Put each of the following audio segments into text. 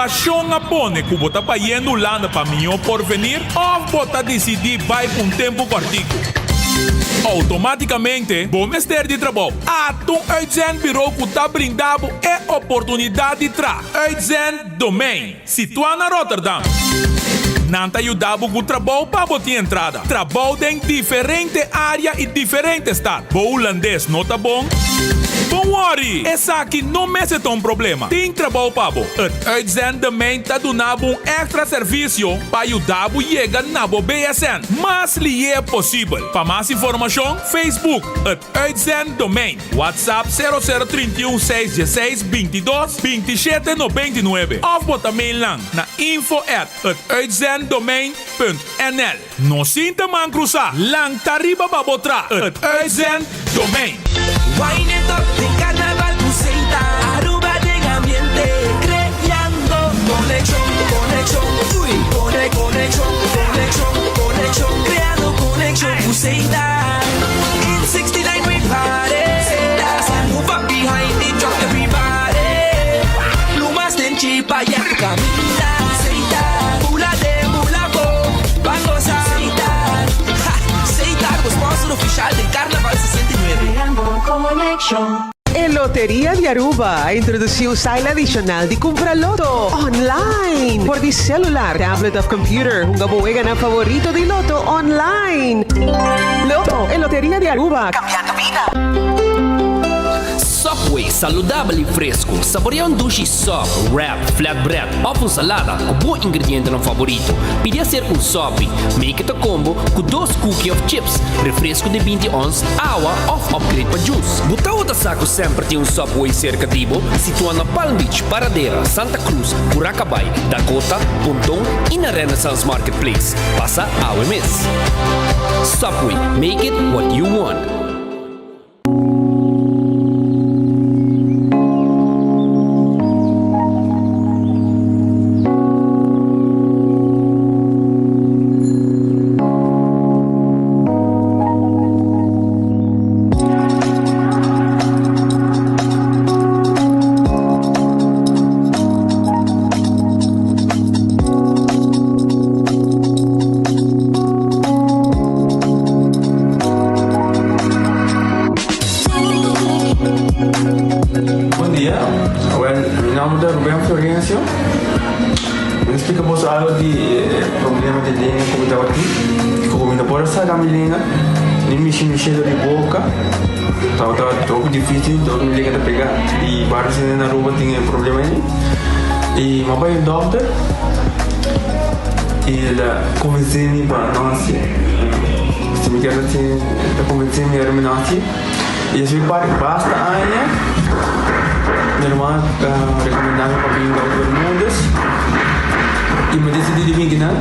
Situashon a pone ku bo ta bayendo Hulanda pa mihó porvenir òf bo ta disidí bai pa un tempu kòrtiku. Outomátikamente bo mester di trabou. Ata un uitzendbureau ku ta brinda bo e oportunidat di traha. Uitzenddomein, situá na Rotterdam. Nan ta yuda bo ku trabou pa bo tin entrada. Trabou den diferente área i diferente stad. Bo hulandes no ta bon? Bon wòri! Esaki no mester ta un problema. Tin trabou pa bo. Het Uitzenddomein ta duna bo un èkstra servisio pa yuda bo yega na bo BSN mas lié posibel. Pa mas informashon, Facebook, Het Uitzenddomein, WhatsApp sero sero 31 6 16 22 27 99 òf bo ta mail nan na info at hetuitzenddomein punt nl. No sinta man krusá, lanta riba pa bo tra Het Uitzenddomein. Wine it up den carnaval cu Seita Aruba den ambiente creando conexion conexion uy cone conexion conexion conexion creando conexion cu Seita In 69 we party Move up behind the truck everybody Lumas den chipa ya cu caminda Seita Bula den bula bo ban goza Seita Ha Seita bo sponsor oficial den Carnaval 69. Creando conexion. E Loteria di Aruba a introduci un style adicional di cumpra loto online por di celular, tablet of computer. Hunga bo weganan favorito di loto online. Loto, e Loteria di Aruba, cambiando bida. Subway, saludabel y fresco. Saborea un dushi sub, wrap, flatbread of un salada cu bo ingredientenan favorito. Pidi hacer un sopi. Make it a combo cu dos cookie of chips, refresco di 20 ons, awa of upgrade pa juice. Bo tabata sa cu semper tin un Subway cerca di bo? Situa na Palm Beach, Paradera, Santa Cruz, Curacabai, Dakota, Ponton y na Renaissance Marketplace. Pasa awe mes. Subway, make it what you want. Bon dia, awel mi nomber ta Ruben Florencio. Mi ta splika boso algo di e problema di lenga ku mi tabatin. Ku mi no por a saka mi lenga, ni mishi mishi dor di boka. Tabata hopi dificil, dor mi lenga ta pega. I varios hende na Aruba tin e problema ei. I mi a bai un dokter i el a konvensé mi pa no hasi. Si mi kier hasi, el a konvensé mi ora mi no hasi. I esei par basta aña mi hermano a rekomendá mi pa bin Dokter Bermudez i mi a disidí di bin kinan.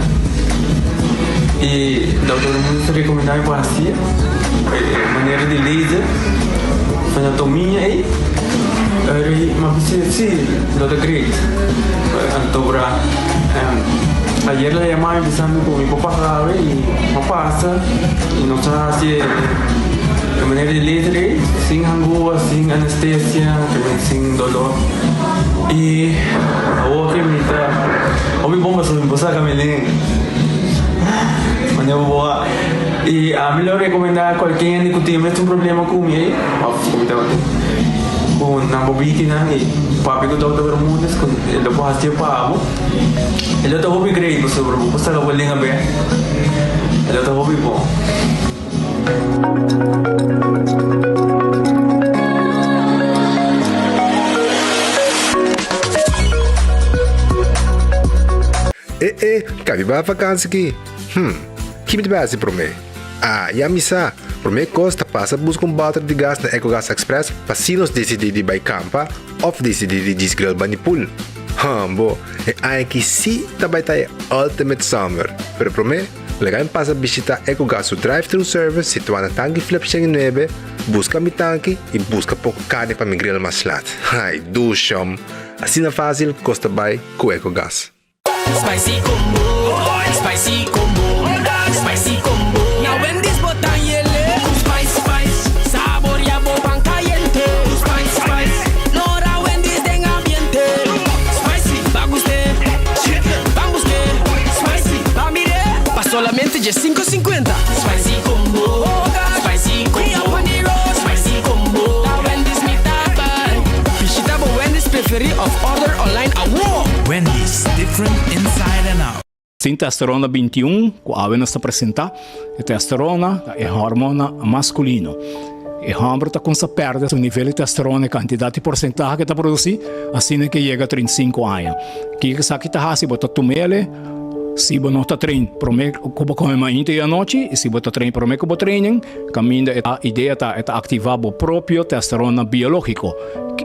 I Dokter Bermudez a rekomendá mi pa hasi e manera di laser anatomia ei. Eri mi a bisa si lo ta great. Anto bra ayer el a yama mi bisa mi ku mi por pasa awe i mi a pasa i nos a hasi e. E manera di laser ei, sin hangua, sin anestesia, también sin dolor. I awor ke mi ta hopi bon pasobra mi por saka mi lenga. Manera bo por wak. I ami lo rekomendá kualke hende ku tin e mesun problema ku mi ei, òf ku mi tabatin, ku nan por bini kinan i papia ku Dòkter Bermudez ku e lo por hasié pa bo. E lo ta hopi great pasobra bo por saka bo lenga bèk. E lo ta hopi bon. E e, ka mi bai vakansi ki? Hm, ki mi ta bai hasi promé? Ah, ya mi sa! Promé kos ta pasa buska un bòter di gas na Ecogas Express pa si nos disidí di bai kampa òf disidí di djis grill bani pool. Hòmbo, e aña aki sí ta bai ta e ultimate summer! Pero promé, Laga mi pasa bishita Ecogas su drive-thru service situá na Tanki Flip 109, buska mi tanki i buska poko karni pa mi grill mas lat. Ai, dushom! Asina fásil kos ta bai ku Ecogas. Spicy combo, spicy combo, spicy combo. Na Wendy's bo ta yele. Ku spice, spice, saboria bo pan cayente. Ku spice, spice, lora Wendy's den ambiente. Spicy, pa guste. order online awo! Wendy's, different inside and out. Sin testosterona 21 ku awe nos ta presentá, e testosterona ta e hormona maskulino. E hòmber ta kumsa pèrdè su nivel di testosterona, e kantidat i porsentahe ku e ta produsí, asina ke yega 35 aña. Kiko esaki ta hasi? Bo ta tum'el si bo no ta train promé ku bo kome mainta i anochi, i si bo ta train promé ku bo training, kaminda e idea ta e ta aktivá bo propio testosterona biológiko.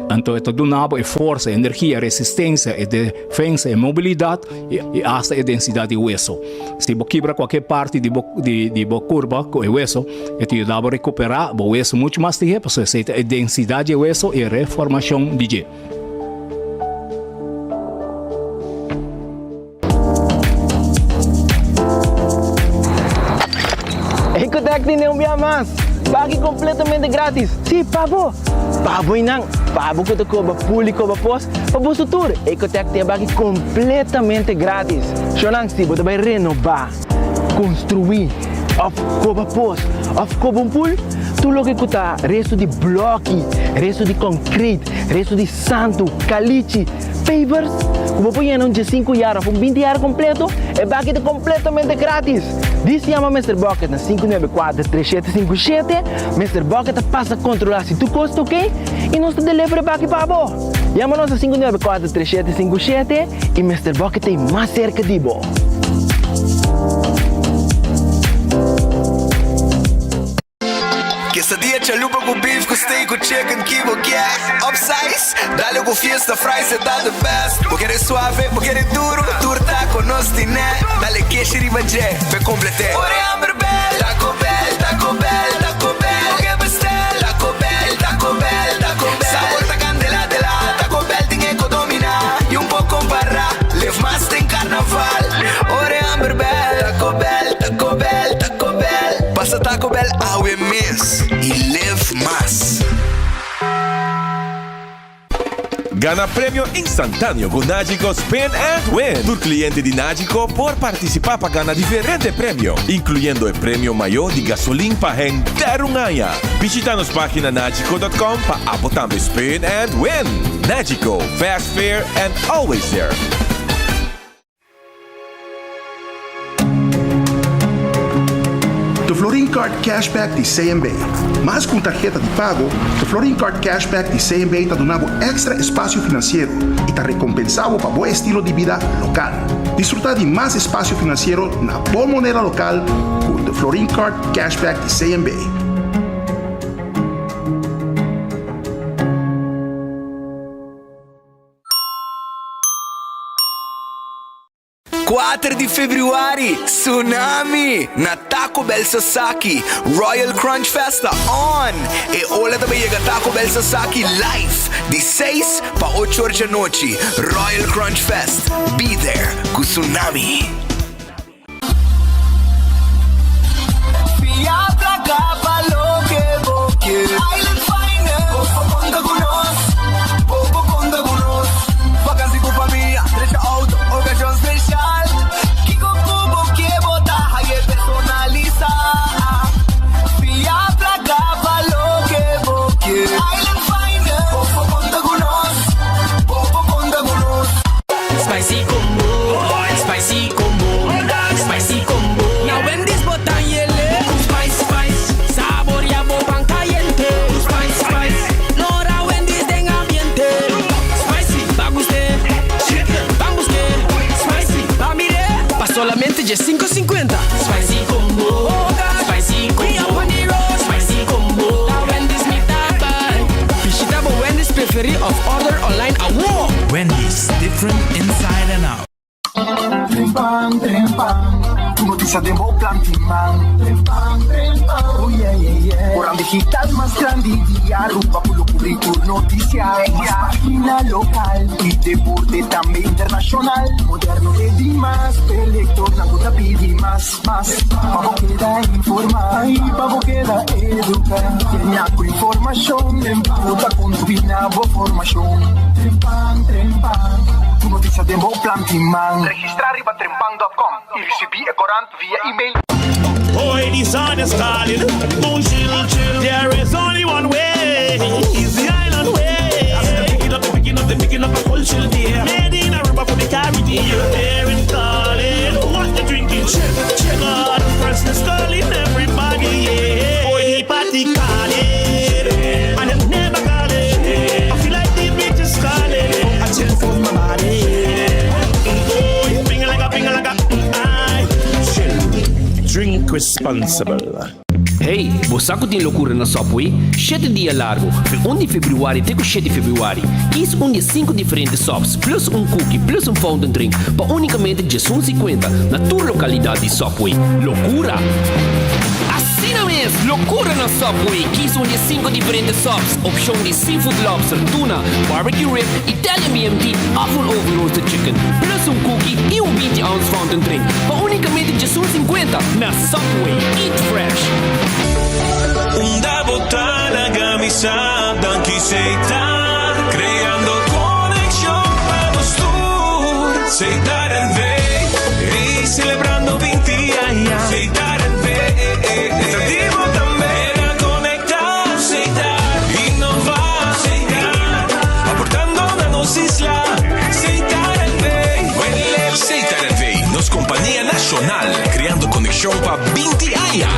Anto e ta duna bo e forsa, e energia, e resistensia, e defensa, e mobilidat i asta e densidat di weso. Si bo kibra kualke parti di bo di bo kurpa ku e weso, e ta yuda bo rekuperá bo weso muchu mas lihé pasobra esei ta e densidat di e weso i e reformashon di dje. Ecotec tene un bia mas! Baki completamente gratis! Sí, pa bo! Pa bo y nan! Pa bo cu ta coba pul y coba pos, pa boso tur! Ecotec tin e baki completamente gratis! Shownan, si bo ta bay renoba, construi, of coba pos, of coba un pul, tur loke cu ta resto di bloki, resto di concrete, resto di santu, calichi, Pavers ku bo por yena un diesinku yar òf un binti yar kompleto, e baki ta kompletamente gratis! Dis yama Mister Bucket na 594 3757, Mister Bucket ta pasa kontrolá si tur kos ta oke i nos ta deliver e baki pa bo! Yama nos na 594 3757 i Mister Bucket ta ei mas serka di bo! Quesadilla chalupa cu beef cu steak cu chicken ki bo kier Upsize, dale cu fiesta fries e ta the best Bo kere suave, bo kere duro, tur taco nos tine Dale keshi riba dje, p'e complete Ora e hamber bel, Taco Bell, Taco Bell, Taco Bell Bo ke bestel, Taco Bell, Taco Bell, Taco Bell Sabor ta candela de la, Taco Bell tin e co domina Y un por compara, live mas den carnaval Ora e hamber bel, Taco Bell, Taco Bell, Taco Bell. Pasa Taco Bell awe mes y live mas. Gana premio instantáneo ku Nagico Spin and Win! Tur kliente di Nagico por partisipá pa gana diferente premio, inkluyendo e premio mayó di gasolin pa henter un aña. Bishita nos página nagico.com pa abo tambe spin and win! Nagico, fast, fair and always there! The Florin Card Cashback di CMB. Mas ku un tarheta di pago, The Florin Card Cashback di CMB ta duna bo èkstra espasio finansiero i ta rekompensá bo pa bo estilo di bida lokal. Disfrutá di mas espasio finansiero na bo moneda lokal ku The Florin Card Cashback di CMB. Kuater di februari, Tsunami! Na Taco Bell Sasaki, Royal Crunch Fest ta on! E ola ta bay yega Taco Bell Sasaki live di seis pa ocho or djanochi. Royal Crunch Fest, be there ku Tsunami! Fia placa pa loke bo kier. Island Finance. Bo por conta cu nos. Bo por conta cu nos. Vakantie cu famia, drecha auto, ocasion special. Kico cu bo kier bo ta haye personalisa. Fia placa pa loke bo kier. Island Finance. Bo por conta cu nos. Bo por conta cu nos. Spicy combo, spicy combo, spicy combo. Na Wendy's bo ta yele. Cu spice, spice, saboria bo pan cayente. Cu spice, spice, lora Wendy's den ambiente. Spicy, pa guste, chicken, ban buske. Spicy, pa mire, pa solamente dje 5.50. Spicy combo, spicy combo, spicy combo. Na Wendy's mi ta bay. Bishita bo Wendy's preferi of order online awo. Wendy's, different inside and out. Trempan, trempan, tur noticia den bo plan tin man. Trempan, trempan, oh yeah, yeah, yeah. Corant digital mas grandi di Aruba cu lo cubri tur noticia. Mas pagina local y deporte tambe internacional. Moderno e di mas, p'e lectornan cu ta pidi mas, mas. Pa bo keda informa y pa bo keda educa. Yena cu informacion, trempan ta contribui na bo formacion. Trempan, trempan, tur noticia den bo plan tin man. Registra riba trempan dot com y ricibi e corant via email. Hoy the sun is calling, boom chill chill. There is only one way, is the island way. Picking up, picking up, picking up a culture. Made in Aruba for the Caribbean. They're calling. What you drinking? Chill, chill. God, freshness calling everybody. Yeah. Boy, the party calling. And them never calling. I feel like the beach is calling. I chill for my body. Oh, finger like a finger like a I chill. Drink responsible. Hey, bo sa ku tin lokura na Subway? Shete dia largu, fe un di febrüari te ku shete febrüari. Kis un di e sinku diferente subs, plus un cookie, plus un fountain drink, pa únikamente djesun sikuenta na tur lokalidat di Subway. Lokura! Asina mes! Lokura na Subway! Kis un di e sinku diferente subs, opshon di seafood lobster, tuna, barbecue rib, Italian BMT òf un oven roasted chicken, plus un cookie i un binti ounce fountain drink, pa únikamente djesun sinkuenta na Subway, eat fresh! Unda bo ta laga mi sa danki Setar creando conexion pa nos tur Setar NV ey celebrando binti aña Setar NV ta di bo tambe na conecta Setar innova Setar aportando na nos isla Setar NV Setar NV nos compania nacional Creando conexion pa 20 aña.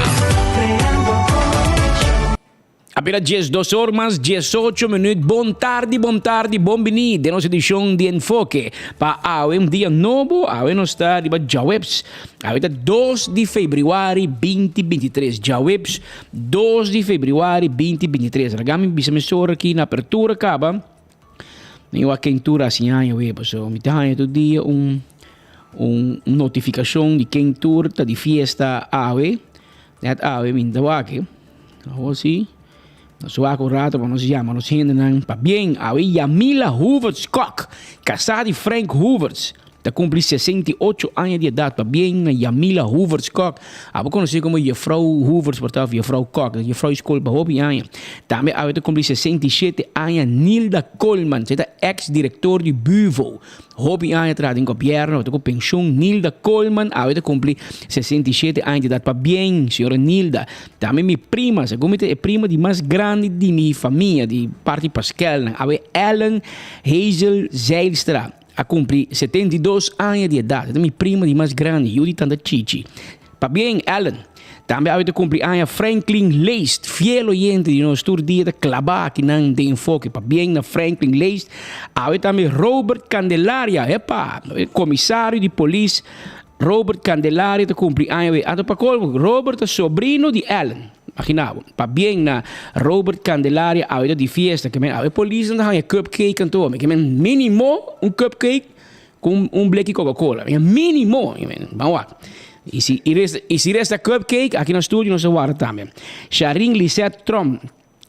Apera 12 or mas 18 minuut. Bon tardi, bon tardi, bon bini den nos edicion di Enfoke. Pa awe un dia nobo, awe nos ta riba djaweps. Awe ta 2 di februari 2023. Djaweps 2 di februari 2023. Laga mi bisa mesora aki na apertura caba. Mi wak ken tur hasi aña wee paso mi ta haña tur dia un un notifikashon di ken tur ta di fiesta awe. Net awe mi ta wak e. Awor si nos wak un rato pa nos yama nos hendenan pabien. Awe Yamila Hoevertsz Kok, kasá di Frank Hoevertsz. Ta cumpli 68 aña di edad. Pabien na Yamila Hoevertsz Kok. Abo conoci como Juffrouw Hoevertsz por ta of Juffrouw Kok. Juffrouw di scol pa hopi aña. Tambe awe ta cumpli 67 aña Nilda Koolman. Sy ta ex director di Buvo. Hopi aña traha den gobierno, ta cu pensioen. Nilda Koolman awe ta cumpli 67 aña di edad. Pabien señora Nilda. Tambe mi prima, segun mi ta e prima di mas grandi di mi famia, di parti Pasquelnan. Awe Ellen Hazel Zijlstra. A cumpli 72 aña di edad. E ta mi prima di mas grandi, yu di tanta Chichi. Pabien, Ellen. Tambe awe ta cumpli aña Franklin Leest, fiel oyente di nos tur dia ta claba akinan den Enfoke. Pabien na Franklin Leest. Awe tambe Robert Candelaria, epa, e comisario di polis Robert Candelaria ta cumpli aña awe. Anto pa colmo, Robert ta sobrino di Ellen. Imagina bo. Pabien na Robert Candelaria awe ta di fiesta. Ke men awe polisnan ta haña cupcake anto. Ke men minimo un cupcake ku un un bleki Coca Cola. Minimo. Ban wak. I si i resta i si resta cupcake aki na studio nos ta warda tambe. Sharin Lisette Tromp.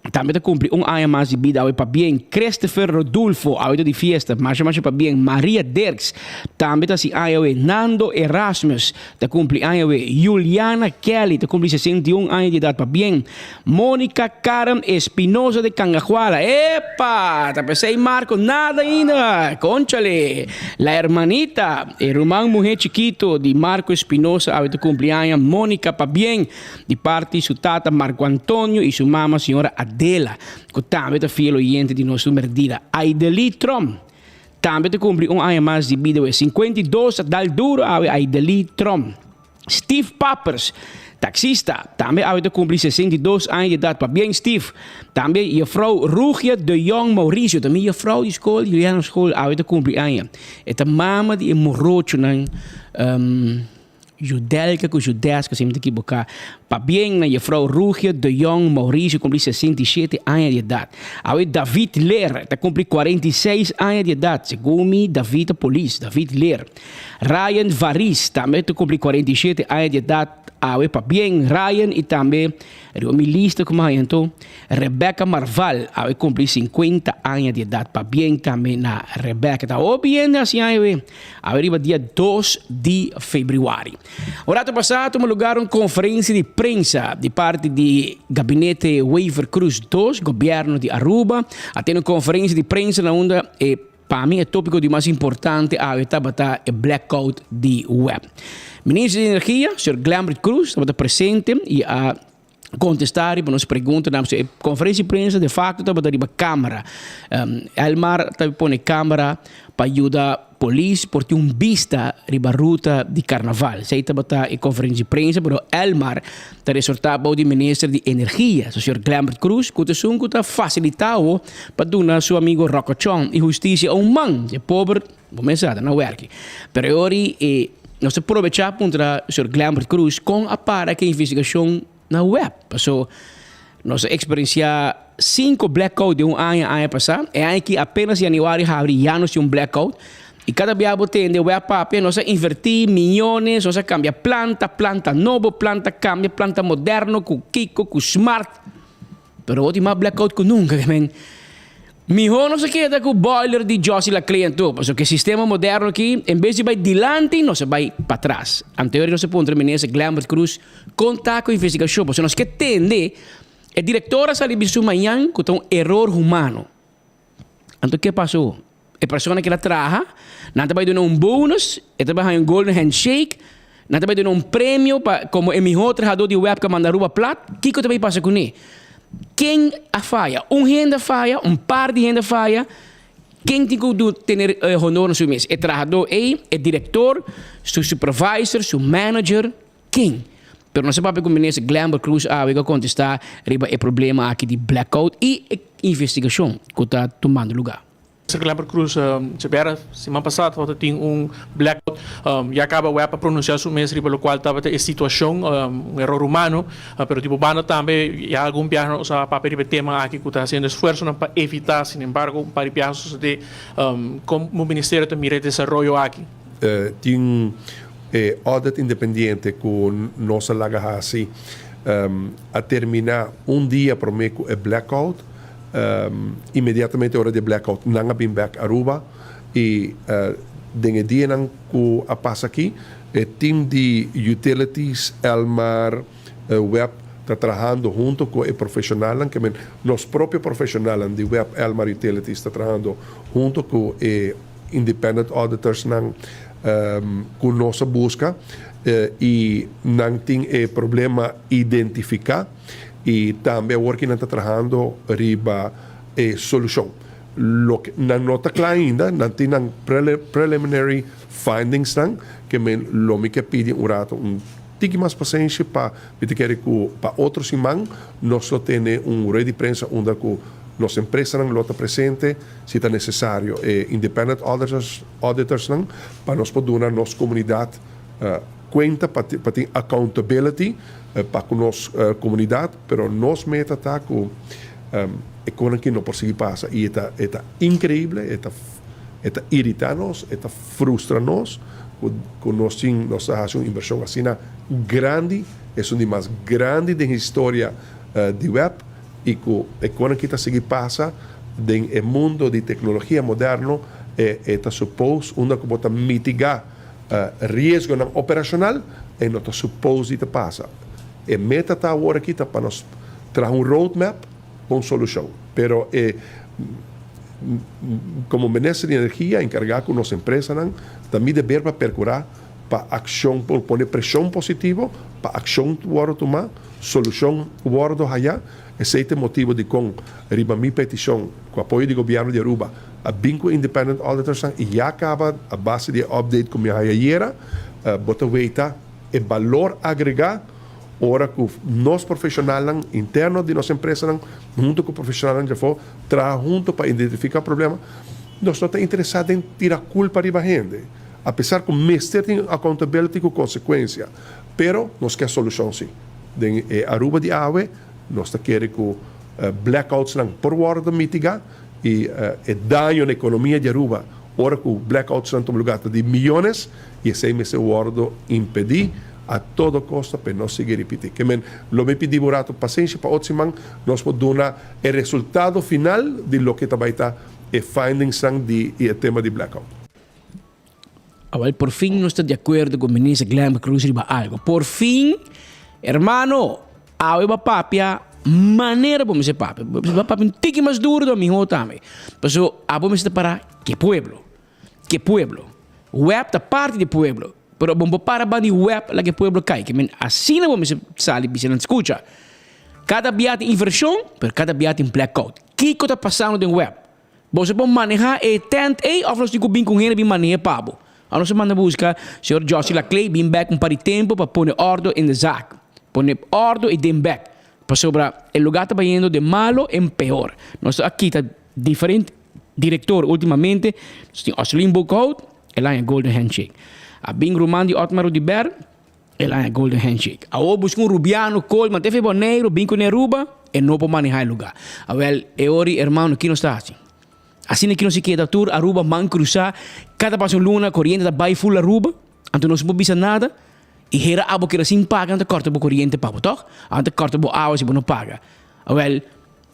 Tambe ta cumpli un aña mas di bida awe pabien Christopher Rodulfo awe ta di fiesta masha masha pabien Maria Dirks tambe ta haci aña awe Nando Erasmus ta cumpli aña awe Juliana Kelly ta cumpli 61 aña di edad pabien Monica Karen Espinosa de Cangahuala epa ta pesey Marco nada ainda conchale la hermanita e ruman muhe chikito di Marco Espinosa awe ta cumpli aña Monica pabien Di parti su tata Marco Antonio y su mama señora Adela, cu tambe ta fiel oyente di nos Merdida. Aidelí Tromp tambe ta cumpli un aña mas di bida we. 52 a dal duro awe Aidelí Tromp. Steve Pappers, taxista, tambe awe ta cumpli 62 aña di edad. Pabien Steve. Tambe juffrouw Rugia de Jong Mauricio, ta mi juffrouw di school, Juliana school, awe ta cumpli aña. E ta mama di e morochonan. Judelka ku Judeska, si mi ta kiboká. Pabien na jefrou Rugia de Jong Mauricio kumpli 67 aña di edat. Awe David Leer ta kumpli 46 aña di edat. Segun mi David ta polis, David Leer. Ryan Varis tambe ta kumpli 47 aña di edat awe. Pabien Ryan i tambe Riba mi lista ku mi haña anto, Rebecca Marval awe kumpli 50 aña di edat. Pabien tambe na Rebecca. Ta hopi hende hasi aña awe. Awe riba dia dos di febrüari. Un rato pasá tuma lugar un konferensia di prensa di parti di Gabinete Wever-Croes dos, Gobièrnu di Aruba. A tene un konferensia di prensa na unda e pa mi e tópiko di mas importante awe tabata e blackout di web. Minister di Energia, señor Glenbert Croes, tabata presente i a. Contesta riba nos preguntanan. So e conferencia di prensa de facto tabata riba camera. Elmar ta pone camera pa yuda polis por tin un bista riba ruta di carnaval. Esey tabata e conferencia di prensa, pero Elmar ta resorta bou di minister di energia, so señor Glenbert Croes, cu ta esun cu ta facilita awo pa duna su amigo Rocco Chong y husticia un man. E pober, bo mes sa, ta na werki. Pero e ora e nos ta probecha puntra señor Glenbert Croes con a para cu e investigacion na web. Paso nos a experiencia cinco blackout den un aña aña pasa. E aña aki apenas januari habri ya nos tin un blackout. Y cada bia bo tende web papia nos a inverti miyones, nos a cambia planta, planta nobo, planta cambia, planta moderno cu kico, cu smart. Pero bo tin mas blackout cu nunca. Mihó nos a keda ku boiler di Jossy Laclé anto, pasobra ku e sistema moderno aki, en bes di bai dilanti, nos a bai patras. Anterior nos a puntra Minister Glenbert Croes kon ta ku investigashon, pasobra nos ke tende e direktor a sali bisa su mañan ku ta un eror humano. Anto ke pasó? E persona ku el a traha, nan ta bai duna un bonus, e ta bai haña un golden handshake, nan ta bai duna un premio pa komo e mihó trahadó di web ku a manda Aruba plat, kiko ta bai pasa kuné? Ken a faya? Un hende a faya, un par di hende a faya. Ken tin ku tene honor na su mes? E trahadó ei, e direktor, su supervisor, su manager, ken? Pero nos a papia ku Minister Glenbert Croes awe ku a kontestá riba e problema aki di blackout i e investigashon ku ta tumando lugá. Minister Glenbert Croes djabièrnè siman pasá tabata tin un blackout. Ya kaba web a pronunsiá su mes riba lokual tabata e situashon, un eror humano, pero di bo banda tambe ya algun biaha nos a papia riba e tema aki ku ta hasiendo esfuersonan pa evitá, sinembargo un par di biaha a sosodé. Kon bo ministerio ta mira e desaroyo aki? Tin e audit independiente ku nos a laga hasi a terminá un dia promé ku e blackout. Inmediatamente ora di e blackout nan a bin bek Aruba y den e dianan cu a pasa aki e team di Utilities, Elmar, web ta trahando hunto cu e profesionalnan, ke men nos propio profesionalnan di web, Elmar, Utilities ta trahando hunto cu e independent auditorsnan cu nos a busca y nan tin e problema identifica. Y tambe awor ki nan ta trahando riba e solucion. Loke nan no ta cla ainda, nan tin nan preliminary findings nan, ke men lo mi ke pidi un rato un tiki mas pasenshi pa mi ta kere ku pa otro siman nos lo tene un rueda di prensa unda ku nos empresanan lo ta presente, si ta necesario e independent auditors auditorsnan pa nos por duna nos comunidad cuenta pa pa tin accountability pa cu nos comunidad, pero nos meta ta cu e conan aki no por sigui pasa y e ta e ta increible, e ta e ta irita nos, e ta frustra nos cu cu nos tin nos ta haci un inversion asina grandi, esun di mas grandi den historia di web y cu e conan aki ta sigui pasa den e mundo di tecnologia moderno e e ta suppose unda cu bo ta mitiga Riesgonan operacional e no ta suppose di ta pasa. E meta ta awor aki ta pa nos traha un roadmap pa un solucion. Pero e como Minister di Energia encarga cu nos empresanan ta mi deber pa percura pa accion por pone presion positivo pa accion wordo tuma, solucion wordo haya. Esey ta e motibo dicon riba mi peticion cu apoyo di Gobierno di Aruba a bin cu independent auditorsnan y ya caba a base di e update cu mi a haya ayera, bo ta weita e balor agrega ora cu nos profesionalnan interno di nos empresanan hunto cu profesionalnan djafo traha hunto pa identifica problema. Nos no ta interesa den tira culpa riba hende, a pesar cu mester tin accountability cu consecuencia, pero nos kier solucion si. Den e Aruba di awe nos ta kere cu blackoutsnan por wordo mitiga y e daño na economia di Aruba ora cu blackoutsnan tuma lugar ta di miyones y esey mester wordo impedi a todo costo pa e no sigui ripiti. Ke men lo mi pidi bo un rato pasenshi pa otro siman nos por duna e resultado final di loke ta bay ta e findingsnan di e tema di blackout. Awel por fin nos ta di acuerdo cu Minister Glenn Cruz riba algo. Por fin, hermano, awe ba papia manera bo mester papia. Bo mester papia un tiki mas duro dan miho tambe. Paso abo mester para ke pueblo. Ke pueblo. Web ta parti di pueblo. Pero bo no por para banda di web laga e pueblo cay. Ke men asina bo mester sali bisa nan scucha. Kada bia tin invershon, pero kada bia tin blackout. Kiko ta pasando den web? Boso por maneha e tent ei of nos tin ku bin ku un hende bin maneha pa bo? A nos a manda buska señor Jossy Laclay bin bek un par di tempo pa pone ordo in de zaak. Pone ordo i den bek. Pasobra e lugar ta bayendo de malo en peor. Nos a kita diferente director ultimamente. Nos tin Osselin Boekhout, el a haña golden handshake. A bin ruman di Otmar Oduber, el a haña golden handshake. Awor buska un Rubiano Koolman te fe Boneiru bin ku Aruba, e no por maneha e lugar. Awel, e ori hermano ki nos ta haci? Asina ki nos a keda tur Aruba man cruza, cada pas un luna coriente ta bay full Aruba, anto nos no por bisa nada, y hera abo keda sin paga nan ta corta bo coriente pa bo toch? Nan ta corta bo awa si bo no paga. Awel,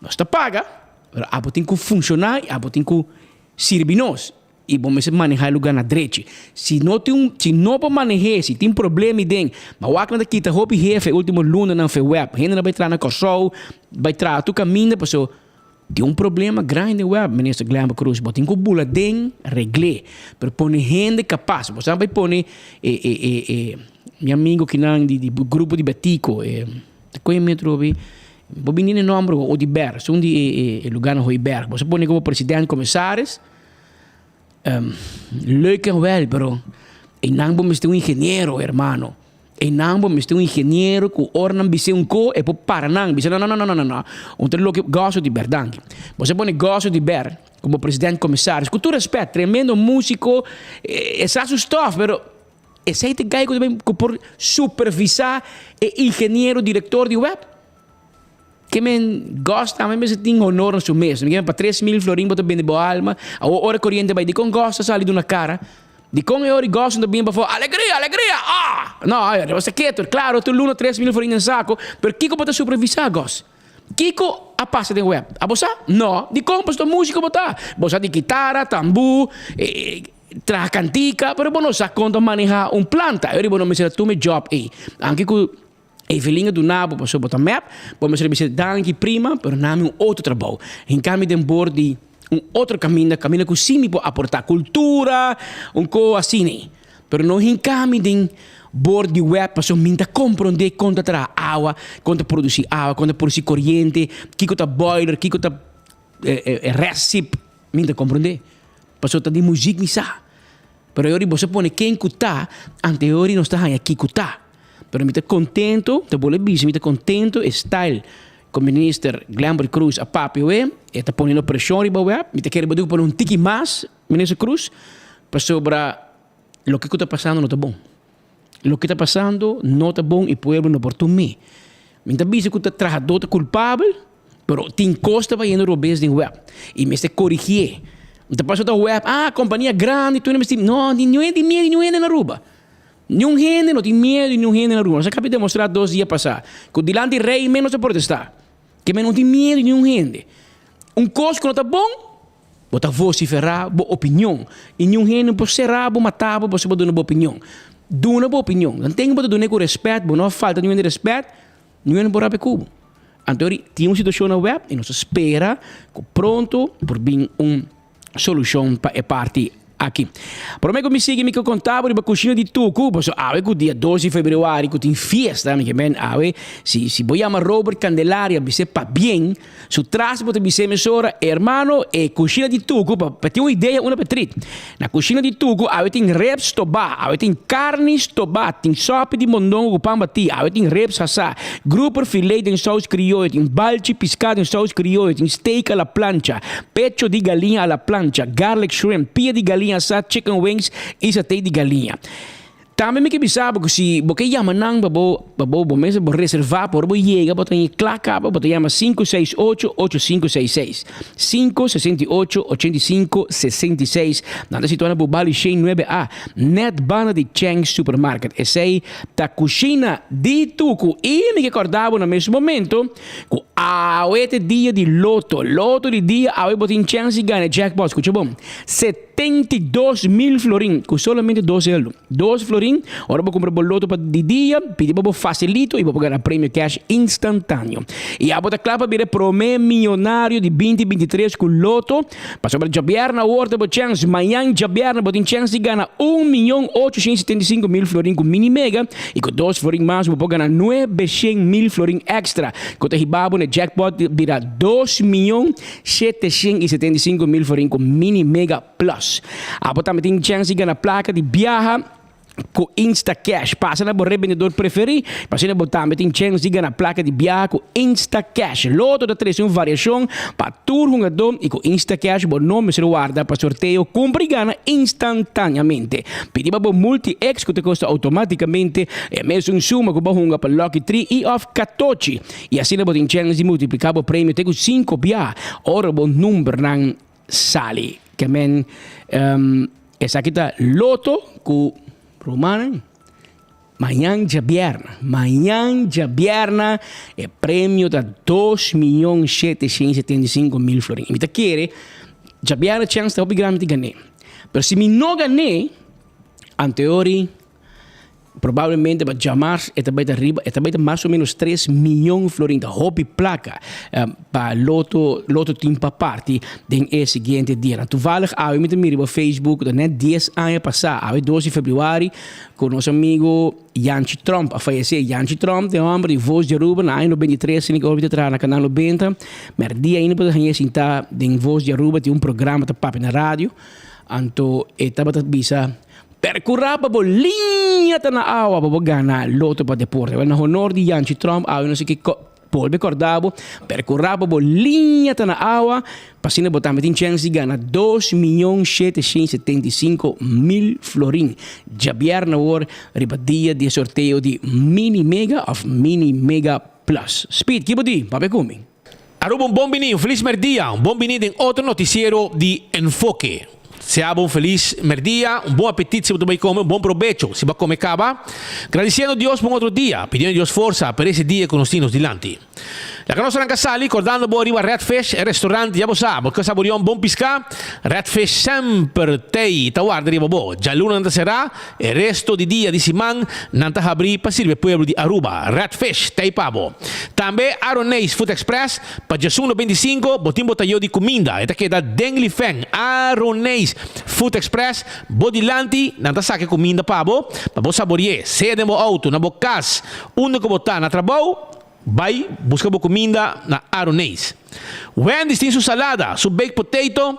nos ta paga, pero abo tin cu funciona y abo tin cu sirbi nos. Y bo mester maneha e lugar na drechi. Si no tin un, si no por maneh'é, si tin problema i den, ma wak nan ta kita hopi hefe e ultimo lunanan fe web. Hendenan bai traha na Kòrsou, bai traha tur kaminda paso tin un problema grandi den web, Minister Glenbert Croes. Bo tin ku bula den, regl'é. Pero pone hende kapas. Bo sa bai pone e e e e mi amigo kinan di di grupo di Betico, e ta koe mi atrobe? Bo bini na e nòmber Odiber, esun di e e e lugar na Hooiberg. Bo sa pone komo president komisaris. Leuk en wel, pero einan bo mester un ingeniero, hermano. Einan bo mester un ingeniero ku ora nan bis'é un ko, e por para nan. Bisa no, no, no, no, no, no. Un ta loke goso di ber, danki. Bo sa pone goso di ber komo president komisaris. Ku tur respet, tremendo músiko, e sa su stof, pero esei ta e guy ku ta bin ku por supervisá e ingeniero direktor di web. Ke men Gos tambe mester tin honor na su mes. Mi ke men pa 3000 florin bo ta bende bo alma. Awor ora koriente bai dikon Gos ta sali duna kara? Dikon e ora Gos no ta bin pafó alegria alegria ah! No a bo ta ketu klaro tur luna 3000 florin den sako pero kiko bo ta supervisa Gos? Kiko a pasa den web? Abo sa? No dikon pasobra musiko bo ta. Bo sa di kitara, tambu, traha kantika pero bo no sa kon ta maneha un planta. E ora bo no mester a tuma e job ei. Anke ku. Evelyn a duna bo pasobra bo ta mep, bo mester a bisa danki prima, pero nami un otro trabou. Hinka mi den bor di un otro kaminda, kaminda ku si mi por aportá kultura, un ko asina. Pero no hinka mi den bor di web pasobra mi ta komprondé kon ta traha awa, kon ta produsí awa, kon ta produsí koriente, kiko ta boiler, kiko ta recip, mi ta komprondé. Pasobra ta di muzik mi sa. Pero e ora boso pone ken ku ta, ante e ora nos ta haña kiko ta. Pero mi ta contento, ta bole bisa mi ta contento e style cu Minister Glenbert Croes a papia awe, e ta poniendo presion riba web, mi ta kere bo pone un tiki mas, Minister Croes, pasobra loke cu ta pasando no ta bon. Loke ta pasando no ta bon y pueblo no por tumi. Mi ta bisa cu ta trahador ta culpabel, pero tin cos ta bayendo robes den web y mester corigie. Mi ta pasa ta web, ah, compania grandi, tur mester, no, ni niun hende tin miedo di niun hende na Aruba. Niun hende no tin miedu di niun hende na Aruba. Nos a kabi demostrá dos dia pasá ku dilanti rei men nos a protestá. Ke men no tin miedu di niun hende. Un kos ku no ta bon, bo ta vosiferá bo opinion. I niun hende no por será bo, matá bo pasobra bo duna bo opinion. Duna bo opinion. Dan ten ku bo ta dun'é ku rèspèt, bo no a falta niun hende rèspèt, niun hende no por rabia ku bo. Anto tin un situashon na wèp i nos ta spera ku pronto por bin un. solushon pa e parti aki. Prome ku mi sigui mi ke konta bo riba kushina di Tuku, pasobra awe ku dia dos di febrüari ku tin fiesta, mi ke men awe si si bo yama Robert Candelaria bis'é pabien, su tras bo ta bis'é mesora, hermano e kushina di Tuku pa pa tin un idea unda pa trit. Na kushina di Tuku awe tin ribs stobá, awe tin karni stobá, tin sòpi di mondongo ku pan batí, awe tin ribs hasá, grouper filé den sous krioyo, tin balchi piská den sous krioyo, tin steak a la plancha, Pecho di galiña a la plancha, garlic shrimp, pia di galiña asá, chicken wings i saté di galiña. Tambe mi ke bisa bo ku si bo ke yama nan pa bo pa bo bo mester bo reservá pa ora bo yega bo ta haña kla kaba bo ta yama 568 8566, 568 85 66. Nan ta situá na Bubali Shane nuebe A, nèt banda di Cheng Supermarket. Esei ta kushina di Tuku i mi ke kòrda bo na mes momento Ku awe ta e dia di loto. Loto di dia awe bo tin chèns di gana e jackpot. Skucha bon. 72 mil florin ku solamente dos eldo. 2 florin, ora bo kumpra bo loto pa di dia, pidi pa bo fasilito i bo por gana premio cash instantáneo. I abo ta kla pa bira promé miyonario di 2023 ku loto? Pasobra djabièrnè awor ta bo chèns. Mañan djabièrnè bo tin chèns di gana 1.875.000 florin ku Mini Mega i ku 2 florin mas bo por gana 900.000 florin èkstra ku ta hiba bo na jackpot bira 2.775.000 florin ku Mini Mega Plus. Abo tambe tin chèns di gana plaka di biaha ku Instacash. Pasa na bo rebendedor preferí, pa asina bo tambe tin chèns di gana plaka di biaha ku Instacash. Loto ta trese un variashon pa tur hungadó i ku Instacash bo no mester warda pa sorteo, kumpra i gana instantáneamente. Pidi pa bo Multi-X ku ta kosta outomátikamente e mesun suma ku bo hunga pa Lucky 3 i òf Katochi. I asina bo tin chèns di multipliká bo premio te ku sinku biaha ora bo numbernan sali. Ke men esaki ta loto ku rumannan mañan djabièrnè. Mañan djabièrnè e premio ta 2.775.000 florin. I mi ta kere djabièrnè chèns ta hopi grandi di gan'é. Pero si mi no gan'é, anteori probablemente pa djamars e ta bai ta riba, e ta bai ta mas o menos 3 miyon florin, ta hopi plaka pa Loto. Loto tin pa parti den e siguiente dianan. Toevallig awe mi ta mira riba Facebook, ta net 10 aña pasá, awe 2 di februari, ku nos amigo Janchi Tromp a fayesé. Janchi Tromp ta e hòmber di Voz di Aruba na aña 93, sino ku hopi ta traha na Kanal 90. Mèrdia ainda por ta hañ'é sintá den Voz di Aruba, tin un programa ta papia na radio, anto e tabata bisa: "Percurá pa bo liña ta na awa pa bo gana Loto pa Deporte." Wel, na honor di Janchi Tromp, awe nos ke bolbe kòrda bo, percurá pa bo liña ta na awa, pa asina bo tambe tin chèns di gana 2.775.000 florin. Djabièrnè awor riba dia di e sorteo di Mini Mega òf Mini Mega Plus. Speed, ki bo di? Papia ku mi. Aruba un bon bini, un felis merdia, un bon bini den otro noticiero di Enfoke. Sea bo un felis merdia, un bon apetit si bo ta bay come, un bon probecho si bo a come caba. Gradiciendo Dios pa un otro dia, pidiendo Dios forsa pa ese dia cu nos tin nos dilanti. Laga nos ranca sali cordando bo riba Red Fish, e restaurant ya bo sa, bo ke saborea un bon pisca? Red Fish semper tey ta warda riba bo. Djaluna nan ta cera, E resto di dia di siman nan ta habrí pa sirbi e pueblo di Aruba. Red Fish ta ei pa bo. Tambe Aroneis Food Express, pa djesun 95 bo tin bo tayo di kuminda. E ta keda den Lifeng. Aroneis Food Express, bo dilanti nan ta saka e kuminda pa bo, pa bo sabori'é, sea den bo outo, na bo kas, unda ku bo ta na trabou, bai buska bo kuminda na Aroneis. Wendy's tin su salada, su baked potato,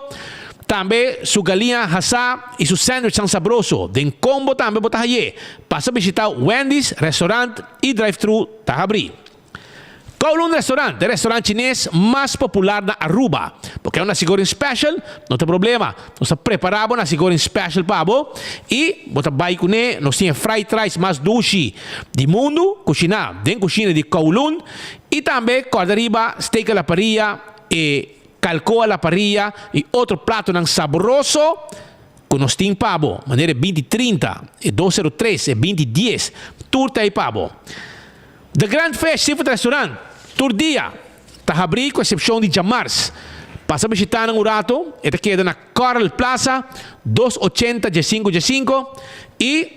tambe su galiña hasá i su sandwichnan sabroso. Den combo tambe bo ta hay'é. Pasa bishitá Wendy's restaurant i drive-thru ta habrí. Kowloon Restaurant, e restaurant chines mas popular na Aruba. Bo ke un nasi goreng special? No ta problema. Nos ta prepara bo nasi goreng special pa bo i bo ta bai kuné. Nos tin e fried rice mas dushi di mundu, kushiná den kushina di Kowloon. I tambe kòrda riba steak a la parrilla, e kalko a la parrilla i otro platonan sabroso ku nos tin pa bo, manera e binti 30, e 203, e 20 10, tur ta ei pa bo. The Grand Fish Seafood Restaurant tur dia ta habrí ku eksepshon di djamars. Pasa bishitá nan un rato, e ta keda na Coral Plaza, 280 15 15 i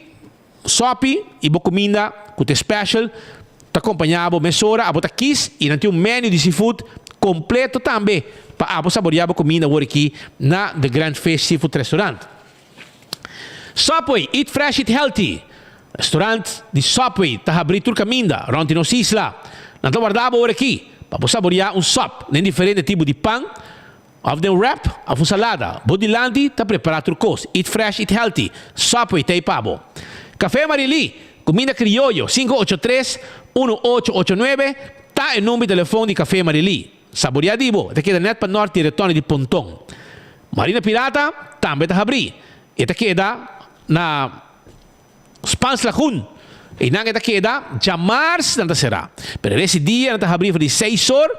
sopi i bo kuminda ku ta special ta kompañá bo mesora. Abo ta kis i nan tin un menu di seafood kompleto tambe pa abo saboriá bo kuminda awor aki na The Grand Fish Seafood Restaurant. Subway, eat fresh, eat healthy. Restaurant di Subway ta habrí tur kaminda rònt di nos isla. Nan ta warda bo ora aki pa bo saboriá un sòp den diferente tipo di pan òf den wrap òf un salada. Bo dilanti ta prepará tur kos. Eat fresh, eat healthy. Subway ta ei pa bo. Café Marilí, kuminda krioyo, 583 1889 ta e number di telefòn di Café Marilí. Saboriá di bo, e ta keda nèt pa nòrt di Retòne di Ponton. Marina Pirata tambe ta habrí. E ta keda na Spaans Lagoen. Einan e ta keda djamars nan ta será. Pero resi dia nan ta habrí for di 6 or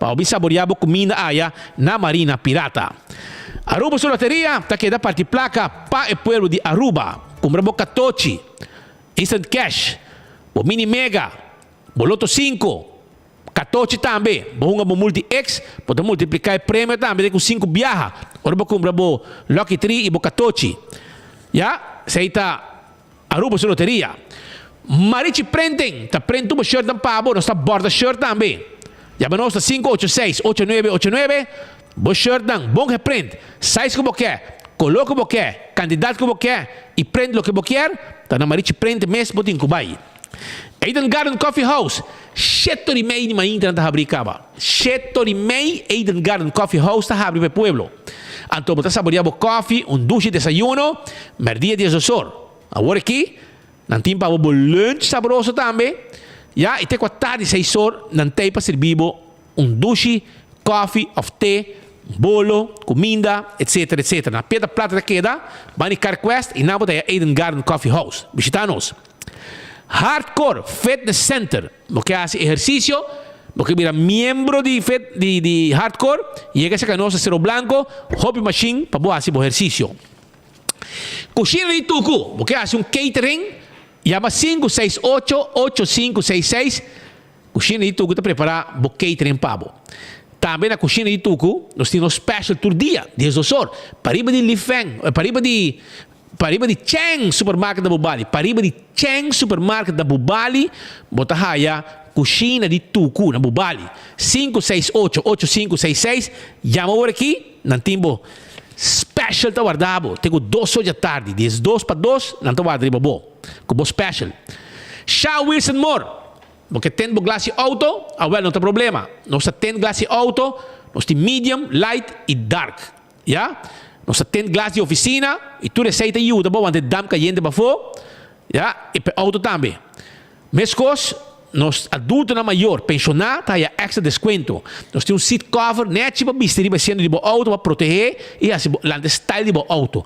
pa bo bin saboriá bo kuminda aya na Marina Pirata. Aruba su loteria ta keda parti plaka pa e pueblo di Aruba. Kumpra bo katochi, instant cash, bo mini mega, bo loto 5. Katochi tambe, bo hunga bo Multi X, bo ta multipliká e premio tambe te ku sinku biaha ora bo kumpra bo Lucky Tree i bo katochi. Ya, esei ta Aruba su loteria. Marichi Printing ta print tur bo shirtnan pa bo, nos ta borda shirt tambe. Yama nos na 586 8989, bo shirtnan bon geprint, size ku bo ke, koló ku bo ke, kantidat ku bo ke i print loke bo kier, ta na Marichi Print mes bo tin ku bai. Eden Garden Coffee House, Sheto di mei di mainta nan ta habri kaba. Sheto di mei Eden Garden Coffee House ta habri pa e pueblo. Anto bo ta saborea bo kofi, un dushi desayuno, merdia di esosor. Awor aki, nan tin pa bo bo lunch sabroso tambe. Ya, i te ku a tardi seis or nan tei pa sirbi bo un dushi kofi of te, bolo, kuminda, etcetera, etcetera. Na Piedra Plata ta keda, bani Carquest i nan bo ta haya Eden Garden Coffee House. Bishita nos. Hardcore Fitness Center, Bo ke hasi ehersisio, bo ke bira miembro di fit di di Hardcore, yega serka nos na Cerro Blanco, hopi mashin pa bo hasi bo ehersisio. Kushina di Tuku, Bo ke hasi un catering, yama 568 8566, Kushina di Tuku ta prepara bo catering pa bo. Tambe na Kushina di Tuku nos tin nos special tur dia, diesdos or, pariba di Lifeng, pariba di Pariba di Cheng Supermarket na Bubali Pariba di Cheng Supermarket na Bubali bo ta haya Kushina di Tuku na Bubali. 568 8566 Yama ora aki, nan tin bo special ta warda bo te ku dos or djatardi, diesdos pa dos nan ta warda riba bo ku bo special. Sha Wilson Moore Bo ke tint bo glas di auto? Awel no ta problema. Nos ta tint glas di auto, nos tin medium, light i dark. Ya, nos ta tint glas di oficina y tur esey ta yuda bo wanta e damp cayente pafó, ya, y pa e auto tambe. Mescos, nos adultonan mayor pensioná ta haya extra descuento. Nos tin un seat cover nechi pa bisti riba e asiento di bo auto pa protehé y haci bo lanta e style di bo auto.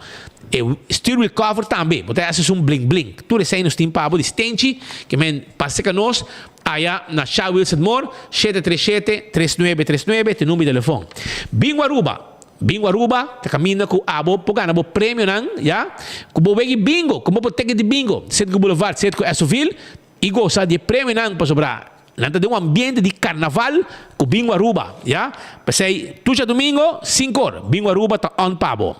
E steer wheel cover tambe, bo ta haci esun bling bling. Tur esey nos tin pa bo di stenchi, ke men pasa cerca nos. Aya na Sha Wilson Moore, 737 3939 ta e number di telefon. Bingo Aruba Bingo Aruba ta caminda cu abo por gana bo premionan, ya, cu bo wegi bingo, como bo ticket di bingo, Citgo Boulevard, Citgo Esoville, y gosa di e premionan pasobra nan ta den un ambiente di carnaval cu Bingo Aruba, ya. P'esey tur djadomingo cinco or Bingo Aruba ta on pa bo.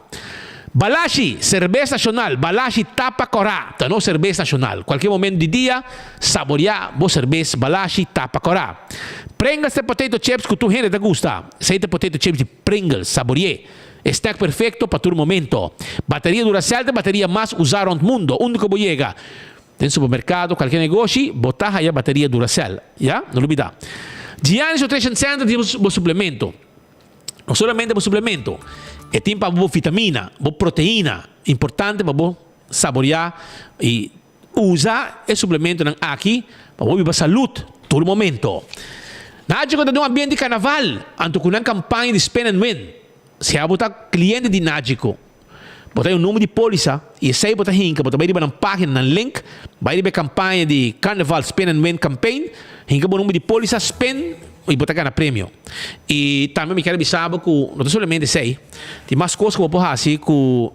Balashi, serbes nashonal, Balashi tapa kòrá ta nos serbes nashonal. Kualke momento di dia, saboriá bo serbes Balashi tapa kòrá. Pringles ta e potato chips ku tur hende ta gusta. Esei ta potato chips di Pringles, saborié. E snack perfekto pa tur momento. Bateria Duracell ta e bateria mas usá rònt mundo. Unda ku bo yega, den supermerkado, kualke negoshi, bo ta haya bateria Duracell. Ya, no lubidá. Giannis Nutrition Center tin bo suplemento. No solamente bo suplemento, e tin pa bo vitamina, bo proteina, importante pa bo saborea y usa e suplementonan aki pa bo biba salud tur momento. Nagico ta den un ambiente di carnaval, anto cu nan campaña di Spin and Win. Si abo ta cliente di Nagico, Bo ta hay un number di polisa y esey bo ta hinca, bo ta bay riba nan pagina, nan link, bay riba e campaña di Carnival Spin and Win Campaign, hinca bo number di polisa, spin y bo ta gana premio. Y tambe mi kier a bisa bo cu no ta solamente esey, tin mas cos cu bo por haci cu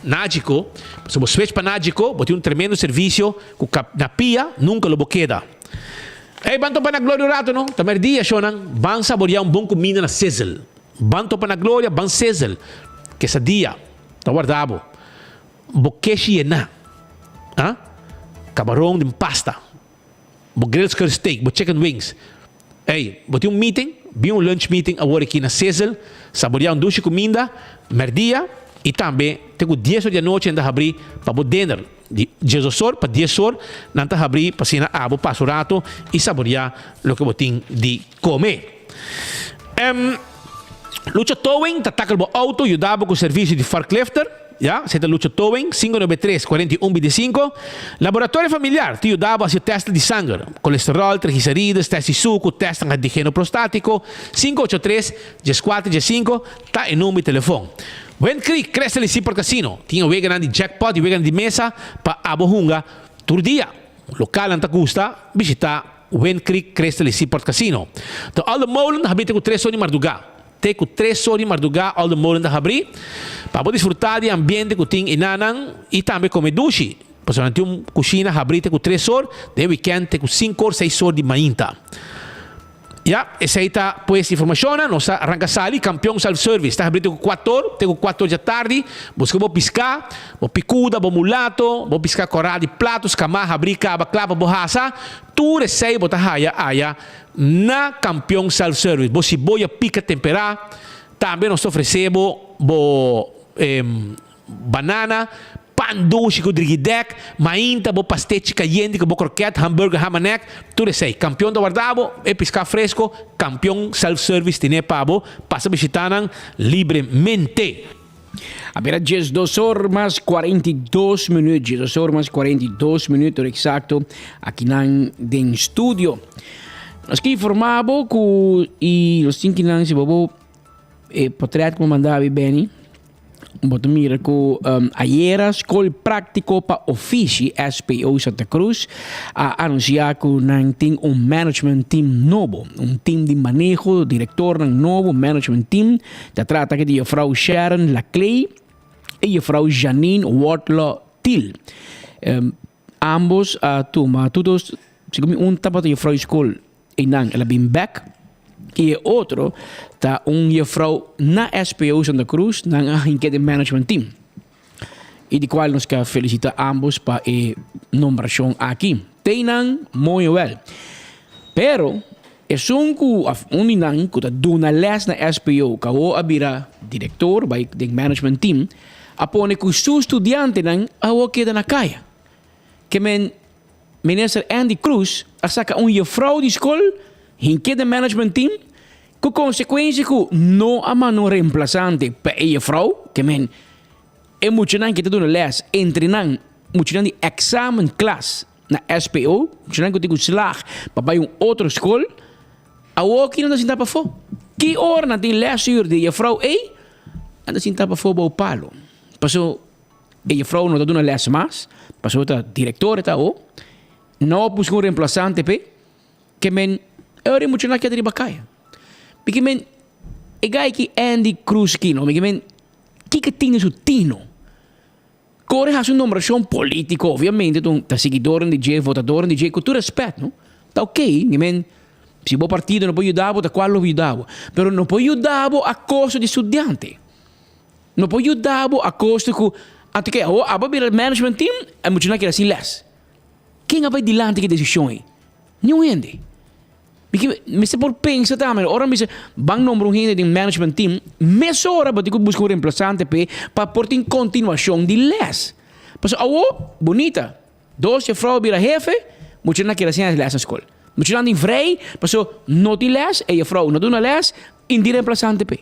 Nagico, pasobra bo switch pa Nagico, bo tin un tremendo servicio cu na pia nunca lo bo keda. Ey, ban topa na Gloria un rato no, ta merdia shownan, ban saborea un bon cuminda na Sizzle. Ban topa na gloria, ban sizzle. Quesadilla ta warda bo. Bo keshi yená. Ah? Cabaron den pasta. Bo grilled skirt steak, bo chicken wings. Ey, bo tin un meeting? Bin un lunch meeting awor aki na Sizzle. Saborea un dushi cuminda, merdia y tambe te cu dies or di anochi nan ta habri pa bo dinner. Di diesdos or pa dies or nan ta habri pa asina abo pasa un rato y saborea loke bo tin di come. Em, Lucha Towing ta tackle bo auto, yuda bo cu servicio di forklifter, ya, esey ta Lucha Towing, 593 41 25. Laboratorio Familiar ta yuda bo haci test di sanger, colesterol, triglicerides, test di sucu, test antigeno prostatico, 583 14 15 ta e number di telefon. Wind Creek, Crystal y Seaport Casino tin e weganan di jackpot y weganan di mesa pa abo hunga tur dia. Localnan ta gusta bishita Wind Creek, Crystal y Seaport Casino. De Olde Molen habri te ku tres or di mardugá. Te ku tres or di mardugá Olde Molen ta habri pa bo disfrutá di e ambiente ku tin enanan y tambe kome dushi. Pasobra nan tin un kushina habri te ku tres or, den wikènt te ku sinku or, seis or di mainta. Ya, esei ta pues informashonnan. Nos ta ranka sali. Kampion Self Service ta habri te ku kuator, te ku kuator dja tardi. Buska bo piská, bo pikuda, bo mulato, bo piská kòrá di plato, skamá, habrí, kaba, kla pa bo hasa. Tur esei bo ta haya aya na Kampion Self Service. Bo siboya pika temperá. Tambe nos ta ofresé bo bo banana, pan dushi ku drigidèk, mainta bo pastechi kayente ku bo krokèt, hamburger, hamanek, tur esei. Kampion ta warda bo, e piská fresko, Kampion Self Service tene pa bo, pasa bishitá nan libremente. A bira 12 or mas 42 minuut, 12 or mas 42 minuut, ora eksakto, akinan den studio. Nos ke informá bo ku i nos tin kinan si bo bo e potret ku bo manda abi Benny. Bo ta mira ku ayera Skol Práktiko pa Ofishi, SPO Santa Cruz, a anunsiá ku nan tin un management team nobo. Un team di maneho, direktornan nobo, management team. Ta trata aki di Jufrou Sharon Laclay i Jufrou Janine Wardlaw Thiel. Ambos a tuma tur dos, segun mi un tabata Jufrou skol Einan el a bin bek y e otro ta un juffrouw na SPO Santa Cruz, nan a hinke den management team. Y di cual nos ke felicita ambos pa e nombracion aki. Teinan mooi wel. Pero esun cu of un di nan cu ta duna les na SPO cu awo a bira director bay den management team a pone cu su studiantenan awo keda na caya. Ke men Minister Endy Croes a saka un jefrouw di skol hinke den management team ku konsekuensia ku no a manda un remplasante pa e jefrouw, ke men e muchanan ke ta duna les entre nan muchanan di examen klas na SPO, muchanan ku tin ku slag pa bai un otro skol, awoki nan ta sinta pafó. Ki ora nan tin lesuur di e jefrouw ei, nan ta sinta pafó bou palo. Paso. E jefrouw no ta duna les mas, pasobra ta director e ta awo. No a busca un reemplazante p'e, ke men e ora e muchanan keda riba kaya. Mi ke men e guy ki Andy Cruz ki no, mi ke men kiko tin den su tino? Kore hasi un nombracion politico, obviamente ta un ta siguidornan di dje, votadornan di dje, ku tur respet no, ta ok, mi men si bo partido no por yuda bo ta cual lo yuda bo, pero no por yuda bo a costo di studiante. No por yuda bo a kosto ku anto ke awor abo bira management team e muchanan keda sin les. Ken a bai dilanti ku e desishon ei? Niun hende. Mi ke mester por pensa tambe ora mi bisa ban nombra un hende den management team mesora bo tin ku buska un remplasante p'e pa por tin kontinuashon di les. Pasobra awor bunita dos jefrou a bira hefe muchanan keda sin les na skol. Muchanan tin vrij pasobra no tin les e jefrou no duna les i no tin remplasante p'e.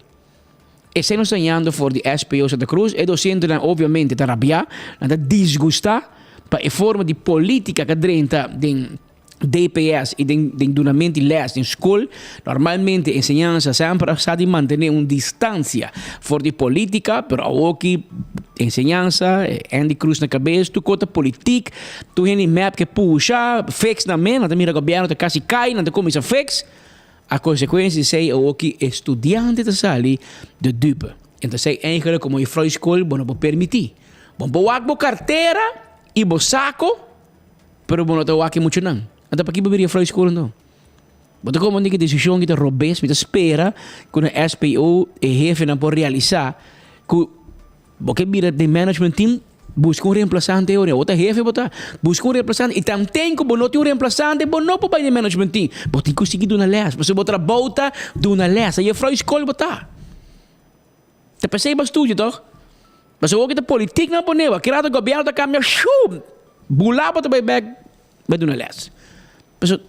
Esei nos ta hañando for di SPO Santa Cruz. E dosentenan obviamente ta rabiá, nan ta disgustá pa e forma di polítika ku a drenta den DPS i den den dunamento di lès den skol. Normalmente enseñansa semper a sa di mantené un distansia for di polítika, pero awoki enseñansa, Endy Croes na kabes, tur kos ta politik, tur hende di mep ke pusha, fix nan men, nan ta mira gobièrnu ta kasi kai, nan ta kuminsá fix. A konsekuensia di esei awoki e studiante ta sali de dupe. En ta esei eigenlijk komo juffrouw di skol bo no por permití. Bo por wak bo kartera i bo sako, pero bo no ta wak e muchanan. Anto paki bo bira juffrouw di skol anto? Bo ta komo di ki desishon ki ta robes, mi ta spera ku na SPO e hefenan por realisá ku Bo ke bira den management team, buska un reemplasante ora. Bo ta hefe bo ta, buska un reemplasante. I tanten ku bo no tin un reemplasante, bo no por bai den management team. Bo tin ku sigui duna les, pasobra bo trabou ta duna les. Ta jefrou di skol bo ta. Ta p'esei bo a studia tòg? Pasobra awor ki ta politik nan pone bo, ki rato gobièrnu ta kambia, shuu! Bula bo ta bai bèk bai duna les. Pasobra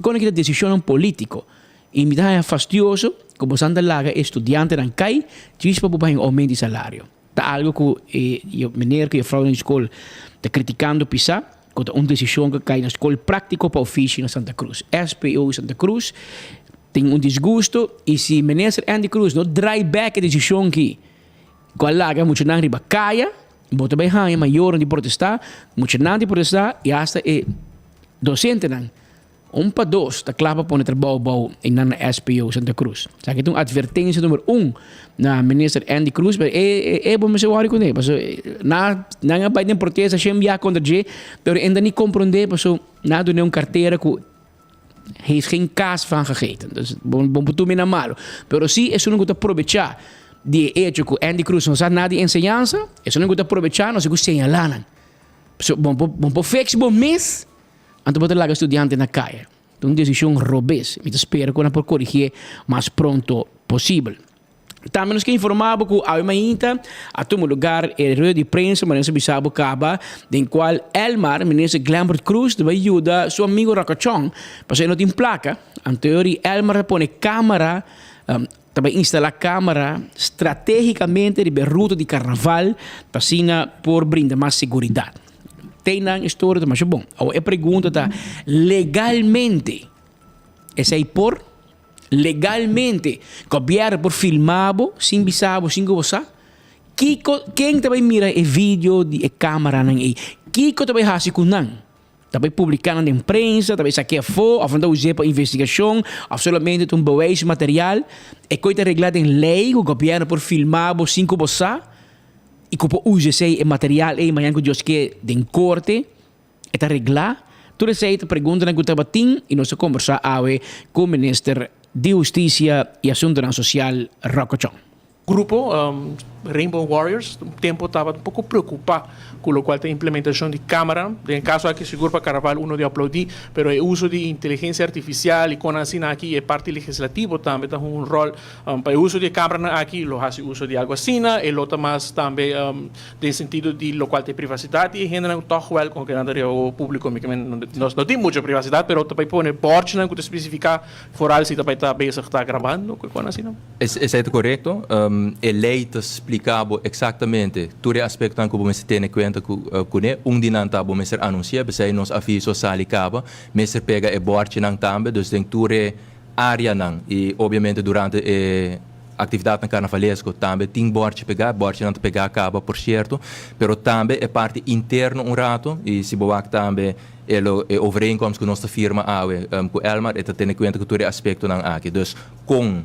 kon aki ta desishonnan polítiko. I mi ta haña fastioso ku bosan ta laga e studiantenan kai djis pa bo por haña un oumento di salario. Ta algu ku e meneer ku jefrounan di skol ta kritikando pisá ku ta un desishon ku kai na Skol Práktiko pa Ofishi na Santa Cruz. SPO Santa Cruz tin un disgusto i si Minister Endy Croes no drai bèk e desishon ki ku a laga muchanan riba kaya, bo ta bai haña mayornan di protestá, muchanan di protestá i asta e dosentenan. Un pa dos ta kla pa pone trabou bou einan na SPO Santa Cruz. Esaki ta un advertencia number un na Minister Endy Croes, pero e e bo mester wòrdu kuné, paso na nan a bai den protesta shen bia kontra dje, pero e no ta ni komprondé paso nan a dun'é un kartera ku Heeft geen kaas van gegeten. Dus bon bon por tuma na malo. Pero si esun ku ta probecha di e hecho ku Andy Cruz no sa nada di enseñansa, esun ku ta probecha no si ku señala nan. So bon por bon por fix bo mes, anto bo ta laga studiante na kaya. Ta un desishon robes. Mi ta spera ku nan por korigié mas pronto posibel. Tambe nos ke informá bo ku awe mainta a tuma lugar e rueda di prensa manera nos a bisa bo kaba den kual Elmar, minister Glenbert Croes ta bai yuda su amigo Rocachon pasobra e no tin plaka. Anto di Elmar ta pone kamera ta bai instalá kamera stratégikamente riba e ruta di karnaval pa asina por brinda mas seguridat. Te nan e storia ta masha bon. Awor e pregunta ta legalmente esei por? Legalmente, gobièrnu por filma bo sin bisa bo, sin ku bo sa? Kiko, ken ta bai mira e video di e kameranan ei? Kiko ta bai hasi ku nan? Ta bai publiká nan den prensa, ta bai sak'é afó, òf nan ta us'é pa investigashon, òf solamente ta un bewijsmateriaal? E koi ta reglá den lei ku gobièrnu por filma bo sin ku bo sa i ku por usa esei, e material ei mañana ku Dios ke den korte? E ta reglá? Tur esei ta preguntanan ku tabatin i nos a kombersá awe ku Minister di Hustisia i Asuntunan Sosial Rocco Chong. Grupo Rainbow Warriors un tempo tabata un poko preocupa cu locual ta implementacion di camera, den e caso aki sigur pa Carnaval uno di aplaudi, pero e uso di inteligencia artificial y con asina aki e parti legislativo tambe ta hunga un rol pa e uso di e cameranan aki lo haci uso di algo asina, e lo ta mas tambe Den sentido di locual ta e privacidad di e hendenan cu toch wel, como nan ta riba ojo publico, mi kimen nos no tin mucho privacidad, pero ta bay pone bordjenan cu ta specifica vooral si ta bay ta bezig ta grabando cu cosnan asina. Esey ta corecto. E ley ta splica bo exactamente tur e aspectonan cu bo mester tene cuenta cune. Un di nan ta bo mester anuncia, p'esey nos aviso a sali caba. Mester pega e bordjenan tambe, dus den tur e areanan y obviamente durante e Actividadnan carnavalesco tambe tin borchi pegá, borchinan ta pegá caba por cierto, pero tambe e parti interno un rato y si bo wak tambe e lo e overeenkomst cu nos ta firma awe cu Elmar e ta tene cuenta cu tur e aspectonan aki. Dus con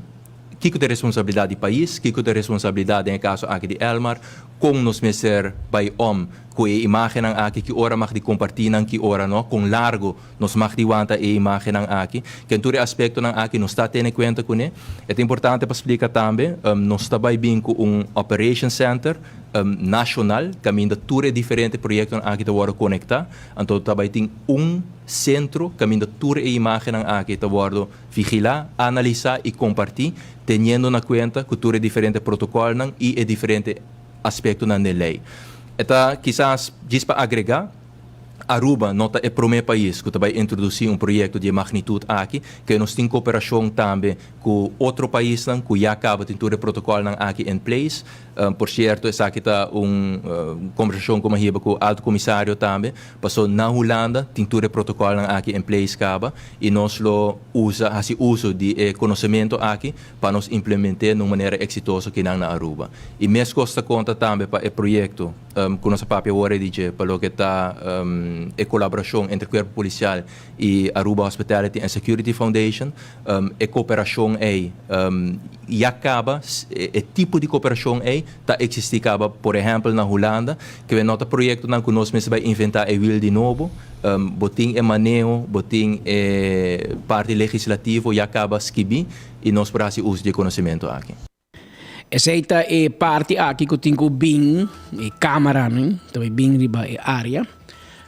kico ta e responsabilidad di pais, kico ta e responsabilidad den e caso aki di Elmar, con nos mester bay om cu e imagennan aki, ki ora mag di comparti nan, ki ora no, con largo Nos mag di wanta e imágennan aki. Ken tur e aspektonan aki nos ta tene kuenta kuné. E ta importante pa splika tambe, nos ta bai bin ku un operation center nashonal kaminda tur e diferente proyektonan aki ta wòrdu konektá. Anto ta bai tin un sentro kaminda tur e imágennan aki ta wòrdu vigilá, analisá i kompartí, teniendo na kuenta ku tur e diferente protokòlnan i e diferente aspektonan den lei. E ta kisas djis pa agregá. Aruba no ta e prome pais cu ta bay introduci un proyecto di e magnitud aki, ke nos tin cooperacion tambe cu otro paisnan cu ya caba tin tur e protocolnan aki in place. Por cierto esaki ta un conversacion cu mi a hiba cu Alto Comisario tambe, paso na Hulanda tin tur e protocolnan aki in place caba y nos lo usa haci uso di e conocemento aki pa nos implemente na un manera exitoso kinan na Aruba. Y mescos ta conta tambe pa e proyecto. Ku nos a papia awor e di dje pa loke ta e kolaborashon entre Kuerpo Polisial i Aruba Hospitality and Security Foundation. E kooperashon ei ya kaba, e tipo di kooperashon ei ta eksistí kaba por ehèmpel na Hulanda, ke no ta proyektonan ku nos mester bai inventá e wiel di nobo. Bo tin e maneho, bo tin e parti legislativo ya kaba skibí i nos por hasi uso di e konosementu aki. Esei ta e parti aki ku tin ku bin e kameranan ta bai bin riba e area.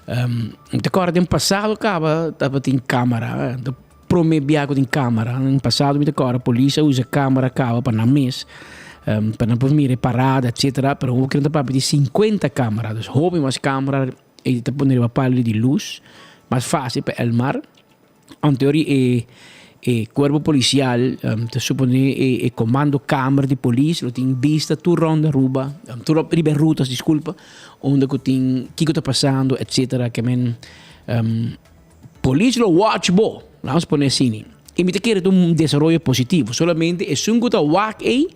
Mi ta kòrda den pasado kaba tabatin kamera, ta promé bia ku tin kamera. Den pasado mi ta kòrda polis a usa kamera kaba pa nan mes, pa nan por mira e parada etsetera, pero awor nan ta papia di sinkuenta kamera, dus hopi mas kamera e ta pone riba palo di lus, mas fásil pa elmar. Anteori e e cuerpo policial ta supone e e comando kamer di polis lo tin bista tur rond Aruba, tur riba e rutas disculpa, unda cu tin kico ta pasando etcetera ke men polis lo watch bo, laat ons pone asina. Y mi ta kere ta un desaroyo positivo, solamente esun cu ta wak ey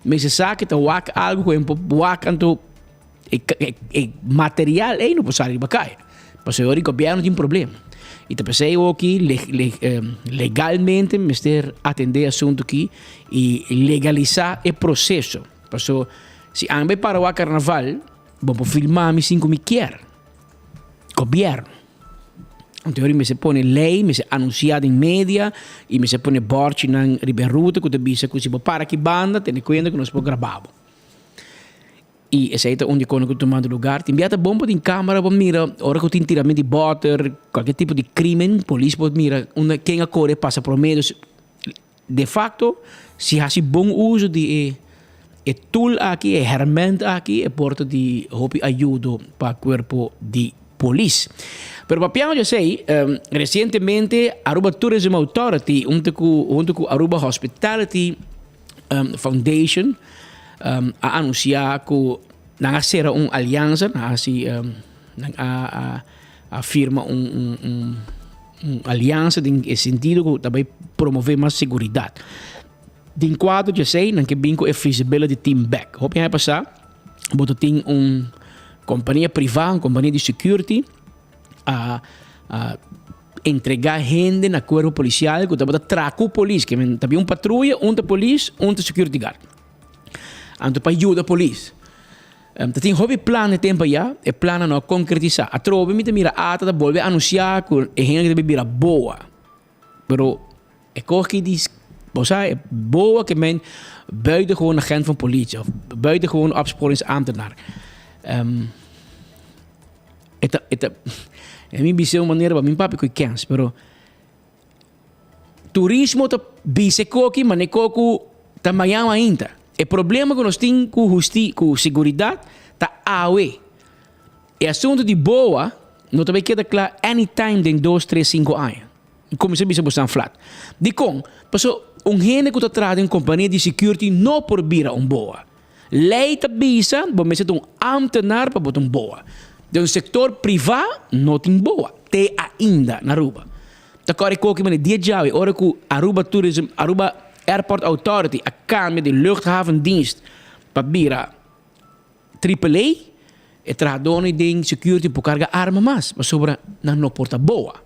mester sa cu ta wak algo cu e por wak anto E, e, e material ei no por sali riba kaya. Pasobra ora di gobierno tin problema. I ta p'esei oki le, le, eh, legalmente mester atendé e asuntu aki i legalisá e proseso. Paso si ami bai para wak karnaval, bo por filma mi sin ku mi kier. Gobierno. Anto yori mester pone lei, mester anunsiá den media i mester pone bòrchinan riba e ruta ku ta bisa ku si bo para aki banda tene kuenta ku nos por grabá bo. I esei ta un di kosnan ku ta tumando lugar. Tin bia ta bon pa tin kamera pa mira ora ku tin tiramento di bòter, kualke tipo di krimen, polis por mira unda ken a kore pasa promé. Dus de fakto si hasi bon uso di e e tool aki, e hèrmènt aki, e por ta di hopi ayudo pa kuerpo di polis. Pero papiando di esei, resientemente Aruba Tourism Authority hunto ku hunto ku Aruba Hospitality Foundation a anunsiá ku nan a sera un aliansa, nan a hasi nan a a firma un un un un aliansa den e sentido ku ta bai promové mas seguridat. Den kuadro di esei nan ke bin ku e feasibility team bek. Hopi aña pasá bo ta tin un kompania privá, un kompania di security a a entregá hende na kuerpo polisial ku tabata traha ku polis. Ke men tabia un patruya, un ta polis, un ta security guard. Anto pa yuda polis. Ta tin hopi plan e tempu ayá, e plannan no a konkretisá. Atrobe mi ta mira ata ta bolbe anunsiá ku e hende ta bira boa. Pero e koki di, bo sa, e boa ke men buitengewoon agent van politie of buitengewoon opsporingsambtenaar. Um, e ta, e ta, e mi bisa un manera pa mi papia ku kens, pero turismo ta bisa e koki, ma ne koku ta mañan ainda. E problema ku nos tin ku husti, ku seguridat ta awe. E asuntu di boa no ta bay keda kla anytime den dos, tres, sinku aña. Mi kuminsá bisa bosan flat. Dikon? Paso un hende ku ta traha den un kompania di security no por bira un boa. Lei ta bisa bo mester ta un ambtenaar pa bo ta un boa. Den un sektor privá no tin boa, te ainda na Aruba. Ta kòrda e koki manera dia djawe ora ku Aruba Tourism, Aruba Airport Authority a kambia di Luchthavendienst pa bira Triple A, e trahadónan den security por karga arma mas, pasobra nan no por ta boa.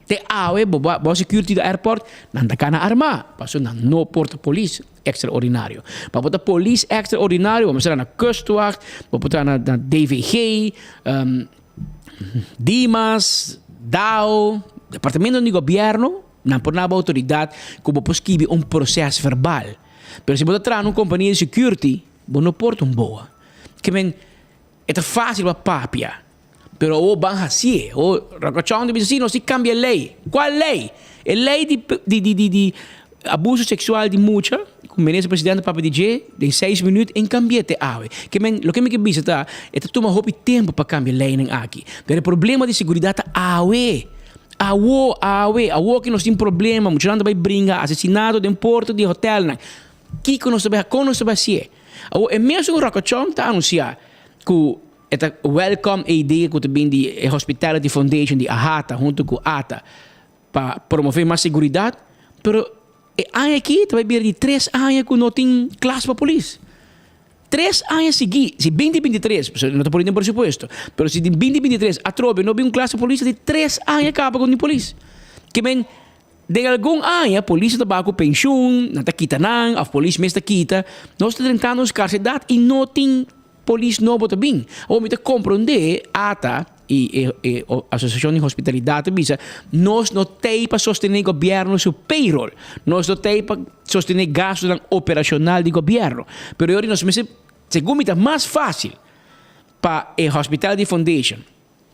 Te awe bo bo security di airport nan ta kana armá, pasobra nan no por ta polis extraordinario. Pa bo ta polis extraordinario bo mester na kustwacht, bo por ta na DVG, Dimas, dao, departamentonan di gobierno, nan por na bo outoridat ku bo por skibi un proses verbal. Pero si bo ta traha na un kompania di security, Bo no por ta un boa. Ke men, e ta fácil pa papia, pero awor ban hacié. Awor Rocochon ta bisa, sí, nos tin cambia e ley. Cual ley? E ley di, di, di, di, di abuso sexual di mucha, cu minister presidente papia di dje, den seis minuut en cambié te awe. Ke men, loke mi ke bisa ta, e ta tuma hopi tempo pa cambia leynan aki. Pero e problema di seguridad ta awe. Awo, awe, awo ki nos tin problema, muchanan ta bay bringa, asesinato den porta di hotelnan. Kiko nos ta bai kon nos ta bai hasié? Awor e mesun Rocochon ta anunsiá ku e ta welcome e idea ku ta bin di e Hospitality Foundation di AHATA huntu ku ata pa promové mas seguridat, pero e aña aki ta bai bira di tres aña ku no tin klas pa polis. Tres aña sigui, si binti 23, pasobra no ta pone den presupuesto, pero si den binti 23 atrobe no bin un klas pa polis ta di tres aña kaba ku no tin polis. Ke men Den algun aña polis ta baha ku penshun, nan ta kita nan òf polis mes ta kita. Nos ta drentando un skarsedat i no tin polis nobo ta bin. Awor mi ta komprondé ata i e e asosiashon di hospitalidat ta bisa nos no t'ei pa sostené gobièrnu su payroll, nos no t'ei pa sostené gastunan operashonal di gobièrnu. Pero e ora nos mester, segun mi ta mas fásil pa e Hospitality Foundation,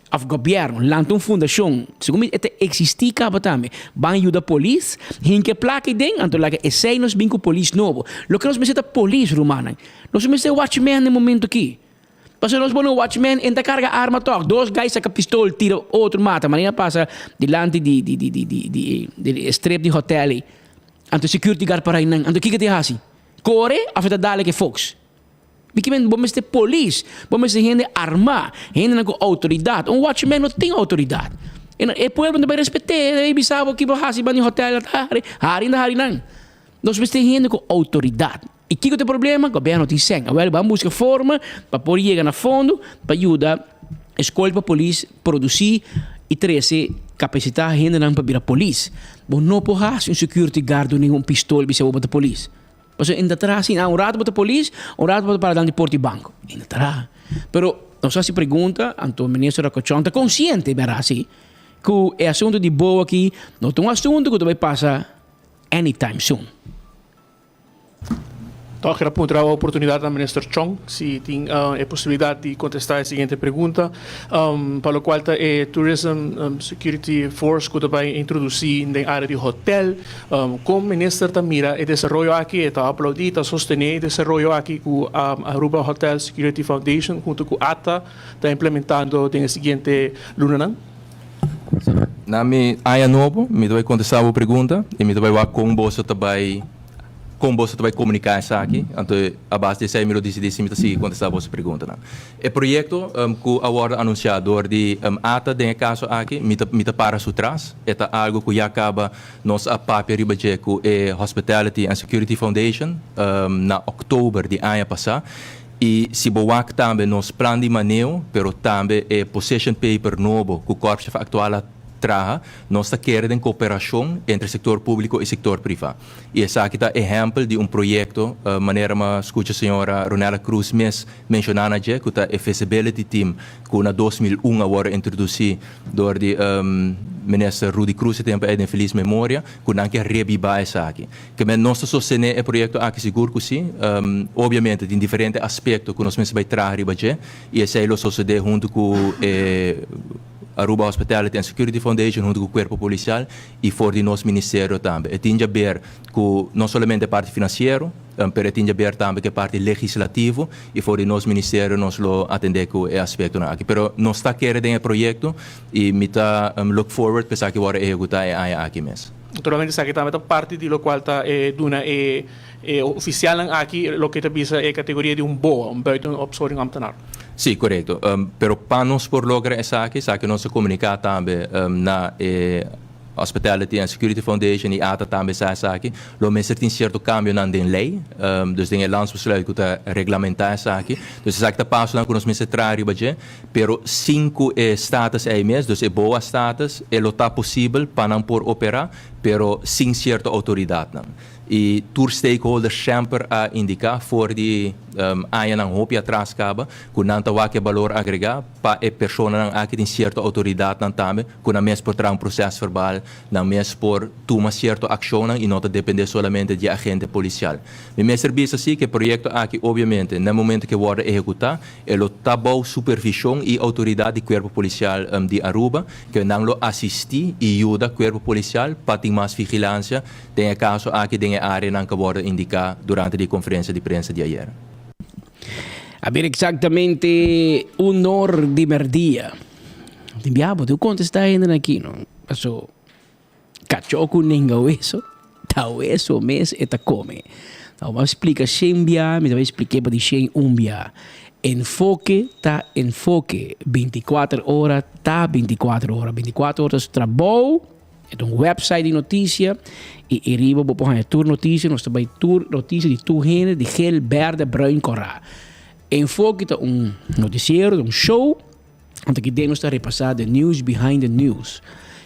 Of gobierno lanta un fundacion, segun mi e ta existi caba tambe, ban yuda polis, hinca e placa ey den, anto laga esey nos bin cu polis nobo. Loke nos mester ta polis, rumannan. Nos no mester watchman den momento aki. Pasobra nos pone un watchman, e ta carga arma toch, dos guy saca pistol, tira otro mata, manera pasa dilanti di di di di di di di e strip di hotel ey. Anto security guard para eynan, anto kico e ta haci? Core of e ta dale cu e folks? Mi ke men bo mester polis, bo mester hende armá, hendenan ku outoridat. Un watchman no tin outoridat. E no, e pueblo no ta bai respet'é, e ta bai bisa bo ki bo hasi banda di hotel, hari, hari na hari nan. Nos mester hende ku outoridat. I kiko ta e problema? Gobièrnu no tin sèn. Awèl ban buska forma pa por yega na fondo pa yuda e skol pa polis produsí i trese, kapasitá hendenan pa bira polis. Bo no por hasi un security guard duna un pistol bisa bo bo ta polis. Pasobra e ta traha asina, un rato bo ta polis, un rato bo ta para dilanti porta di banco. E ta traha. Pero nos a hasi pregunta, anto minister Rocochon ta consciente, berdad si. ku e asuntu di boa aki no ta un asuntu ku ta bai pasa anytime soon. Tòg el a puntra awa oportunidat na Minister Chong si tin e posibilidat di kontestá e siguiente pregunta, pa lokual ta e Tourism Security Force ku ta bai introdusí den área di hotèl. Kon Minister ta mira e desaroyo aki? E ta aplaudí, ta sostené e desaroyo aki ku Aruba Hotel Security Foundation huntu ku ata ta implementando den e siguiente lunanan? Na mi aña nobo mi ta bai kontestá bo pregunta i mi ta bai wak kon boso ta bai Kon boso ta bai komuniká esaki? Anto a base di esei mi lo disidí si mi ta sigui kontestá boso preguntanan. E proyekto ku a wòrdu anunsiá dor di ata den e kaso aki, mi ta mi ta para su tras. E ta algu ku ya kaba nos a papia riba dje ku e Hospitality and Security Foundation na òktober di aña pasá. I si bo wak tambe nos plan di maneo, pero tambe e position paper nobo ku Korpschef Aktual a traha, nos ta kere den koperashon entre sektor públiko i sektor privá. I esaki ta ehèmpel di un proyekto, manera m'a skucha señora Ronella Cruz mes menshoná na dje, ku ta e Feasibility Team ku na 2001 a wòrdu introdusí dor di Minister Rudy Cruz e tempu ei den felis memoria, ku nan ke rebibá esaki. Ke men nos ta sostené e proyekto aki sigur ku sí. Obviamente tin diferente aspekto ku nos mester bai traha riba dje i esei lo sosodé huntu ku e Aruba Hospitality and Security Foundation huntu ku Kuerpo Polisial i for di nos ministerio tambe. E tin djaber ku no solamente e parti finansiero, pero e tin djaber tambe ku e parti legislativo i for di nos ministerio nos lo atendé ku e aspektonan aki. Pero nos ta kere den e proyekto i mi ta look forward pa esaki wòrdu ehekutá e aña aki mes. Naturalmente esaki tambe ta parti di lokual ta e duna e e ofisialnan aki loke ta bisa e kategoria di un boa, un buitenopsporing ambtenaar. Sí, korekto. Pero pa nos por logra esaki, esaki nos a komuniká tambe na e Hospitality and Security Foundation i ata tambe sa esaki, lo mester tin sierto kambionan den lei, dus den e landsbesluit ku ta reglamentá esaki. Dus esaki ta pasonan ku nos mester traha riba dje, pero sin ku e status ei mes, dus e boa status, e lo ta posibel pa nan por operá, pero sin sierto outoridatnan. I tur stakeholder semper a indiká for di añanan hopi atras kaba ku nan ta wak e balor agregá pa e personanan aki tin sierto outoridatnan tambe ku nan mes por traha un proses verbal, nan mes por tuma sierto akshonnan i no ta dependé solamente di e agente polisial. Mi mester bisa si ku e proyekto aki obviamente na e momento ku e wòrdu ehekutá e lo ta bou supervishon i outoridat di Kuerpo Polisial di Aruba ku nan lo asistí i yuda Kuerpo Polisial pa tin mas vigilansia Den e kaso aki den e areanan ku a wòrdu indiká durante di e konferensia di prensa di ayer. A bira eksaktamente un or di merdia. Tin bia bo tin ku kontestá hendenan aki no. Paso kachó ku nenga weso ta weso mes e ta kome. Bo a splika shen bia mi ta bai splik'é pa di shen un bia. Enfoke ta enfoke. Binti kuater ora ta binti kuater ora. Binti kuater ora ta su trabou. E ta un website di noticia y e riba bo por haña tur noticia. Nos ta bay tur noticia di tur hende di geel, berde, bruin, cora. Enfoke ta un noticiero, ta un show. Anto aki den nos ta repasa the news behind the news.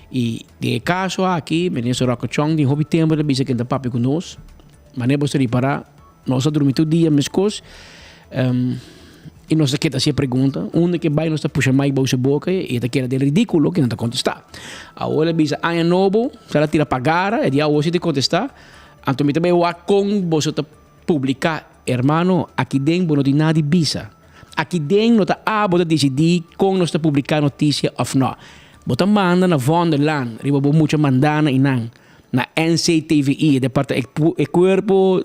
Y den e caso aki, Minister Rocco Chong tin hopi tempo ta bisa ken ta papia cu nos. Manera bo ta ripara, nos a drumi tur dia mescos. Y nos ta keda haci e pregunta. Unda ke bay nos ta pusha mic bou su boca y e ta keda den ridiculo ke no ta contesta. Awor el a bisa aña nobo, sa la tira pa gara, e di awor si ta contesta. Anto mi ta bay wak con boso ta publica. Hermano, aki den bo no tin nada di bisa. Aki den no ta abo ta dicidi con nos ta publica noticia of no. Bo ta manda na Vondellaan riba bo mucha mandana y nan na NCTVI, e departa e cuerpo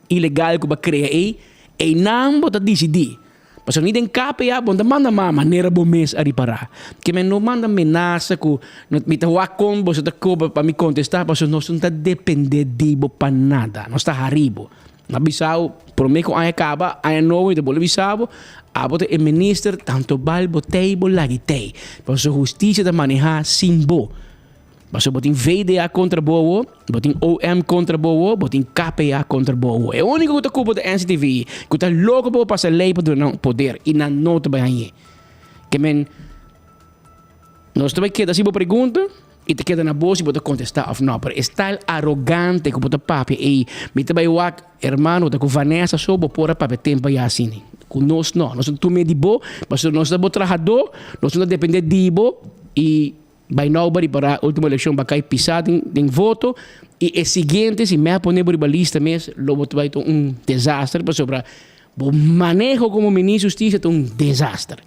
ilegal ku bo a krea ei, einan bo ta disidí. Pasobra ni den KPA bo no ta manda mas manera bo mes a ripará. Ke men no manda menasa ku no mi ta wak kon boso ta koba pa mi kontestá pasobra nos no ta dependé di bo pa nada. Nos ta hari bo. Mi a bisa bo promé ku aña kaba, aña nobo mi ta bolbe bisa bo, abo ta e minister tantu bal bo tei bo lagi tei. Pasobra hustisia ta manehá sin bo. Pasobra bo tin VDA kontra bo awo, bo tin OM kontra bo awo, bo tin KPA kontra bo awo. E úniko ku ta kupo ta NCTV, ku ta loko pa bo pasa lei pa duna nan poder i nan no ta bai hañ'é. Ke men, nos ta bai keda hasi bo pregunta i ta keda na bo si bo ta kontestá òf nò. Pero e style arogante ku bo ta papia ei, mi ta bai wak, hermano, ta ku Vanessa so bo por a papia tempu ayá asina. Ku nos nò. Nos ta tum'é di bo, pasobra nos ta bo trahadó, nos no ta dependé di bo i. Bai nou bo ripará último elekshon bo a kai pisá den den voto i e siguiente si mep pone bo riba lista mes lo bo ta bai ta un desaster pasobra bo maneho komo ministro di hustisia ta un desaster.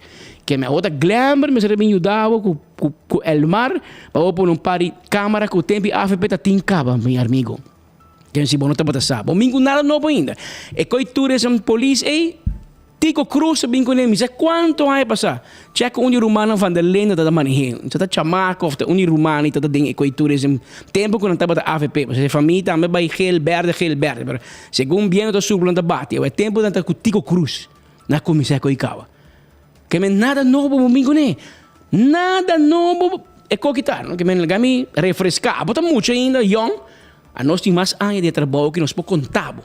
Ke mi awor ta Glenber mester a bin yuda bo ku ku ku Elmar pa bo pone un par di kamara ku tempo di avp ta tin kaba mi armigo. Ken si bo no tabata sa. Bo min ku nada nobo ainda. E koi tur esnan polis ei, Tico Cruz a bin kuné mi sa kuantu aña pasá. Check un di rumannan van der Linde ta ta maneh'é. Sa ta chamaco of ta un di rumannan ei ta ta den e koi tur esnan tempu ku nan tabata avp. Pasobra e famia tambe bai geel berde geel berde. Pero segun bientu ta supla nan ta bati. Awe e tempu nan ta ku Tico Cruz nan a kuminsá e koi kawa. Ke men nada nobo bo bin kuné. Nada nobo e koki ta. Ke men laga mi refreská. Abo ta mucha ainda yòn. Anos tin mas aña di e trabou ku nos por konta bo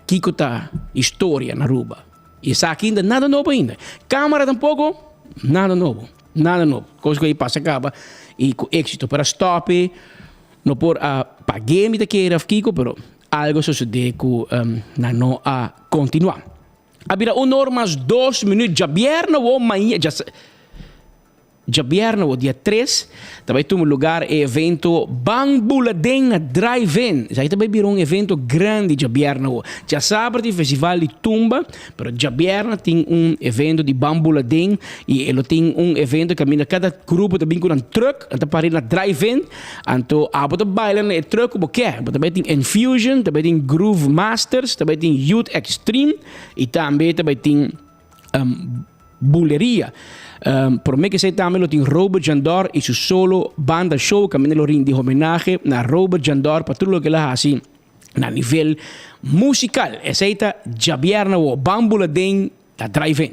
kiko ta historia na Aruba. I esaki ainda nada nobo ainda. Kamara tampoko, nada nobo, nada nobo. Kos ku a pasa kaba i ku éksito. Pero a stòp e, no por a pag'é mi ta kere òf kiko, pero algu a sosodé ku nan no a kontinuá. A bira un or mas dos minüt djabièrnè wou maña. Djabièrnè o dia tres ta bai tuma lugar e evento Ban Bula Den na Drive-In. Esaki ta bai bira un evento grandi djabièrnè o. Djasabra tin festival di tumba, pero djabièrnè tin un evento di Ban Bula Den i e lo tin un evento kaminda kada grupo ta bin ku nan truck, nan ta para na Drive-In, anto abo ta baila na e truck ku bo ke. Bo ta bai tin Enfusion, ta bai tin Groove Masters, ta bai tin Youth Extreme i tambe ta bai tin Buleria. Prome ke esei tambe lo tin Robert Jandor i su solo banda show kaminda lo rindi homenahe na Robert Jandor pa tur loke el a hasi na nivel musikal. Esei ta djabièrnè awo. Ban bula den ta drive-in.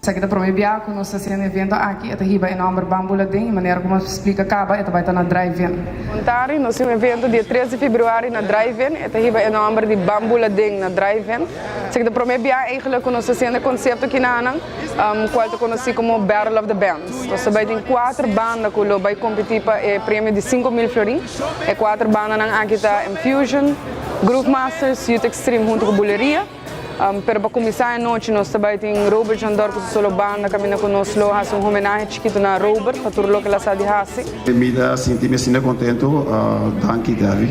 Esaki ta prome bia ku nos ta hasiendo e evento aki. E ta hiba e nòmber Ban Bula Den i manera ku nos splika kaba e ta bai ta na drive-in. Montari, nos tin un evento dia tres di februari na drive-in. E ta hiba e nòmber di Ban Bula Den na drive-in. Esaki ta prome bia eigenlijk ku nos ta hasiendo e konsepto kinanan, kual ta konosí komo Battle of the Bands. Nos ta bai tin kuater banda ku lo bai kompetí pa e premio di 5000 florin. E kuater bandanan aki ta Enfusion, Groove Masters, Youth Extreme huntu ku Buleria. Pero pa kuminsá e nochi nos ta bai tin Robert Jandor ku su solo banda kaminda ku nos lo hasi un homenahe chikitu na Robert pa tur loke el a sa di hasi. Mi ta sinti mi asina contento, danki Debbie,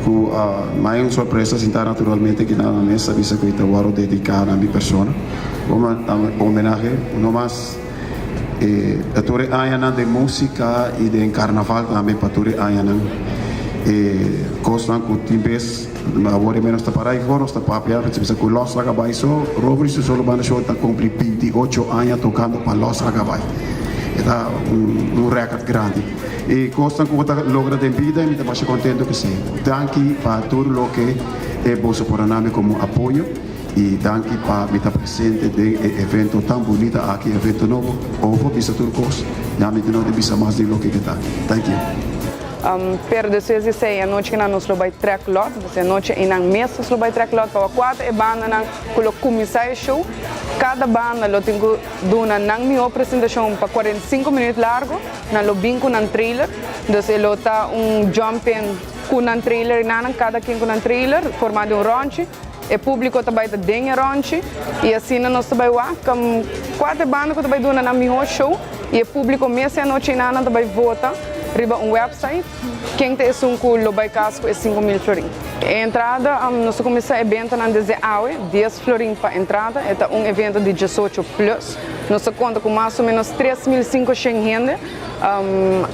cu mai un sorpresa sinta naturalmente aki na mesa bisa cu ta worde dedica na mi persona como homenahe no mas pa tur e añanan den musica y den carnaval tambe pa tur e añanan e cosnan cu tin bes awor e menos ta para y for nos ta papia bisa cu Los Laga Bay so Robert y su solo banda show ta cumpli 28 aña tocando pa Los Laga Bay. E ta un record grandi. E cosnan cu bo ta logra den bida y mi ta masha contento cu esey. Danki pa tur loke e boso por a nami como apoyo y danki pa mi ta presente den e evento tan bunita aki, evento nobo. Ovo bisa tur cos, ya mi no di bisa mas di loke ke ta. Thank you. Pero despues di esey anochi kinan nos lo bay trek lot, dus e anochi eynan mes nos lo bay trek lot pa wak e bandanan cu lo cuminsa e show. Cada banda lo tin cu duna nan mihó presentashon pa 45 minuut largu, nan lo bin ku nan trailer, dus e lo ta un jump in ku nan trailer i nan, kada ken ku nan trailer, formá den un rònchi, e públiko ta bai ta den e rònchi i asina nos ta bai wak kuater banda ku ta bai duna nan mihó show i e públiko mes e anochi einan ta bai vota riba un website. Ken ta esun ku lo bai kas ku e 5000 florin? E entrada, nos ta kuminsá e bentanan desde awe, dies florin pa entrada. E ta un evento di diesocho plus. Nos ta konta ku mas o ménos 3500 hende.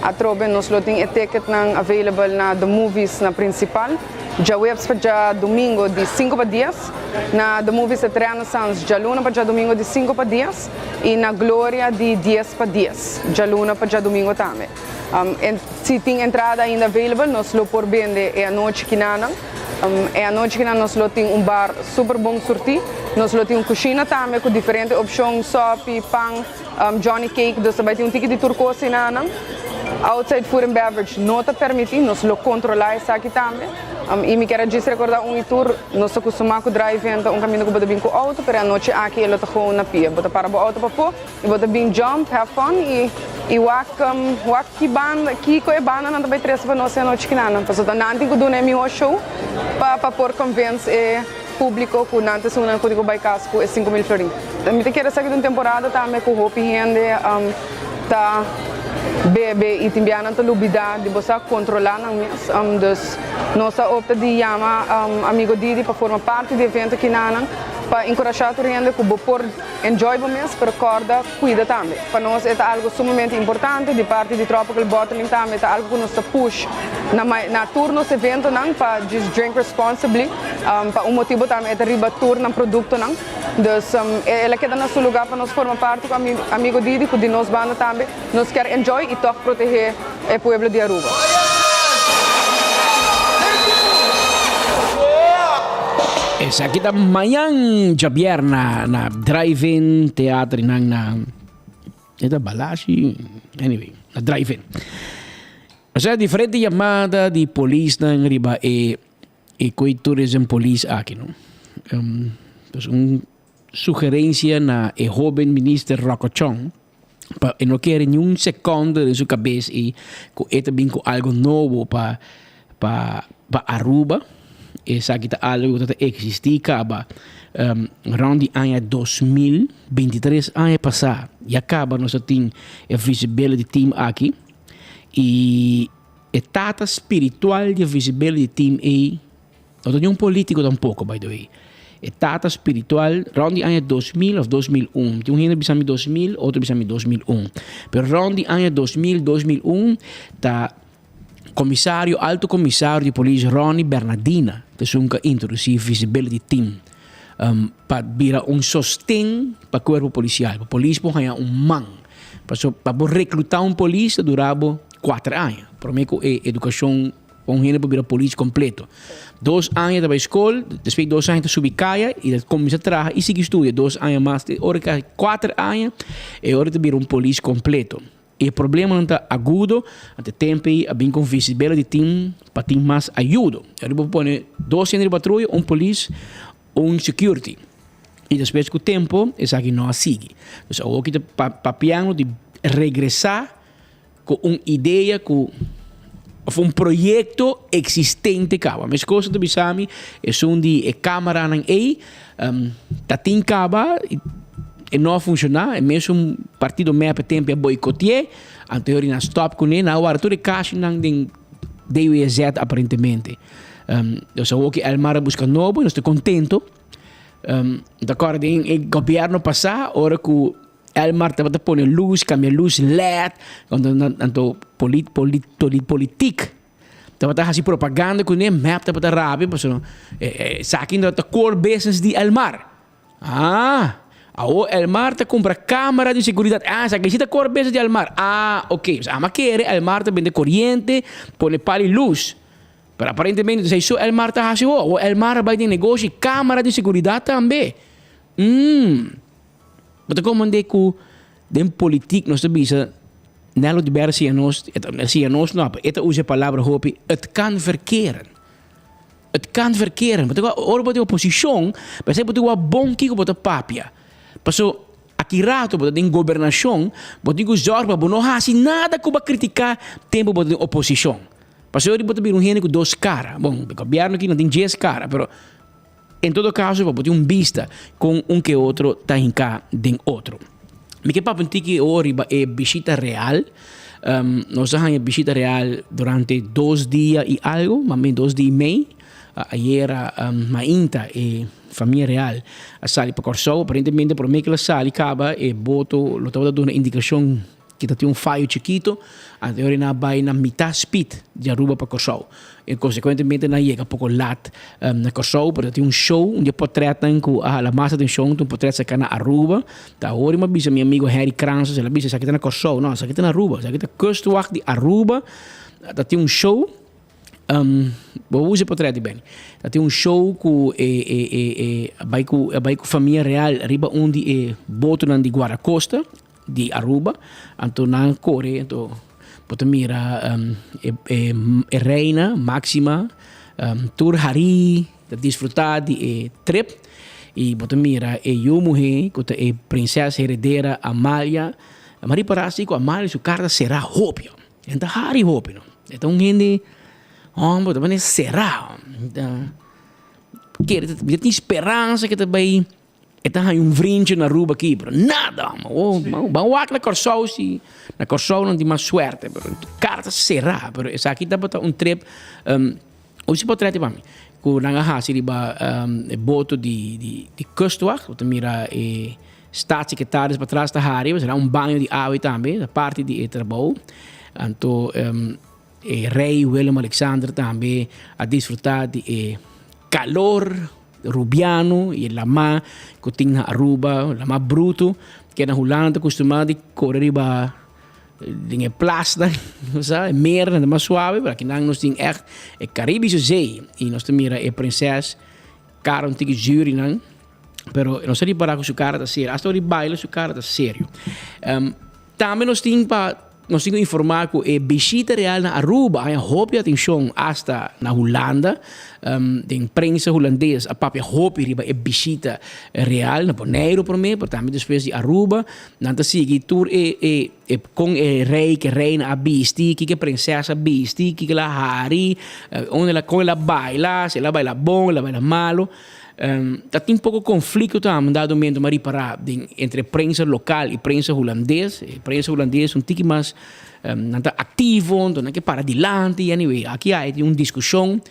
Atrobe nos lo tin e ticketnan available na The Movies na Principal, djaweps pa djadumingo di sinku pa dies, na The Movies at Renaissance djaluna pa djadumingo di sinku pa dies i na Gloria di dies pa dies, djaluna pa djadumingo tambe. Si tin entrada ainda available nos lo por bende e anochi kinanan. E anochi kinan nos lo tin un bar super bon surti. Nos lo tin un cushina tambe cu diferente opcion, sopi, pan, johnny cake, dus ta bay tin un tiki di tur cos enanan. Outside food and beverage no ta permiti, nos lo controla esaki tambe. Y mi kier a djis recorda un y tur, nos ta custuma cu drive-in ta un caminda cu bo ta bin cu auto, pero e anochi aki e lo ta gewoon na pia. Bo ta para bo auto pafo. I bo ta bin jump, have fun i i wak wak ki banda kiko e bandanan ta bai trese pa nos e anochi kinanan. Pasobra ta nan tin ku duna e mihó show pa pa por convince e publico ku nan ta esunnan ku tin ku bai kas ku e 5000 florin. Mi ta kere sa ki ta un temporada tambe ku hopi hende ta. bebe y tin biaha nan ta lubida di bo sa controla nan mes. Dus nos a opta di yama Amigo Didi pa forma parti di evento kinanan pa encorasha tur hende cu bo por enjoy bo mes pero corda cuida tambe. Pa nos e ta algo sumamente importante, di parti di Tropical Bottling tambe e ta algo cu nos ta push na na tur nos eventonan pa just drink responsibly, pa un motibo tambe e ta riba tur nan productonan. Dus el a keda na su lugar pa nos forma parti cu Amigo Didi cu di nos banda tambe nos kier enjoy y toch protege e pueblo di Aruba. Esaki ta mañan djabierna na Drive-In Theater nan na e ta Balashi anyway na Drive-In. Osea diferente yamada di polisnan riba e e koe tourism police aki no. Dus un sugerencia na e hoben minister Rocco Chong pa e no kere ni un secondo den su cabes y cu e ta bin cu algo nobo pa pa pa Aruba. Esaki ta algo cu ta existi caba rond di aña 2000, 23 aña pasa ya caba nos a tin e visibility team aki y e tata spiritual di e visibility team ey No ta ni un politico tampoco, by the way. E tata spiritual, rond di aña 2000 of 2001. Tin un hende bisa mi 2000, otro bisa mi 2001. Pero rond di aña 2000, 2001, ta comisario, alto comisario di polis Ronnie Bernardina, ta esun cu a introduci Visibility Team. Um, pa bira un sosten pa cuerpo policial. Pa polis por haña un man. Paso, pa bo recluta un polis ta dura bo 4 aña. Prome cu e educacion Pa un hende por bira polis completo. Dos aña ta bay school, despues di dos aña ta subi caya y ta cuminsa traha y sigui studia dos aña mas. Te ora cu cuater aña e ora ta bira un polis completo. Y e problemanan ta agudo, ante tempo ey a bin con visibility team pa tin mas ayudo. E ora bo por pone dos hende di patruya, un polis, un security. Y despues cu tempo esaki no a sigui. Dus awoki ta papiando di regresa Ku un idea ku of un proyekto eksistente kaba. Meskos ta bisa mi esun di e kameranan ei ta tin kaba e no a funshoná. E mesun partido mep e tempu a boikoti'é. Anto e nan stòp kuné. Nan a wòrdu tur e kashinan den DWZ aparentemente. Dus awor ku Elmar a buska nobo nos ta kontento. Mi ta kòrda den e gobièrnu pasá ora ku Elmar tabata pone luz, cambia luz led, anto polit, polit, polit, politiek tabata haci propaganda cu ne, mep tabata rabia pasobra esaki no ta core business di Elmar. Ah, awo Elmar ta cumpra camera di seguridad, ah esaki si ta core business di Elmar, ah ok, ama kere Elmar ta bende coriente, pone pali luz, pero aparentemente esey so Elmar ta haci ho, awo Elmar a bay den negoshi camera di seguridad tambe, umm. Bo ta komprendé ku den politik nos ta bisa, Nelo de Berg siña nos, e ta siña nos no, e ta usa e palabra hopi, het kan verkeren. Het kan verkeren. Bo ta ora bo ta den oposishon, p'esei bo ta wak bon kiko bo ta papia. Paso aki rato bo ta den gobernashon, bo tin ku zòrg pa bo no hasi nada ku bo a kritiká tempu bo ta den oposishon. Pasobra ora bo ta bira un hende ku dos kara. Bon, gobièrnu aki no tin djes kara, pero. En todo caso pa bo tin un bista con un ke otro ta hinca den otro. Mi ke papia un tiki awor riba e bishita real. Nos a haña bishita real durante dos dia y algo, mas o menos dos dia y mei. Ayera mainta e famia real a sali pa Kòrsou. Aparentemente prome ke lo sali kaba e boto lo tabata duna indikashon Ki ta tin un fayo chikito, anto e ora nan a bai na mitá speed di Aruba pa Kòrsou. I konsekuentemente nan a yega poko lat na Kòrsou, pero ta tin un show, un di e potrètnan ku a hala mas atenshon ta un potrèt saká na Aruba. Ta awor mi a bisa mi amigo Harry Kranzes, el a bisa esaki ta na Kòrsou, no, esaki ta na Aruba, esaki ta kustwacht di Aruba, ta tin un show. Bo usa e potrèt di Benny. Ta tin un show ku e e e e a bai ku a bai ku famia real riba un di e botonan di Guardacosta di Aruba. Anto nan kore anto bo ta mira e e e reina Maxima tur harí ta disfrutá di e trip i bo ta mira e yu muhé ku ta e prinses heredera Amalia. Mi a ripará si ku Amalia su kara ta será hopi. E ta hari hopi no. E ta un hende homber ta bini será. Ta kere ta tin speransa ke ta bai. E ta haña un vrinchi na Aruba aki, pero nada! Oh, ban wak na Kòrsou si. Na Kòrsou nan tin mas suerte, pero kara ta será. Pero esaki tabata un trip, um, hoy si por trete pa mi, ku nan a hasi riba e boto di, di, di kustwacht. Bo ta mira e staatssecretaris patras ta hari, será un baño di awe tambe, ta parti di e trabou. Anto e rei Willem Alexander tambe a disfrutá di e kalor Rubiano y e lama cu tin na Aruba, lama bruto, ke na Hulanda ta costuma di core riba den e plasnan, bo sa, e mernan ta mas suave, pero akinan nos tin echt e Caribische Zee y nos ta mira e prinses cara un tiki zuur y nan, pero nos ta ripara cu su cara ta serio, hasta ora di baila su cara ta serio. Tambe nos tin pa nos tin ku informá ku e bishita real na Aruba a haña hopi atenshon asta na Hulanda. Den prensa hulandes a papia hopi riba e bishita real na Boneiru promé, pero tambe despues di Aruba. Nan ta sigui tur e e e kon e rei ku e reina a bisti, kiko e prinsesa a bisti, kiko el a hari, unda el a kon el a baila, si el a baila bon, el a baila malu. Ta tin poko konflikto tambe un dado momento mi a ripará den entre prensa lokal i prensa hulandes. E prensa hulandes un tiki mas nan ta aktivo, enton nan ke para dilanti. Anyway, aki ai tin un diskushon,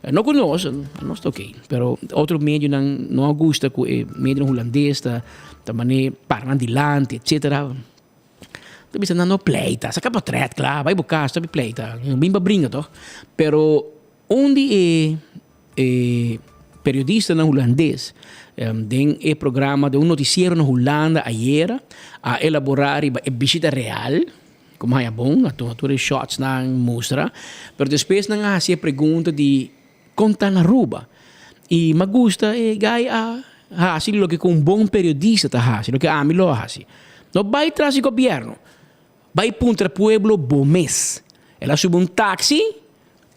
no ku nos, nos ta oke, pero otro medionan no a gusta ku e medionan hulandes ta ta manera para nan dilanti etcetera. Ta bisa nan no pleita, saka potret kla, bai bo kas ta pleita, bin pa bringa toch. Pero un di e E periodistanan hulandes den e programa den un noticiero na Hulanda ayera a elabora riba e bishita real, como haya bon, a tuma tur e shotsnan mustra, pero despues nan a haci e pregunta di con ta na Aruba y m'a gusta e guy a haci loke cu un bon periodista ta haci, loke ami lo a haci, no bay tras di gobierno, bay puntra pueblo bo mes. El a subi un taxi.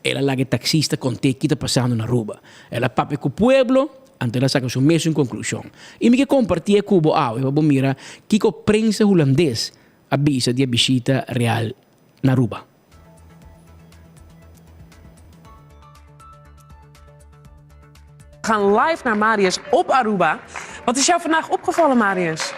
El a laga e taxista kont'é ki ta pasando na Aruba. El a papia ku pueblo, anto el a saka su mesun konklushon. I mi ke kompartié ku bo awe pa bo mira kiko prensa hulandes a bisa di e bishita real na Aruba. We gaan live naar Marius op Aruba. Wat is jou vandaag opgevallen, Marius?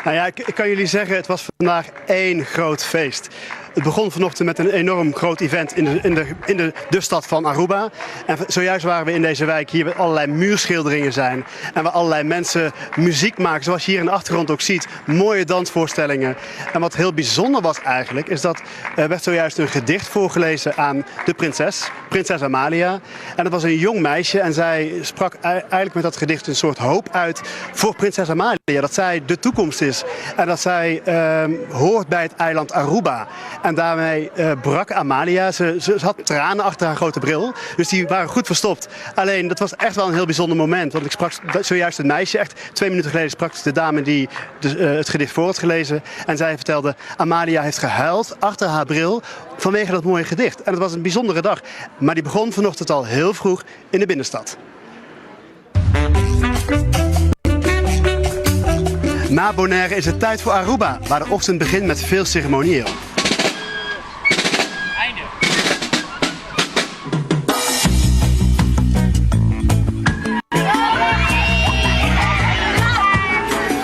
Nou ja, ik, ik kan jullie zeggen, het was vandaag één groot feest. Het begon vanochtend met een enorm groot event in de, in de, in de, de stad van Aruba. En zojuist waren we in deze wijk hier waar allerlei muurschilderingen zijn. En waar allerlei mensen muziek maken, zoals je hier in de achtergrond ook ziet. Mooie dansvoorstellingen. En wat heel bijzonder was eigenlijk, is dat er werd zojuist een gedicht voorgelezen aan de prinses, prinses Amalia. En dat was een jong meisje en zij sprak eigenlijk met dat gedicht een soort hoop uit voor prinses Amalia. Dat zij de toekomst is en dat zij ehm, hoort bij het eiland Aruba. En daarmee eh, brak Amalia. Ze, ze, had tranen achter haar grote bril, dus die waren goed verstopt. Alleen, dat was echt wel een heel bijzonder moment. Want ik sprak zojuist het meisje, echt twee minuten geleden sprak de dame die de, eh, het gedicht voor had gelezen. En zij vertelde, Amalia heeft gehuild achter haar bril vanwege dat mooie gedicht. En het was een bijzondere dag. Maar die begon vanochtend al heel vroeg in de binnenstad. Na Bonaire is het tijd voor Aruba, waar de ochtend begint met veel ceremonieel.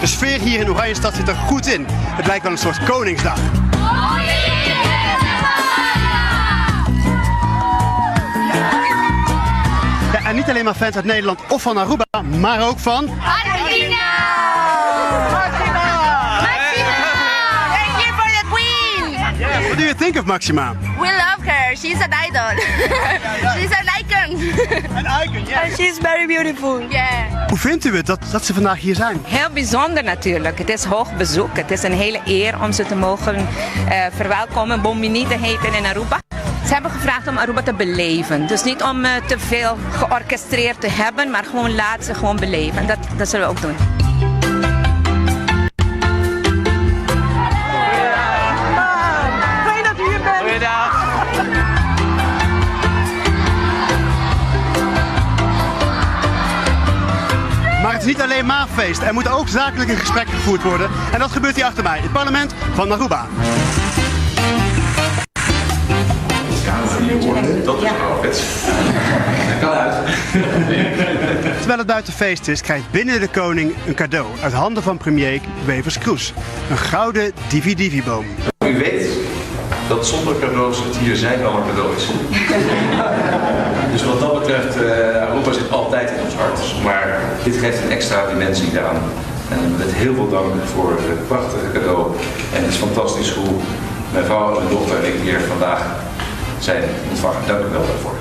De sfeer hier in Oranjestad zit er goed in. Het lijkt wel een soort Koningsdag. Ja, en niet alleen maar fans uit Nederland of van Aruba, maar ook van... Argentina! Maxima! Maxima! Thank you for the queen! What do you think of Maxima? We love her. She's an idol. She's an icon. An icon, yes. And she's very beautiful. Yeah. Hoe vindt u het dat, dat ze vandaag hier zijn? Heel bijzonder natuurlijk. Het is hoog bezoek. Het is een hele eer om ze te mogen uh, verwelkomen. Bombini te heten in Aruba. Ze hebben gevraagd om Aruba te beleven. Dus niet om uh, te veel georchestreerd te hebben, maar gewoon laat ze gewoon beleven. En dat, dat zullen we ook doen. Fijn dat u hier bent. Goeiedag. Maar het is niet alleen maar feest. Er moeten ook zakelijke gesprekken gevoerd worden. En dat gebeurt hier achter mij, het parlement van Aruba. Dat is ouderwets. Dat kan uit. Terwijl het buiten feest is, krijgt binnen de koning een cadeau uit handen van premier Wevers Kroes. Een gouden divi-divi-boom. U weet dat zonder cadeaus het hier zijn al een cadeau is. Dus wat dat betreft, eh, Aruba zit altijd in ons hart. Maar dit geeft een extra dimensie daaraan. En met heel veel dank voor het prachtige cadeau. En het is fantastisch hoe mijn vrouw en mijn dochter en ik hier vandaag zijn ontvangen. Dank u wel daarvoor.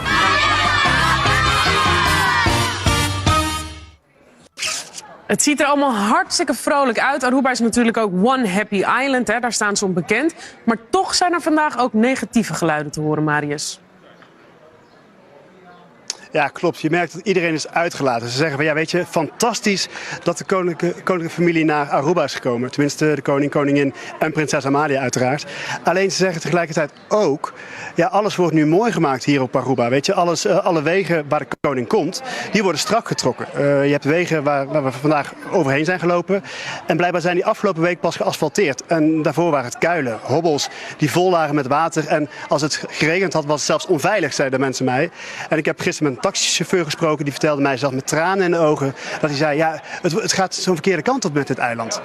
Het ziet er allemaal hartstikke vrolijk uit. Aruba is natuurlijk ook One Happy Island, hè? daar staan ze om bekend. Maar toch zijn er vandaag ook negatieve geluiden te horen, Marius. Ja, klopt. Je merkt dat iedereen is uitgelaten. Ze zeggen van ja, weet je, fantastisch dat de koninklijke, koninklijke familie naar Aruba is gekomen. Tenminste, de koning, koningin en prinses Amalia uiteraard. Alleen ze zeggen tegelijkertijd ook, ja, alles wordt nu mooi gemaakt hier op Aruba. Weet je, alles, eh, alle wegen waar de koning komt, die worden strak getrokken. Eh, je hebt wegen waar, waar we vandaag overheen zijn gelopen. En blijkbaar zijn die afgelopen week pas geasfalteerd. En daarvoor waren het kuilen, hobbels, die vol lagen met water. En als het geregend had, was het zelfs onveilig, zeiden mensen mij. En ik heb gisteren met een taxichauffeur gesproken. Die vertelde mij zelfs met tranen in de ogen. Dat hij zei, ja, het, het gaat zo'n verkeerde kant op met dit eiland.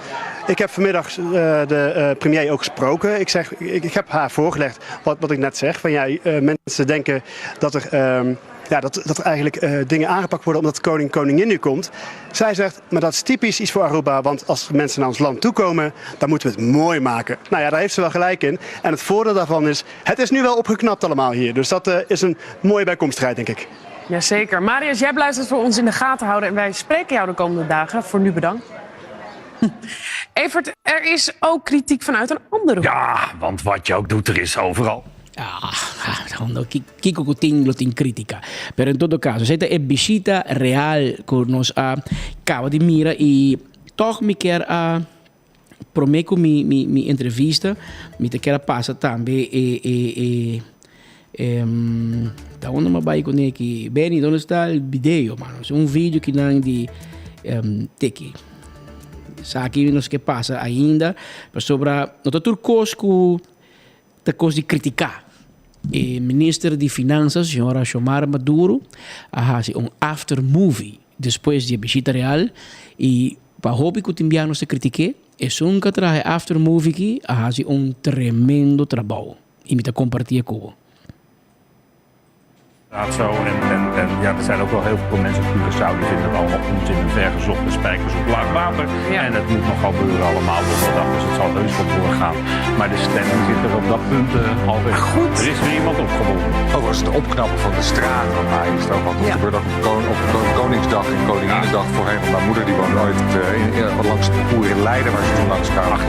Ik heb vanmiddag eh, de eh, premier ook gesproken. Ik, zeg, ik, ik heb haar voorgelegd wat, wat ik net zeg. Van ja, eh, mensen denken dat er... ehm, ja, dat, dat er eigenlijk eh, dingen aangepakt worden omdat de koning koningin nu komt. Zij zegt, maar dat is typisch iets voor Aruba, want als mensen naar ons land toekomen, dan moeten we het mooi maken. Nou ja, daar heeft ze wel gelijk in. En het voordeel daarvan is, het is nu wel opgeknapt allemaal hier. Dus dat eh, is een mooie bijkomstigheid, denk ik. Jazeker. Marius, jij blijft het voor ons in de gaten houden en wij spreken jou de komende dagen. Voor nu bedankt. Evert, er is ook kritiek vanuit een andere hoek. Ja, want wat je ook doet, er is overal. Ah, no, Kiko ku tin lo tin kritika. Pero en todo caso, esei ta e bishita real ku nos a kaba di mira i tòg mi kier a promé ku mi mi mi entrevista mi ta kier a pasa tambe e e e ta unda mi a bai kuné aki? Benny, donde sta el video mano? Un video kinan di tiki. Esaki nos ke pasa ainda pasobra no ta tur kos ku Ta kos di kritiká. E minister di Finansas, señora Xiomara Maduro, a hasi un after movie despues di e bishita real i pa hopi ku tin bia nos ta kritik'é, esun ku a traha e after movie aki a hasi un tremendo trabou i mi ta kompartié ku bo. Inderdaad zo. En, en, en ja, er zijn ook wel heel veel mensen op Curaçao die vinden het allemaal onzin en vergezochte spijkers op laag water. En het moet nogal gebeuren allemaal donderdag, dus het zal heus wel doorgaan. Maar de stemming zit er op dat punt uh, alweer. Goed. Er is weer iemand opgewonden. Overigens het opknappen van de straat, want hij is ook altijd ja. gebeurd ook op, kon, op Koningsdag en Koninginnedag ja. voorheen. Want mijn moeder die woonde ooit uh, in, in, langs de boer in Leiden, waar ze toen langs kwamen.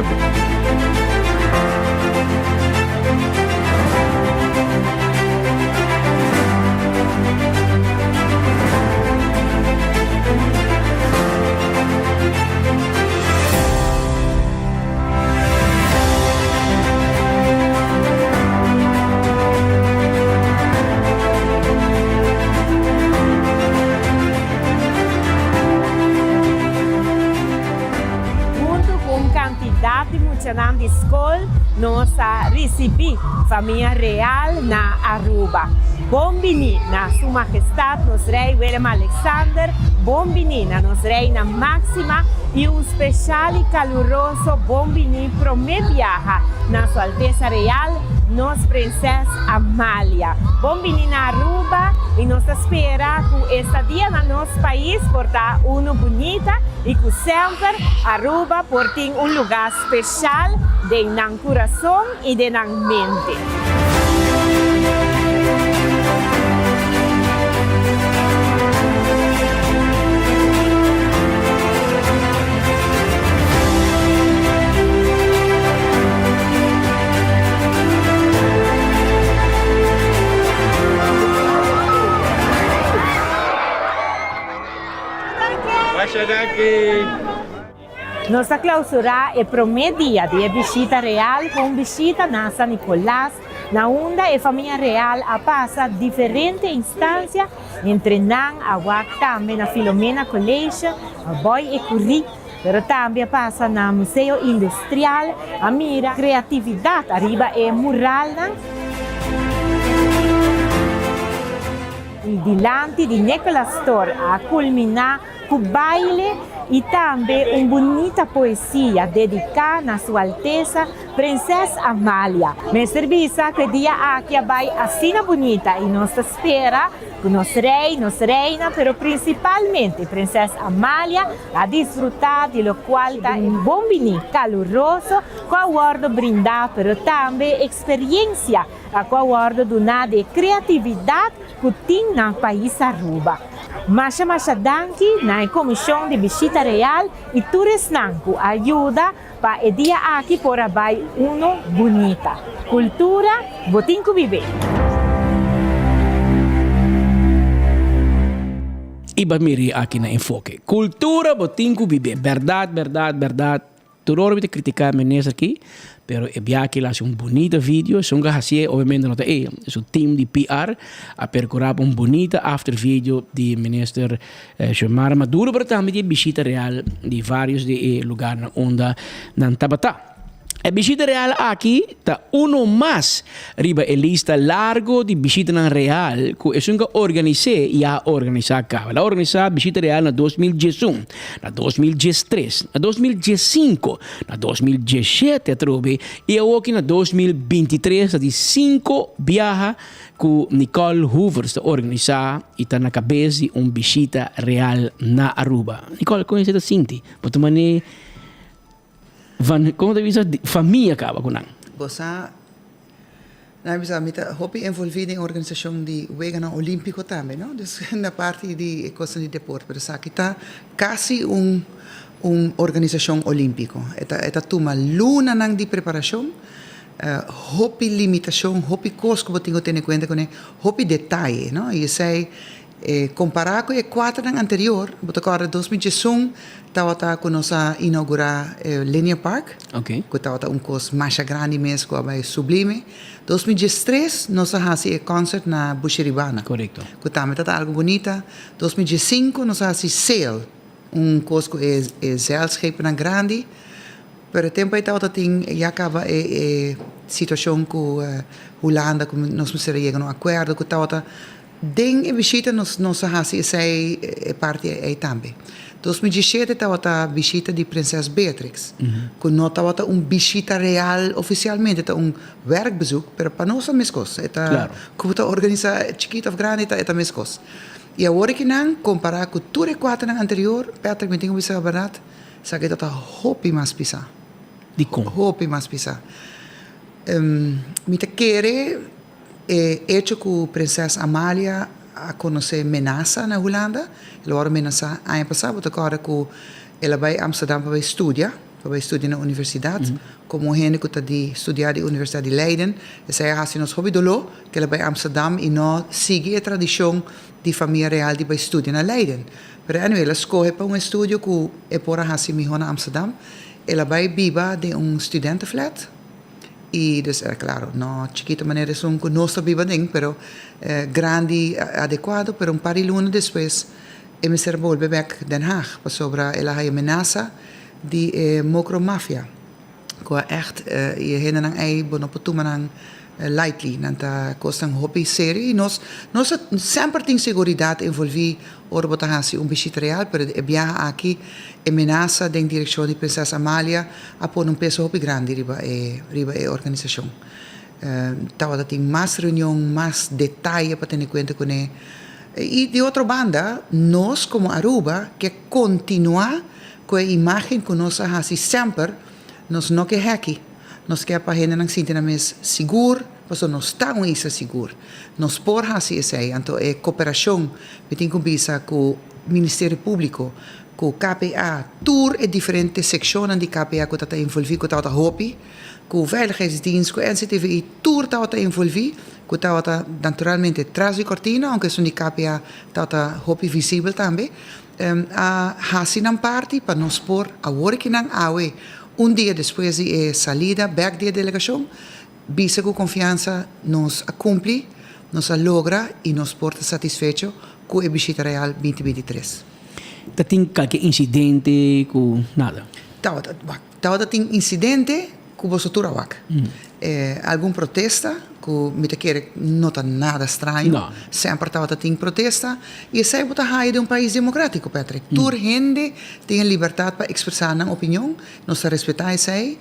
Huntu ku un kantidat di muchanan di skol nos a risibí Famia Real na Aruba. Bon bini na Su Mahestad nos Rei Willem Alexander, bon bini na nos Reina Maxima i un speshal i kaluroso bon bini promé biaha na Su Altesa Real nos Prinses Amalia. Bon bini na Aruba i nos ta spera ku estadia na nos pais por ta unu bunita i ku semper Aruba por tin un lugá speshal den nan kurason i den nan mente. Nos a clausura e prome dia di e bishita real cu un bishita na San Nicolas, na unda e famia real a pasa diferente instancia, entre nan a wak tambe na Filomena College, a Boy Ecurie, pero tambe a pasa na Museo Industrial, a mira creatividad ariba e muralnan. y dilanti di Nicolas Store a culmina cu baile y tambe un bunita poesia dedica na Su Alteza Prinses Amalia. Mester bisa cu e dia aki a bay asina bunita y nos ta spera cu nos Rey, nos Reina, pero principalmente Prinses Amalia a disfruta di locual ta un bon bini caluroso cu a wordo brinda pero tambe experiencia cu a wordo duna di e creatividad cu tin na pais Aruba. Masha masha danki na e Comision di Bishita Real y tur esnan cu a yuda pa e dia aki por a bay uno bunita. Cultura bo tin cu bibe! Y ba miri aki na Enfoke. Cultura bo tin cu bibe. Berdad, berdad, berdad. Tur ora mi ta critica minister aki, pero e bia aki el a haci un bunita video. Esun cu a hacié obviamente no ta e, su team di PR a percura pa un bunita after video di minister Xiomara Maduro, pero tambe di e bishita real di varios di e lugarnan unda nan tabata. E bishita real aki ta uno mas riba e lista largo di bishitanan real ku esun ku a organis'é ya a organisá kaba. El a organisá bishita real na 2011, na 2013, na 2015, na 2017 atrobe i awoki na 2023 ta di sinku biaha ku Nicole Hoevers ta organisá i ta na kabes di un bishita real na Aruba. Nicole, kon esei ta sinti? Bo ta manera. Van, como ta bisa, famia caba cu nan. Bo sa, nan a bisa mi ta hopi envolvi den organisacion di Weganan Olimpico tambe, no? Dus na parti di e cosnan di deporte, pero esaki ta casi un un organisacion olimpico. E ta e ta tuma lunanan di preparacion, hopi limitacion, hopi cos cu bo tin cu tene cuenta cune, hopi detaye, no? Y esey E kompará ku e kuaternan anterior, bo ta kòrda 2011 tabata ku nos a inougurá e Linear Park, ku tabata un kos masha grandi mes ku a bai sublime. 2013 nos a hasi e kònsert na Bushiribana, ku tambe tabata algu bunita. 2015 nos a hasi Sail, un kos ku e e zeilschepennan grandi, pero e tempu ei tabata tin ya kaba e e situashon ku Hulanda ku nos mester a yega na un akuerdo ku tabata Den e bishita nos nos a hasi esei e parti ei tambe. 2017 tabata bishita di Prinses Beatrix, ku no tabata un bishita real ofisialmente, ta un werkbezoek, pero pa nos ta meskos. E ta ku bo ta organisá chikito òf grandi ta e ta meskos. I awor aki nan kompará ku tur e kuaternan anterior, Patrick mi tin ku bisa bèrdat, esaki ta ta hopi mas pisá. Dikon? Hopi mas pisá. Mi ta kere. E echo ku Prinses Amalia a konosé menasa na Hulanda, el a wòrdu menasá aña pasá, bo ta kòrda ku el a bai Amsterdam pa bai studia, pa bai studia na universidat, komo un hende ku ta di studiá di Universidat di Leiden, esei a hasi nos hopi doló ku el a bai Amsterdam i no sigui e tradishon di famia real di bai studia na Leiden. Pero anyway, el a skohe pa un estudio ku e por a hasi mihó na Amsterdam. El a bai biba den un studentenflat. Y dus era claro, no chikito manera esun cu nos ta biba den, pero grandi adecuado, pero un par di luna despues e mester a bolbe bek Den Haag, pasobra el a haya menasa di e mocro mafia, cu a echt y e hendenan ey bo no por tuma nan lightly, nan ta cosnan hopi serio y nos nos a semper tin seguridad envolvi ora bo ta haci un bishita real, pero e biaha aki e menasa den direccion di Prinses Amalia a pone un peso hopi grandi riba e riba e organisacion. Tabata tin mas reunion, mas detaye pa tene cuenta cune. Y di otro banda, nos como Aruba ke continua cu e imagen cu nos a haci semper, nos no ke heki, nos ke pa hendenan sinti nan mes sigur, pasobra nos ta un isla sigur. Nos por haci esey, anto e cooperacion mi tin cu bisa cu Ministerio Publico, Ku KPA, tur e diferente sekshonnan di KPA ku ta ta envolví, ku tabata hopi, ku Veiligheidsdienst, ku NCTVI, tur tabata envolví, ku tabata naturalmente tras di kortina, ounke esun di KPA tabata hopi visibel tambe, a hasi nan parti pa nos por awor ki nan awe, un dia despues di e salida bèk di e delegashon, bisa ku konfiansa nos a kumpli, nos a logra i nos por ta satisfecho ku e bishita real binti 23. Ta tin kalke insidente ku nada? Tabata, wak, tabata tin insidente. Ku boso tur a wak. Algun protesta ku mi ta kere no ta nada straño. Semper tabata tin protesta i esei bo ta haya den un pais demokratiko, Patrick. Tur hende tin e libertat pa ekspresá nan opinion. Nos ta respetá esei.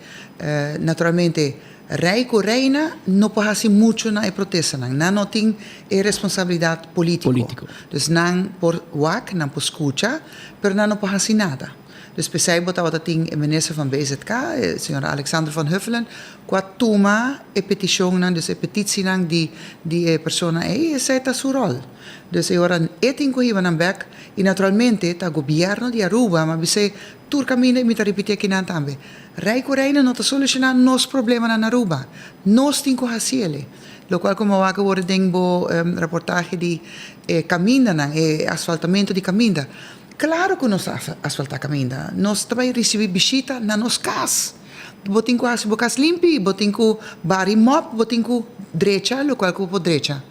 Naturalmente rei ku reina no por hasi muchu na e protestanan. Nan no tin e responsabilidat polítiko. Dus nan por wak, nan por skucha, pero nan no por hasi nada. Dus p'esei bo tabata tin e minister van BZK, e señor Alexander van Huffelen, ku a tuma e petishonnan, dus e petitsinan di di e persona ei, esei ta su ròl. Dus e ora e tin ku hiba nan bèk i naturalmente ta gobièrnu di Aruba, mi a bis'é tur kaminda i mi ta ripití akinan tambe, Rei ku Reina no ta solushoná nos problemanan na Aruba, nos tin ku hasiel. Lokual ku mi a wak awor den bo raportahe di e kamindanan, e asfaltamentu di kaminda. Claro cu nos ta asfalta caminda. Nos ta bay ricibi bishita na nos cas. Bo tin cu haci bo cas limpi, bo tin cu bari mop, bo tin cu drecha locual cu bo por drecha.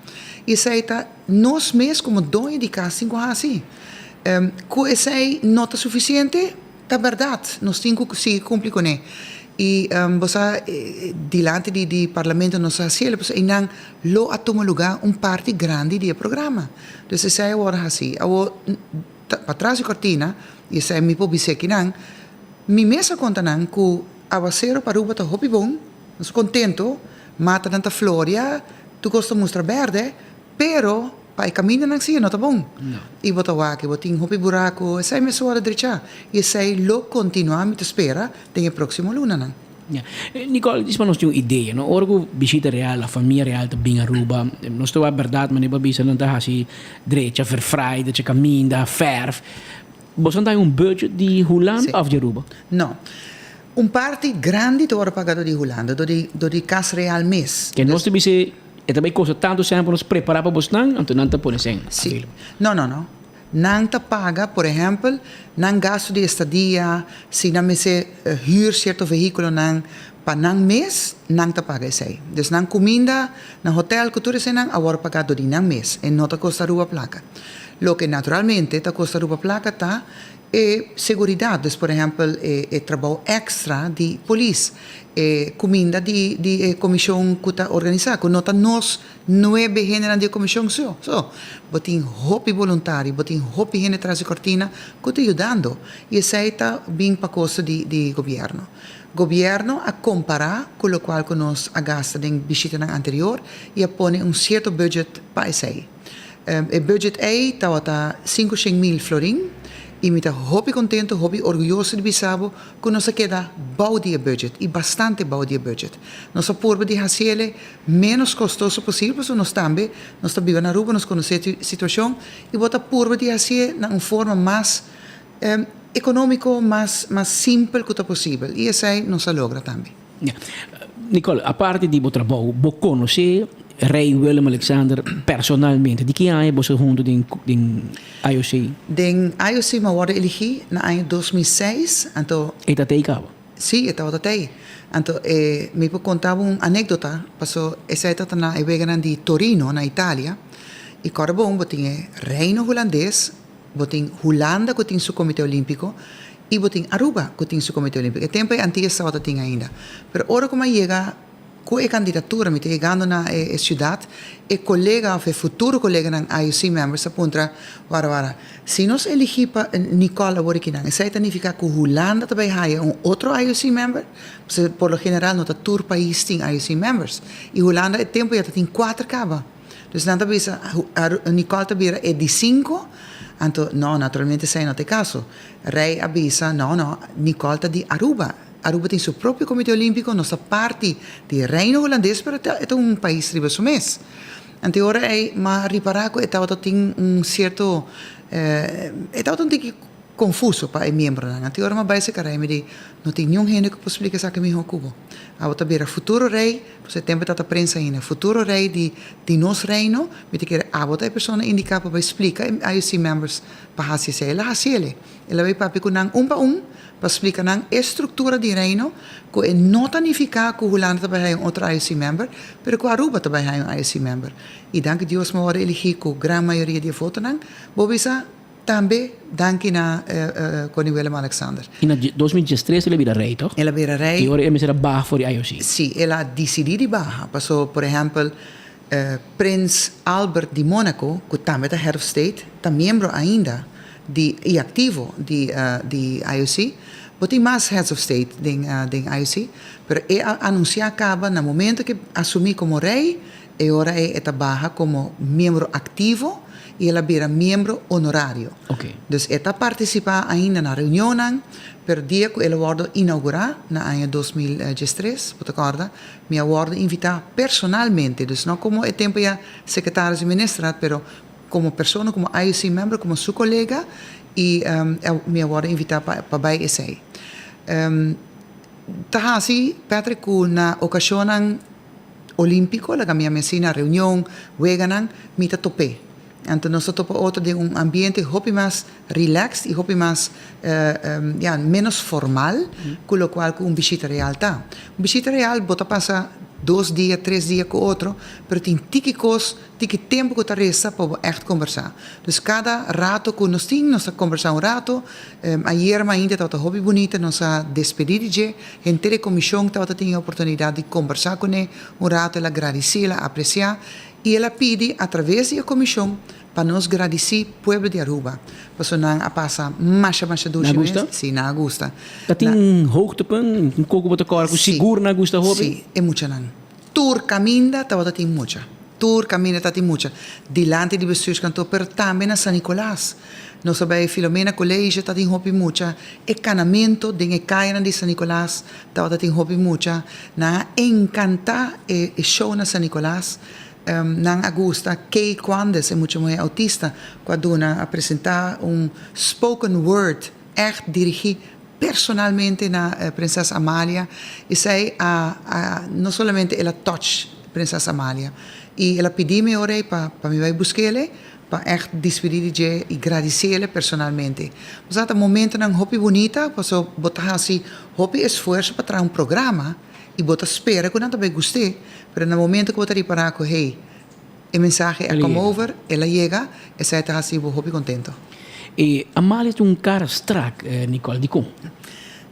Y esey ta nos mes como doño di cas tin cu haci. Cu esey no ta suficiente, ta berdad. Nos tin cu sigui cumpli cune. Y bo sa dilanti di parlamento nos a haciel, pasobra eynan lo a tuma lugar un parti grandi di e programa. Dus esei a wòrdu hasí. Awor, patras di kòrtina, i esei mi por bis'é kinan, mi mes a konta nan ku awasero pa Aruba ta hopi bon, nos kontentu, matanan ta floria, tur kos ta mustra bèrdè, pero pa e kamindanan sí e no ta bon. I bo ta wak, bo tin hopi buraku, esei mester wòrdu drechá. I esei lo kontinuá, mi ta spera, den e próksimo lunanan. Ya. Nicole, dis pa nos tin un idea, no? Ora ku bishita real, la famia real ta bin Aruba, nos ta wak bèrdat manera bo a bisa nan ta hasi drecha, verfraai, drecha kaminda, fèrf. Boso ta haña un budget di Hulanda òf di Aruba? No. Un parti grandi ta wòrdu paga dor di Hulanda, dor di dor di Kas Real mes. Ke nos ta bisa e ta bai kosta tantu sèn pa nos prepará pa bosnan, anto nan ta pone sèn available. No, no, no. Nan ta paga, por ehèmpel, nan gastu di estadia, si nan mester hür sierto vehíkulonan pa nan mes, nan ta paga esei. Dus nan kuminda, nan hotèl ku tur eseinan a wòrdu pagá dor di nan mes. E no ta kosta Aruba plaka. Loke naturalmente ta kosta Aruba plaka ta e seguridat, dus por ehèmpel e trabou èkstra di polis, e kuminda di di e komishon ku ta organisá, ku no ta nos Nuebe hendenan di e komishon so. So, bo tin hopi boluntario, bo tin hopi hende tras di kortina ku ta yudando i esei ta bin pa kosto di di gobièrnu. Gobièrnu a kompará ku lokual ku nos a gasta den bishitanan anterior i a pone un sierto budget pa esei. E budget ei tabata 500.000 florin i mi ta hopi kontentu, hopi orguyoso di bisa bo ku nos a keda bou di e budget i bastante bou di e budget. Nos a purba di hasiel ménos kostoso posibel pasobra nos tambe nos ta biba na Aruba, nos konosé e situashon i bo ta purba di hasié na un forma mas ekonómiko, mas mas simpel ku ta posibel i esei nos a logra tambe. Ya. Nicole, aparte di bo trabou, bo konosé Rei Willem Alexander personalmente? Di ki aña boso huntu den den IOC? Den IOC mi a wòrdu eligí na aña 2006, anto. E ta tei kaba? Sí, e tabata tei. Anto e mi por konta bo un anékdota, paso esei tabata na e weganan di Torino na Italia, i kòrda bon bo tin e Reino Hulandes, bo tin Hulanda ku tin su Komité Olímpiko, i bo tin Aruba ku tin su Komité Olímpiko. E tempu ei Antillas tabata tin ainda. Pero ora ku mi a yega Ku e kandidatura mi ta yegando na e siudat, e kolega òf e futuro koleganan IOC members a puntra, Wara wara, si nos eligí pa Nicole awor akinan, esei ta nifiká ku Hulanda ta bai haya un otro IOC member? Pasobra por lo general no ta tur pais tin IOC members. I Hulanda e tempu ya ta tin kuater kaba. Dus nan ta bisa, Nicole ta bira e di sinku, anto no, naturalmente esei no ta e kaso. Rei a bisa, no, no, Nicole ta di Aruba. Aruba tin su propio Comité Olimpico, nos ta parti di Reino Hulandes pero e ta un pais riba su mes. Anto e ora ei m'a ripara cu e tabata tin un cierto, e tabata un tiki confuso pa e miembronan. Anto e ora m'a bai cerca Rei mi di, no tin niun hende cu por splica esaki miho cu bo. Abo ta bira futuro rei, pasobra e tempo e tabata prens ainda, futuro rei di di nos reino, mi ta kere abo ta e persona indica pa bai splica e IOC members pa haci esei. El a haci el. El a bai papia cu nan un pa un pa splica nan e structura di Reino cu e no ta nifica cu Hulanda ta bay haya un otro IOC member, pero cu Aruba ta bay haya un IOC member. Y danki Dios mi a worde eligi cu gran mayoria di e votonan. Bo bisa. Tambe danki na Koning Willem Alexander. I na 2013 el a bira rei, toch? El a bira rei. I ora e mester a baha for di IOC. Sí, el a disidí di baha. Paso, por ehèmpel, Prins Albert di Monaco, ku tambe ta head of state, ta miembro ainda di i aktivo di di IOC. Bo tin mas heads of state den den IOC, pero e a anunsiá kaba na momento ku e asumí komo rei, E ora ei e ta baha komo miembro aktivo i el a bira miembro honorario. Dus e ta partisipá ainda na reunionnan, pero dia ku el a wòrdu inougurá na aña 2013, bo ta kòrda, mi a wòrdu invitá personalmente, dus no komo e tempu ya sekretaris di ministerat, pero komo persona, komo IOC member, komo su kolega i mi a wòrdu invitá pa bai esei. Ta hasi, Patrick, ku na okashonnan Olímpiko, laga mi a mesi na reunion, weganan, mi ta top'é. Anto nos ta topa otro den un ambiente hopi mas relaxed i hopi mas, ya, ménos formal ku lokual ku un bishita real ta. Un bishita real bo ta pasa dos dia, tres dia ku otro, pero tin tiki kos, tiki tempu ku ta resta pa bo ègt kombersá. Dus kada rato ku nos tin, nos ta kombersá un rato. Ayer mainta tabata hopi bunita, nos a despedí di dje. Henter e komishon tabata tin e oportunidat di kombersá kuné un rato, el a gradisí, el a apresiá i el a pidi atraves di e komishon pa nos gradisí pueblo di Aruba pasobra nan a pasa masha masha dushi mes. Nan a gusta? Sí, nan a gusta. Ta tin un hoogtepunt, un koko bo ta kòrda ku sigur nan a gusta hopi? Sí, e muchanan. Tur kaminda tabata tin mucha. Tur kaminda ta tin mucha. Dilanti di bestuurskantoor, pero tambe na San Nicolas. Nos a bai Filomena College, ta tin hopi mucha. E kanamento den e kayanan di San Nicolas tabata tin hopi mucha. Nan a enkantá e show na San Nicolas. Nan a gusta Kay Quandes, e mucha muhé autista, ku a duna, a presentá un spoken word ègt dirigí personalmente na Prinses Amalia. Esei a a no solamente el a touch Prinses Amalia y el a pidi mi ora ei pa pa mi bai busk'ele pa ègt dispidi di dje y gradisi'ele personalmente. Bo sa ta momentonan hopi bunita paso bo ta hasi hopi esfuerso pa traha un programa y bo ta spera ku nan ta bai gust'é pero na momento ku bo ta ripará ku hey E mensahe a come over, el a yega, esei ta hasi bo hopi contento. E Amalia ta un cara strak, Nicole, dikon?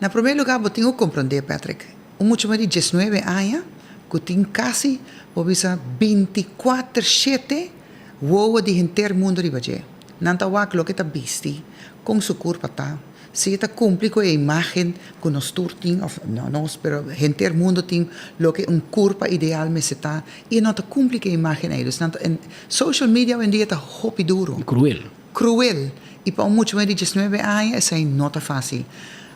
Na prome lugar bo tin ku comprende, Patrick, un mucha muher di diesnuebe aña ku tin kasi, bo bisa, binticuater shete wowo di henter mundo riba dje. Nan ta wak loke ta bisti, kon su kurpa ta, Si e ta cumpli cu e imagen cu nos tur tin, of no nos, pero henter mundo tin loke un curpa ideal mester ta, y e no ta cumpli cu e imagen ey. Dus nan ta, en social media awendia ta hopi duro. Y cruel. Cruel. Y pa un mucha muher di diesnuebe aña esey no ta facil.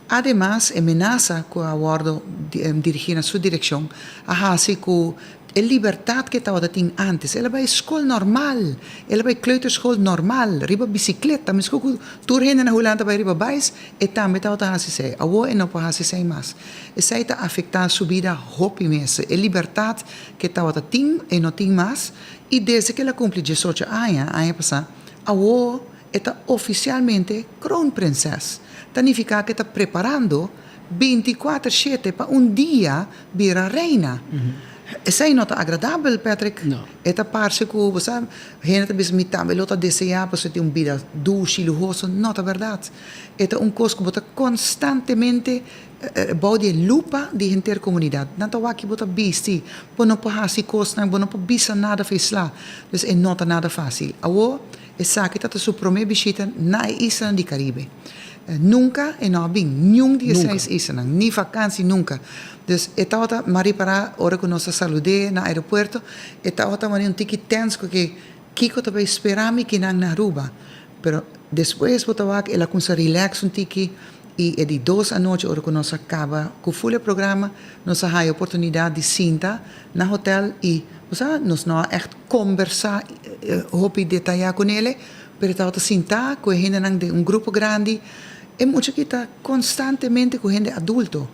Ademas e menasa cu a wordo dirigi na su direccion a haci cu E libertad ke tabata tin antes. El a bai skol normal, el a bai kleuterschool normal, riba bisikleta, meskos ku tur hende na Hulanda ta bai riba bais, e tambe tabata hasi esei. Awor e no por hasi esei mas. Esei ta afektá su bida hopi mes. E libertad ke tabata tin, e no tin mas. I desde ke el a kumpli diesocho aña, aña pasá, awor e ta ofisialmente kroonprinses. Ta nifiká ku e ta preparando Binticuater shete pa un dia bira reina. Esei no ta agradabel, Patrick. No. E ta parce cu, bo sa, hende ta bisa mi tambe lo ta desea pasobra tin un bida dushi, luhoso. No ta berdad. E ta un cos cu bo ta constantemente bou di e lupa di henter comunidad. Nan ta wak ki bo ta bisti, bo no por haci cosnan, bo no por bisa nada for e sla. Dus e no ta nada facil. Awor, esaki ta ta su prome bishita na e islanan di Caribe. Nunka e no a bin, niun di e seis islanan, ni vakansi, nunka. Dus e tabata, m'a ripará ora ku nos a salud'é na aeropuerto, e tabata manera un tiki tens ku ke kiko ta bai spera mi kinan na Aruba. Pero despues bo ta wak el a kumsa relax un tiki i e di dos anochi ora ku nos a kaba ku ful e programa, nos a haya oportunidat di sinta na hotel i bo sa nos no a ègt kombersá hopi detayá kunele, Pero e tabata sintá ku e hendenan den un grupo grandi. E mucha ki ta konstantemente ku hende adulto.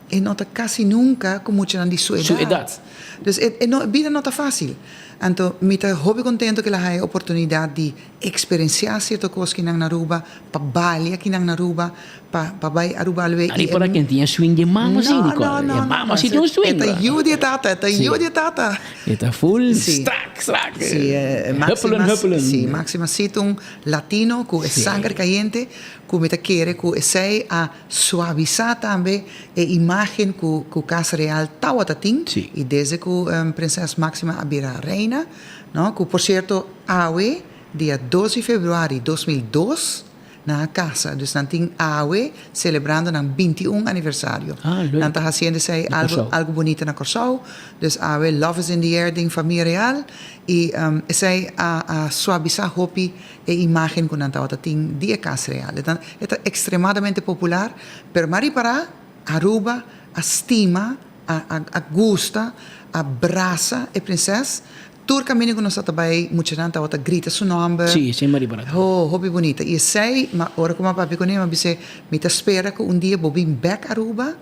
E no ta kasi nunka ku muchanan di su Su edat. edat. Dus e e no bida no ta fásil. Anto mi ta hopi kontento ku el a haña e oportunidat di eksperensiá sierto kos kinan na Aruba, pa balia kinan na Aruba, pa pa bai Aruba alwe Ari i e por a ken tin e swing di e mama si, No, Nicole. no, no, E no, mama no. si tin un swing. E ta yu di e tata, e ta Sí. yu di e tata. E ta full Sí. strak. strak. Si, Huppelen, Maxima, huppelen. si, Maxima si ta un latino ku e sanger kayente ku mi ta kere ku esei a suavisá tambe e imágen ku ku Kas Real tawata tin i desde ku Prinses Maxima a bira reina, no, ku por sierto awe dia dos di februari 2002 nan a kasa, dus nan tin awe selebrando nan 21 aniversario. Ah, leuk. Nan ta hasiendo esei Na algo Kòrsou. algo bunita na Kòrsou, dus awe love is in the air den famia real i esei a a suavisá hopi e imágen ku nan tabata tin di e Kas Real. E ta e ta ekstremadamente popular, pero m'a ripará Aruba a stima, a a a gusta, a brasa e prinses. Tur kaminda ku nos tabata bai muchanan tabata grita su nòmber. Sí, sí m'a ripará tambe. Ho, hopi bunita. I esei, ma ora ku m'a papia kuné m'a bis'é, mi ta spera ku un dia bo bin bèk Aruba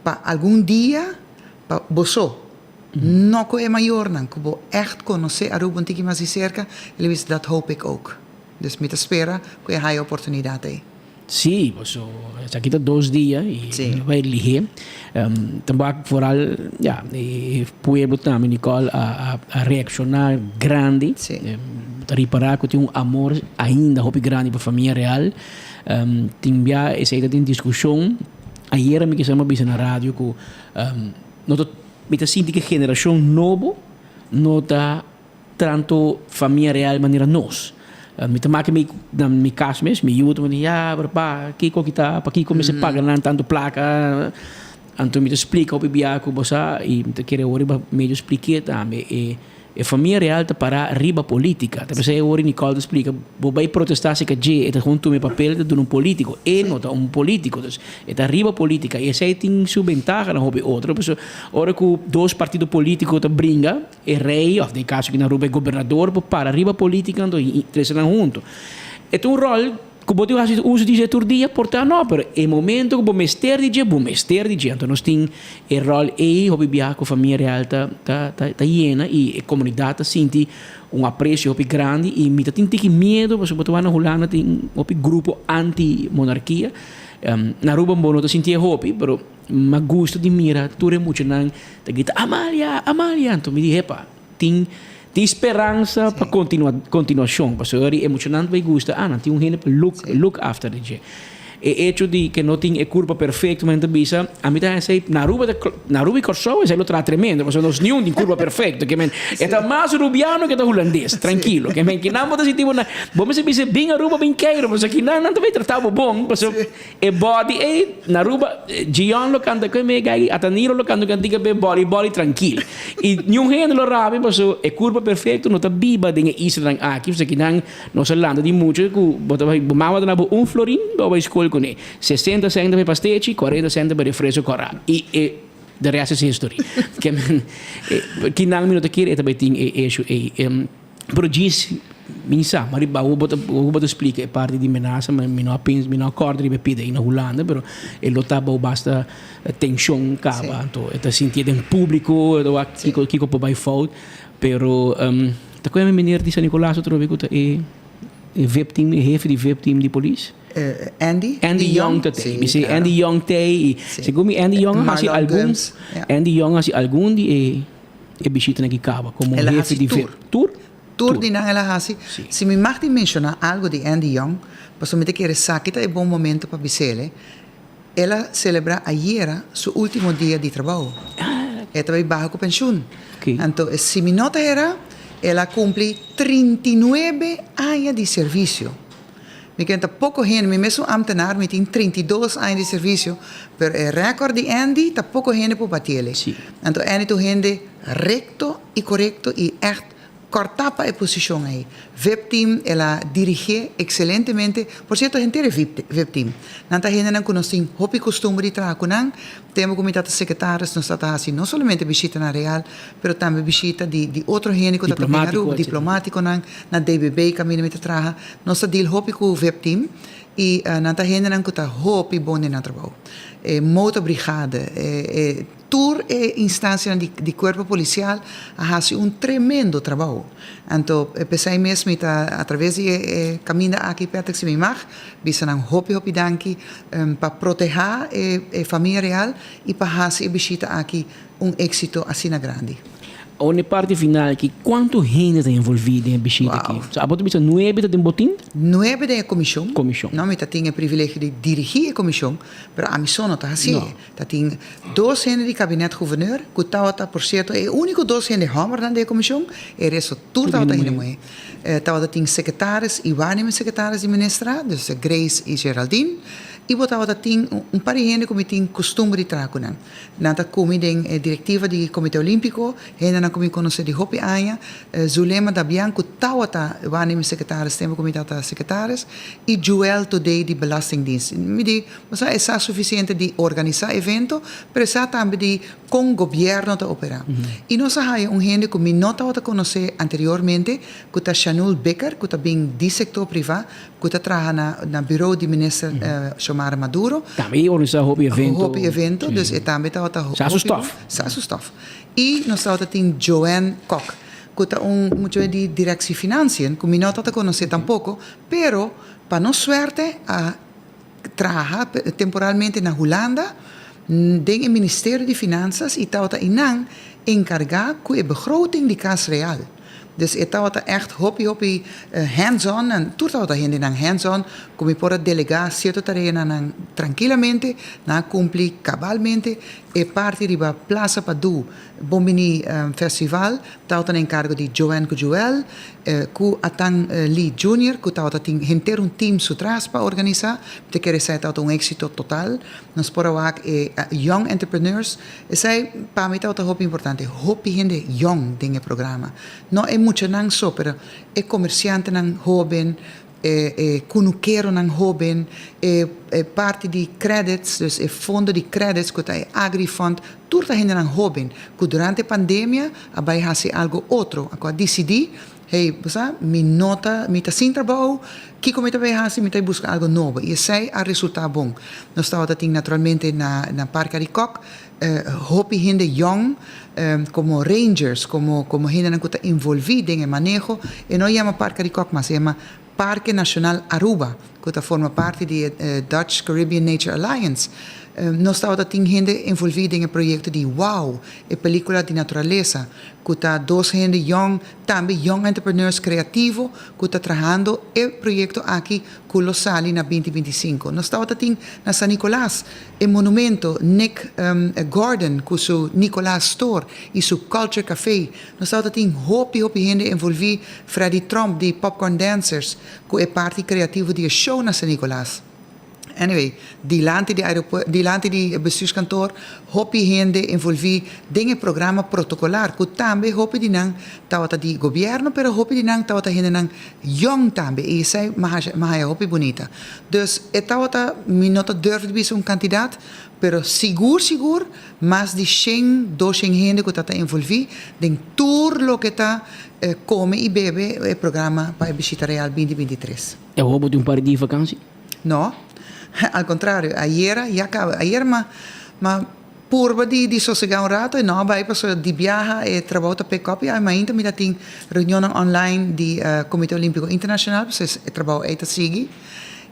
pa algun dia pa bo so. No ku e mayornan, ku bo ègt konosé Aruba un tiki mas di serka, el a bisa, dat hoop ik ook. Dus mi ta spera ku e haya oportunidat ei. Sí, paso esaki ta dos dia i no bai lihé. Tambak vooral ya e pueblo tambe Nicole a a reakshoná grandi. Ta ripará ku tin un amor ainda hopi grandi pa famia real. Tin bia esei ta tin diskushon. Ayera mi kisa mi a bisa na radio ku No ta mi ta sinti ku e generashon nobo no ta tantu famia real manera nos. Mi ta maki mi na mi kas mes, mi yu ta manda ya pero pa kiko ki ta pakiko mester paga nan tantu plaka. Anto mi ta splika hopi bia ku bo sa i mi ta kere awor riba medio splik'é tambe e E famia real ta pará riba polítika. Ta p'esei awor Nicole ta splika, bo bai protestá si ka dje, e ta gewoon tuma e papel e ta duna un polítiko. E no ta un polítiko, dus e ta riba polítika i esei tin su bentahanan hopi otro. Pasobra ora ku dos partido polítiko ta bringa, e rei òf den e kaso aki na Aruba e gobernador por para riba polítika anto i trese nan huntu. E ta un ròl Ku bo tin hasi uso di dje tur dia? Por ta no, pero e momento ku bo mester di dje, bo mester di dje. Anto nos tin e ròl ei, hopi biaha ku famia real ta ta ta yena i e komunidat ta sinti un apresio hopi grandi i mi ta tin tiki miedu pasobra bo ta wak na Hulanda tin hopi grupo anti monarkia. Na Aruba bo no ta sinti e hopi, pero mi a gusta di mira tur e muchanan ta grita Amalia, Amalia! Anto mi di hepa. Tin tin speransa pa continua continuacion pasobra ora di emocionante bay gusta ah nan tin un hende pa look look after di dje. E hecho di ke no tin e curpa perfecto men ta bisa ami ta hesey na Aruba ta na Aruba y Corsou esey lo traha tremendo pasobra nos niun tin curpa perfecto ke men e ta mas Rubiano ke ta Hulandes trankilo ke men kinan bo ta sinti bo na bo mester bisa bin Aruba bin keiro pasobra kinan nan ta bay trata bo bon pasobra E body ey na Aruba Gion lo canta cu e mega ey Ataniro lo canta un cantica p'e body body trankil y niun hende lo rabia paso e curpa perfecto no ta biba den e islanan aki pasobra kinan nos a lanta di mucha cu bo ta bo mama ta dabo un florin pa bo bay school cune sesenta cent pa e pastechi cuarenta cent pa e refresco cora y e the rest is history kinan mi no ta kere e ta bay tin e issue ey. Pero djis mi sa, ma riba awo bo ta awo bo ta splika e parti di menasa, ma mi no a pensa, mi no a kòrda riba e pida ei na Hulanda, pero e lo ta bou basta tenshon kaba, anto e ta sintié den públiko, e ta wak kiko kiko por bai fout, pero ta koe mi meneer di San Nicolas atrobe ku ta e e vip team, e hefe di vip team di polis? Andy? Andy Young ta tei. Mi si Andy Young tei i segun mi Andy Young a hasi algun, Andy Young a hasi algun di e E bishitanan ki kaba komo El a hefe hasi di tur. Tur? Tur di nan el a hasi. Si mi mag di menshoná algu di Andy Young, pasobra mi ta kere sa ki ta e bon momento pa bis'el, el a selebrá ayera su último dia di trabou. E ta bai baha ku penshun. Anto, si mi no ta erá, el a kumpli 39 aña di servisio. Mi kenta poko hende, mi mes un ambtenaar, mi tin 32 aña di servisio, pero e rèkòrt di Andy ta poko hende por batiel. Anto Andy ta un hende rekto i korekto i ègt kòrtá pa e posishon ei. Vip team el a dirigié ekselentemente, por sierto henter e vip vip team. Nan ta hendenan ku nos tin hopi kustumber di traha ku nan. Tempu ku mi tabata sekretaris nos tabata hasi no solamente bishitanan real, pero tambe bishita di di otro hende ku tabata bin Aruba, diplomatikonan, na DBB kaminda mi ta traha. Nos ta deal hopi ku vip team i nan ta hendenan ku ta hopi bon den nan trabou. E motorbrigade, e e tur e instansianan di di kuerpo polisial a hasi un tremendo trabou. Anto p'esei mes mi ta atraves di e e kaminda aki Patrick si mi mag bisa nan hopi hopi danki pa protehá e e famia real i pa hasi e bishita aki un éksito asina grandi. Awor na e parti final aki, kuantu hende ta envolví den e bishita aki? So abo ta bisa nuebe ta den botin? Nuebe den e komishon. Komishon. No, mi ta tin e privilegio di dirigí e komishon, pero ami so no ta hasié. No. Ta tin dos hende di kabinet guverneur, ku tabata por sierto e úniko dos hende hòmbernan den e komishon, e resto tur tabata hende muhé. Tabata tin sekretaris i waarnemend sekretaris di ministra, dus Grace i Geraldine, i bo tabata tin un par di hende ku mi tin kustumber di traha ku nan. Nan ta ku mi den e direktiva di Komité Olímpiko, hendenan ku mi konosé di hopi aña, Zulema Dabian ku tabata waarnemend sekretaris tempu ku mi tabata sekretaris, i Joël Todé di Belastingdienst. Mi di, bo sa e sa sufisiente di organisá evento, pero e sa tambe di kon gobièrnu ta operá. I nos a haya un hende ku mi no tabata konosé anteriormente, ku ta Shanul Bikker, ku ta bin di sektor privá, ku ta traha na na buro di minister Xiomara Maduro. Tambe e organisá hopi evento. Hopi evento, dus e tambe tabata Sa su stof. Sa su stof. I nos tabata tin Joanne Kok, ku ta un muchacho di Directie Financiën, ku mi no tabata konosé tampoko, pero pa nos suerte a traha temporalmente na Hulanda den e Ministerio di Finanzas i tabata einan enkargá ku e begroting di Kas Real. Dus e tabata ègt hopi hopi hands on en tur tabata hendenan hands on ku mi por a delegá sierto tareanan nan trankilamente, nan a kumpli kabalmente. E parti riba Plaza Padu Bon Bini Festival tabata na enkargo di Joanne ku Joel ku Atan Lee Junior ku tabata tin henter un team su tras pa organisá. Mi ta kere esei tabata un éksito total. Nos por a wak e young entrepreneurs. Esei pa mi tabata hopi importante. Hopi hende yong den e programa. No e muchanan so pero e komersiantenan hóben, e e kunukeronan hóben, e e parti di credits, dus e fondo di credits ku ta e Agrifund, tur ta hendenan hóben ku durante pandemia a bai hasi algu otro, ku a disidí, hey, bo sa, mi no ta, mi ta sin trabou, kiko mi ta bai hasi? Mi ta bai buska algu nobo. I esei a resultá bon. Nos tabata tin naturalmente na na Parke Arikok hopi hende yòn komo rangers, komo komo hendenan ku ta envolví den e maneho. E no yama Parke Arikok mas, e yama Parke Nashonal Aruba, ku ta forma parti di e Dutch Caribbean Nature Alliance. Nos tabata tin hende envolví den e proyekto di Wow, e pelíkula di naturalesa, ku ta dos hende yòn, tambe young entrepreneurs kreativo ku ta trahando e proyekto aki ku lo sali na binti binti sinku. Nos tabata tin na San Nicolas e monumento Nick Gordon ku su Nicolaas Store i su Culture Café. Nos tabata tin hopi hopi hende envolví, Freddy Tromp di Popcorn Dancers ku e parti kreativo di e show na San Nicolas. Anyway, dilanti di aeropuerto, dilanti di e bestuurskantoor, hopi hende envolví den e programa protokolar ku tambe hopi di nan tabata di gobièrnu pero hopi di nan tabata hendenan yòn tambe i esei mi haya hopi bunita. Dus e tabata, mi no ta durf di bisa un kantidat, pero sigur sigur mas di shen, doshen hende ku tabata envolví den tur loke ta kome i bebe e programa pa e bishita real binti 23. E hopi tin un par di vakansi? No, al kontrario, ayera ya kaba, ayera mi a purba di di sosegá un rato i no a bai pasobra di biaha e trabou ta pick up i mainta mi ta tin reunionnan online di Komité Olímpiko Internashonal pasobra e trabou ei ta sigui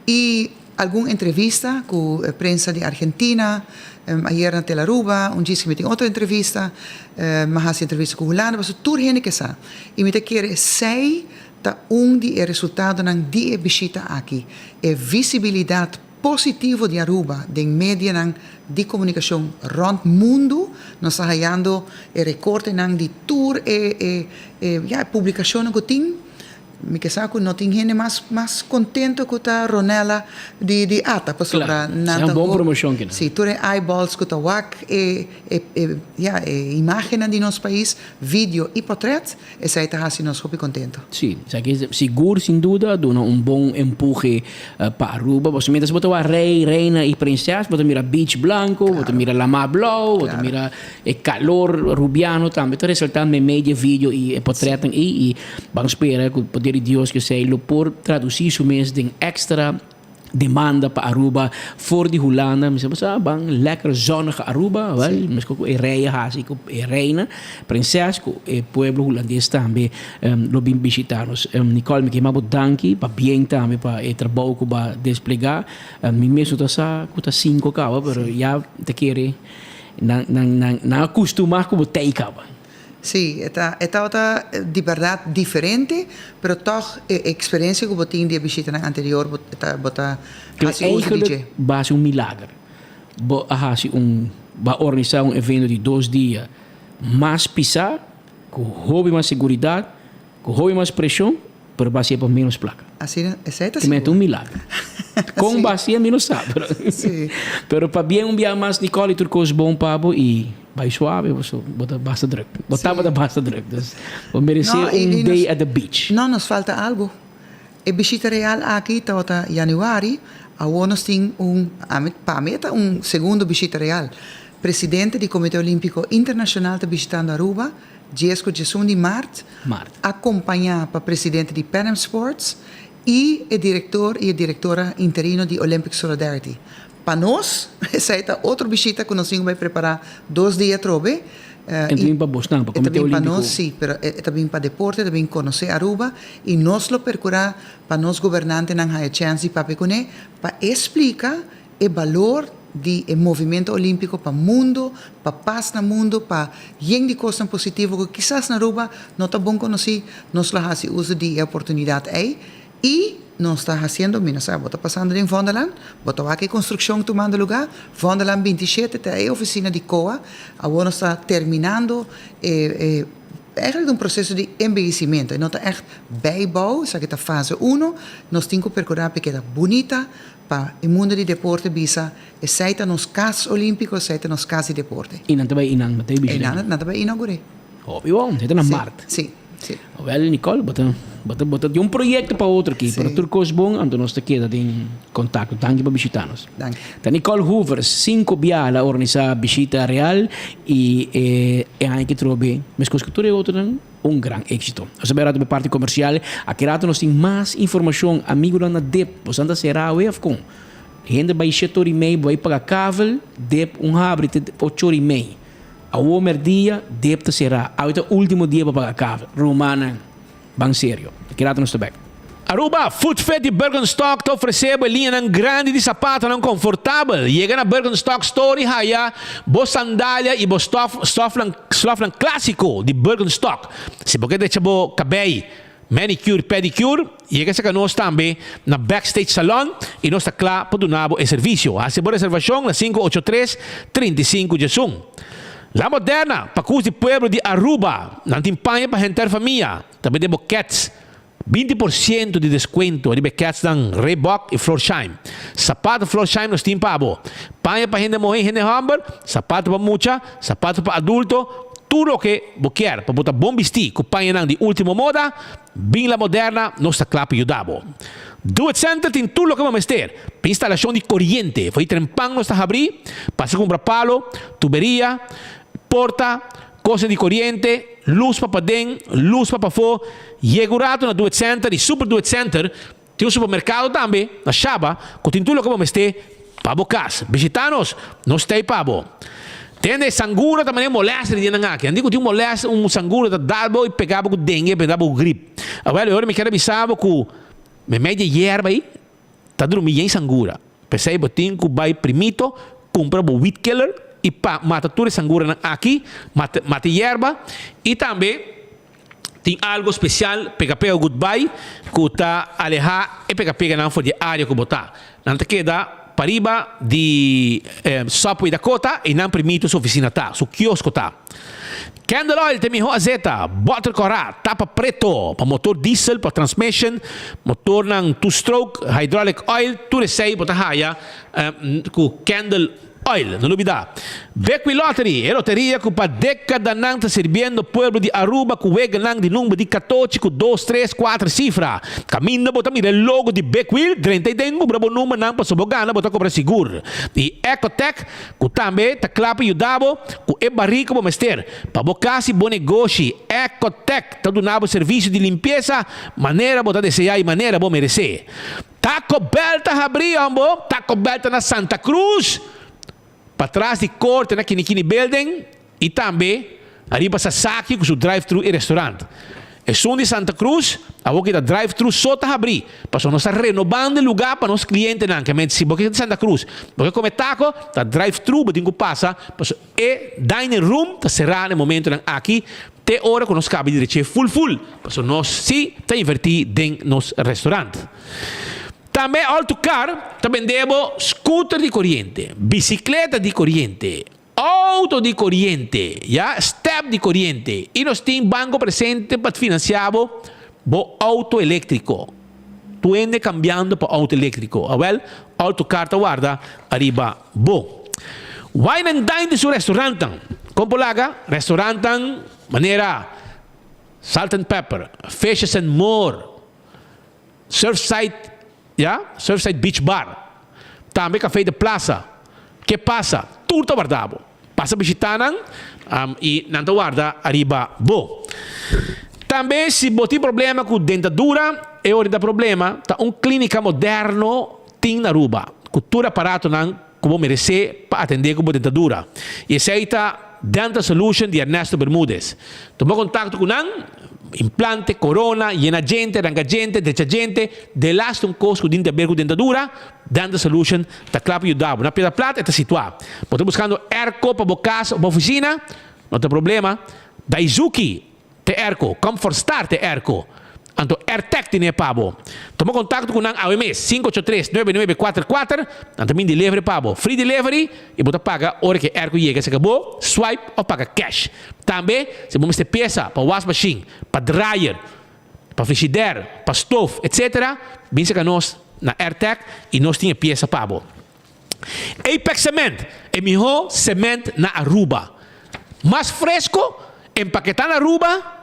i algun entrevista ku prensa di Argentina, ayer na Telaruba un djis mi tin otro entrevista, mi a hasi entrevista ku Hulanda pasobra tur hende ke sa i mi ta kere esei ta un di e resultadonan di e bishita aki, e visibilidat positivo di Aruba den medianan di komunikashon rònt mundu. Nos ta hayando e rekortenan di tur e e e ya e publikashonnan ku tin. Mi ke sa ku no tin hende mas mas kontento ku ta Ronella di di ata pasobra nan ta bon promoshon kinan. Si, tur e eyeballs ku ta wak e e e ya e imagennan di nos pais, video i portret. Esei ta hasi nos hopi kontento. Sí, esaki sigur sin duda a duna un bon empuhe pa Aruba. Pasobra mientras bo ta wak rey, reina y prinses, bo ta mira beach blanco, bo ta mira lama blou, bo ta mira e calor Rubiano tambe ta resalta meimei di e video y e potretnan ey. Y ban spera cu poder di Dios cu esey lo por traduci su mes den extra demanda pa Aruba for di Hulanda. Mi sa sa ban lekker zonnige Aruba, wel, mesco cu e rey a haci cu e reina, prinses, cu e pueblo Hulandes tambe lo bin bishita nos. Nicole, mi kier bo danki pa bien tambe pa e trabou cu bo a desplega. Mi mes no ta sa cu ta cinco caba, pero ya ta kere nan, nan, nan, nan a custuma cu bo tey caba. Sí, e ta e tabata di bèrdat diferente, pero tòg e eksperensia ku bo tin di e bishitanan anterior bo ta bo ta hasi uso di dje. Eigenlijk bo a hasi un milager. Bo a hasi un bo a organisá un evento di dos dia mas pisá, ku hopi mas seguridat, ku hopi mas preshon, pero bo a hasié pa ménos plaka. Asina, esei ta Te mete sigur. un milager. Kon bo a hasié mi no sa, pero pero pabien un bia mas Nicole i tur kos bon pa bo i bai suave paso bo ta basta druk. Bo tabata basta druk, dus bo meresé No, i un i day nos at the beach. No, nos falta algu. E bishita real aki tabata januari, awor nos tin un, ami, pa mi e ta un segundo bishita real. Presidente di Comite Olimpico Internacional ta bishitando Aruba dies cu diesun di maart, acompaña pa presidente di Pan Am Sports y e director y e directora interino di Olympic Solidarity. Pa nos, esey ta otro bishita cu nos tin cu bay prepara dos dia atrobe. E ta bin pa bosnan, pa E ta Comite bin pa Olimpico. nos, si, pero e ta bin pa deporte, e ta bin conoce Aruba y nos lo percura pa nos gobernantenan haya chance di papia cune pa e splica e balor di e movimento olimpico pa mundo, pa pas na mundo, pa yen di cosnan positivo cu kisas na Aruba no ta bon conoci, nos lo haci uso di e oportunidad ey y nos ta haciendo, mi no sa, bo ta pasando den Vondellaan, bo ta wak e construccion tumando lugar, Vondellaan 27 ta e oficina di COA, awor nos ta terminando e e eigenlijk ta un proceso di embellecimento, e no ta echt bijbouw, esaki ta fase uno, nos tin cu percura pa e keda bunita, Pa e mundo di deporte bisa, esei ta nos kas olímpiko, esei ta nos kas di deporte. I nan ta bai inan, ta bai bishita. I nan ta bai inaugur'é. Hopi bon, esei ta na mart. Si, si. Awel Nicole, bo ta, bo ta, bo ta di un proyekto pa otro aki, pero tur kos bon, anto nos ta keda den kontakto. Danki pa bishita nos. Danki. Ta Nicole Hoevers, sinku bia el a organisá bishita real i e aña aki trobe, meskos ku tur e otronan, Un gran éxito. Nos a bay rato pa e parti comercial. Aki rato nos tin mas informacion. Amigonan na dip, boso anda cera awe of con? Hende bay shete ora y mei, bo bay paga kavel, dip un habri te ocho ora y mei. Awo merdia, dip ta cera. Awe ta ultimo dia pa paga kavel. Rumannan, ban serio. Aki rato nos ta bek. Aruba, Footfit di Birkenstock ta ofrece bo e liñanan grandi di sapatonan confortabel. Yega na Birkenstock Store y haya bo sandalia y bo stof stofnan slofnan clasico di Birkenstock. Si bo ke drecha bo cabey, manicure, pedicure, yega cerca nos tambe na Backstage Salon y nos ta cla pa duna bo e servicio. Haci bo reservacion na 583 35 diesun. La Moderna, pacus di pueblo di Aruba. Nan tin paña pa henter famia. Ta bende bo kets. 20 por ciento di descuento riba e ketsnan Reebok y Florsheim. Sapato Florsheim nos tin pa bo. Paña pa hende muhe y hende homber, sapato pa mucha, sapato pa adulto, tur loke bo kier pa bo ta bon bisti cu pañanan di ultimo moda, bin La Moderna, nos ta cla pa yuda bo. Do It Center tin tur loke bo mester pa instalacion di coriente. For di trempan nos ta habri, pasa cumpra palo, tuberia, porta, Kosnan di koriente, lus pa paden, lus pa pafó. Yega un ratu na Do It Center i Super Do It Center. Tin un supermerkado tambe na Shaba ku tin tur loke bo mester pa bo kas. Bishitá nos, nos ta ei pa bo. Tende, e sangura ta manera molèster di dianan aki. Nan di ku tin un molèster, un sangura ta dal bo i pega bo ku dengue, pega bo ku grip. Awèl, e ora mi kier a bisa bo ku meimei di e yerba ei Ta drumi yen sangura. P'esei bo tin ku bai primito kumpra bo weed killer i pa mata tur e sanguranan aki, mata mata e yerba i tambe tin algo spesial pega pega goodbye ku ta alehá e pega peganan for di e área ku bo ta. Nan ta keda pariba di Subway Dakota einan primito su ofisina ta, su kiosko ta. Candle oil ta e miho azeta, boter kora, tapa preto, pa motor diesel, pa transmission, motornan two stroke, hydraulic oil, tur esei bo ta haya ku candle oil. No lubida. Bekwee Lottery, e loteria ku pa dekadanan ta sirbiendo pueblo di Aruba ku weganan di number di katochi ku dos, tres, kuater sifra. Kaminda bo ta mira e logo di Bekwee, drenta i den kumpra bo numbernan pasobra bo gana bo ta kobra sigur. I Ecotec Ku tambe ta kla pa yuda bo ku e barí ku bo mester pa bo kas i bo negoshi. Ecotec ta duna bo servisio di limpiesa manera bo ta deseá i manera bo meresé. Taco Bell ta habrí, hombo! Taco Bell ta na Santa Cruz, patras di korte na Kinikini Building i tambe ariba Sasaki ku su drive-thru i restaurant. Esun di Santa Cruz awor ki ta drive thru so ta habri pasobra nos ta renobando e luga pa nos clientenan ke men si bo ke Santa Cruz bo ke come taco ta drive thru bo tin cu pasa pasobra e dining room ta cera na e momentonan aki te ora cu nos caba di dreche full full pasobra nos si ta inverti den nos restaurant. Tambe All to Car ta bende bo scooter di coriente, bicicleta di coriente, Auto di coriente, ya, step di coriente y nos tin banco presente pa financia bo bo auto electrico. Tu hende cambiando pa auto electrico. Awel, Auto Car ta warda ariba bo. Wine and Dine di su restaurantnan. Con por laga? Restaurantnan manera Salt and Pepper, Fishes and More, Surfside, ya, Surfside Beach Bar, tambe Café de Plaza, Ke Pasa, tur ta warda bo. Pasa bishita nan i nan ta warda ariba bo. Tambe si bo tin problema ku dentadura, e ora ta problema, ta un klínika moderno tin na Aruba, ku tur aparatonan ku bo meresé pa atendé ku bo dentadura. I esei ta Dental Solution di Ernesto Bermudez. Tuma kontakto ku nan, implante, korona, yena djente, ranka djente, drecha djente, delaste un kos ku tin di aber ku dentadura, Dental Solution ta kla pa yuda bo. Na Piedra Plat e ta situá. Bo ta buskando airco pa bo kas òf bo ofisina? No ta problema. Daizuki Te airco, Comfort Star te airco. Anto Airtec tene pa bo. Tuma contacto cu nan awe mes, 583 9944, nan ta bin delivery pa bo. Free delivery y bo ta paga ora cu e airco yega cerca bo, swipe of paga cash. Tambe, si bo mester pieza pa wasmachine, pa dryer, pa frigidaire, pa stoof, etc. Bin cerca nos na Airtec y nos tin e pieza pa bo. Apex Cement, e miho cement na Aruba. Mas fresco, empaketa na Aruba,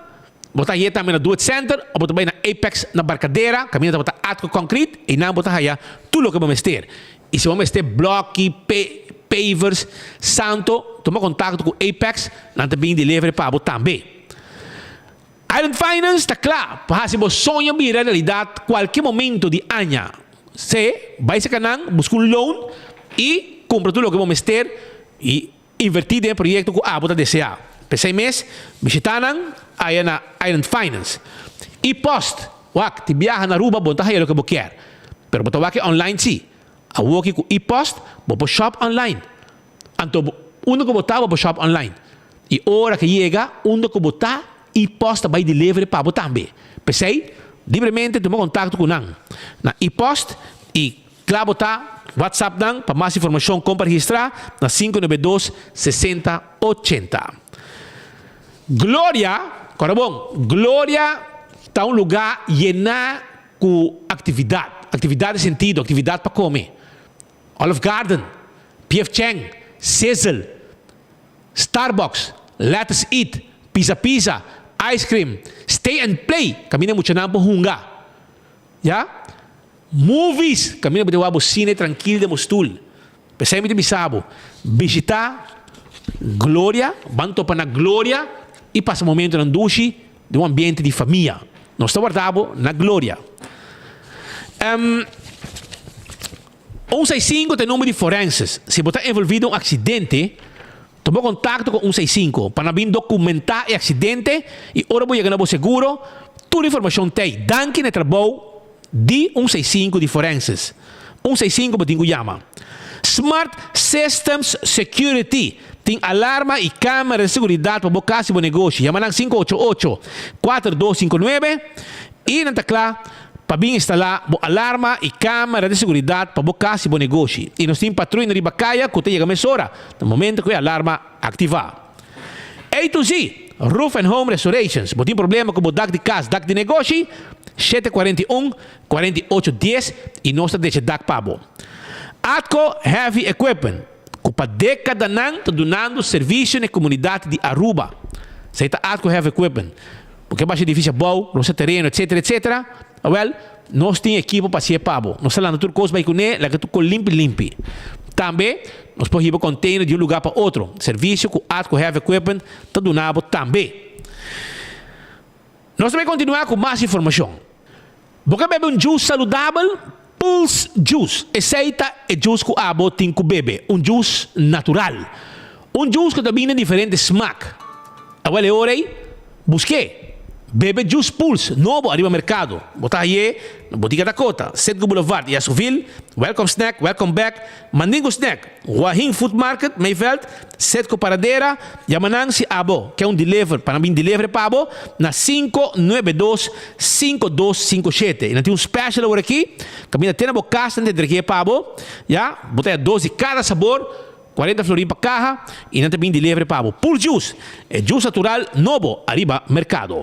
bo ta haya tambe na Do It Center of bo ta bay na Apex na Barcadera, caminda tabata Atco Concrete, eynan bo ta haya tur loke bo mester. Y si bo mester bloki, pavers, santo, tuma contacto cu Apex, nan ta bin delivery pa bo tambe. Island Finance ta kla pa hasi bo soño bira realidat kualke momento di aña. Se, bai serka nan, buska un loan i kumpra tur loke bo mester i invertí den e proyekto ku abo ta deseá. P'esei mes, bishitá nan aya na Island Finance. I post, wak, tin biaha na Aruba bo no ta haya loke bo kier, pero bo ta wak e online si. Awoki ku e-post bo por shop online. Anto bo unda ku bo ta bo por shop online. I ora ke yega unda ku bo ta e-post ta bai delivery pa bo tambe. P'esei libremente tuma kontakto ku nan na e-post i kla bo ta WhatsApp nan pa mas informashon kon pa registrá na 592 60 80. Gloria, kòrda bon, Gloria ta un lugá yená ku aktividat, aktividat di sentido, aktividat pa kome. Olive Garden, PF Chang, Sizzle, Starbucks, Lettuce Eat, Pizza Pizza, Ice Cream, Stay and Play, kaminda muchanan por hunga. Ya. Movies, kaminda bo ta wak bo sine trankil den bo stul. P'esei mi ta bisa bo, bishita Gloria, ban topa na Gloria i pasa momentonan dushi den un ambiente di famia. Nos ta warda bo na Gloria. Um, 165 ta e number di forenses. Si bo ta envolvi den un accidente, tuma contacto cu 165 pa nan bin documenta e accidente y ora bo yega na bo seguro, tur informacion t'ey. Danki na e trabou di 165 di forenses. 165 bo tin cu yama. Smart Systems Security tin alarma y camera di seguridad pa bo cas y bo negoshi. Yama nan 588 4259 y nan ta cla pa bin instalá bo alarma y camera di seguridad pa bo cas y bo negoshi. Y nos tin patruina riba caya cu ta yega mesora na momento cu e alarma activa. A to Z, Roof and Home Restorations. Bo tin problema cu bo dak di cas, dak di negoshi? 741 48 dies y nos ta decha dak pa bo. Atco Heavy Equipment, cu pa decadanan ta dunando servicio na e comunidad di Aruba. Esey ta Atco Heavy Equipment. Bo ke basha edificio abou, rosa tereno, etcetera, etcetera. Awel, nos tin ekipo pa hacié pa bo. Nos ta lanta tur cos bay cune, laga tur cos limpi limpi. Tambe, nos por hiba container di un lugar pa otro. Servicio cu Atco Heavy Equipment ta duna bo tambe. Nos ta bay continua cu mas informacion. Bo ke bebe un juice saludabel? Pulse Juice. Esey ta e juice cu abo tin cu bebe. Un juice natural. Un juice cu ta bini den diferente smaak. Awel e ora ey, busk'é. Bebe Juice Pulse nobo ariba mercado. Bo ta haye na Botica Dakota, Citgo Boulevard y Esoville, Welcome Snack, Welcome Back, Mandingo Snack, Huahin Food Market, Mayveld, Citgo Paradera. Yama nan si abo ke un deliver pa nan bin deliver pa bo na 592 5257. Y nan tin un special awor aki, caminda te na bo cas nan ta entregu'e pa bo, ya. Bo ta haya dos di cada sabor. 40 florin pa kaha y nan ta bin delivery pa bo. Pulse Juice, e juice natural nobo ariba mercado.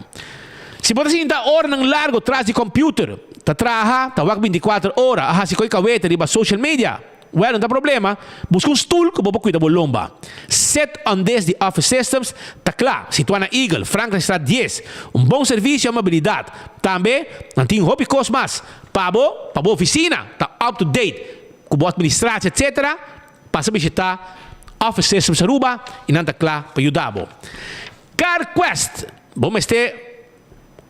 Si bo ta sinta oranan largo tras di computer, ta traha, ta wak binticuater ora, a haci coy cawete riba social media, well no ta problema, busca un stoel cu bo por cuida bo lomba. Sit on this di Office Systems ta cla, situa na Eagle, Frankrijkstraat dies. Un bon servicio y amabilidad. Tambe nan tin hopi cos mas pa bo, pa bo oficina ta up to date cu bo administratie etc. Pasa bishita Office Systems Aruba y nan ta cla pa yuda bo. CarQuest! Bo mester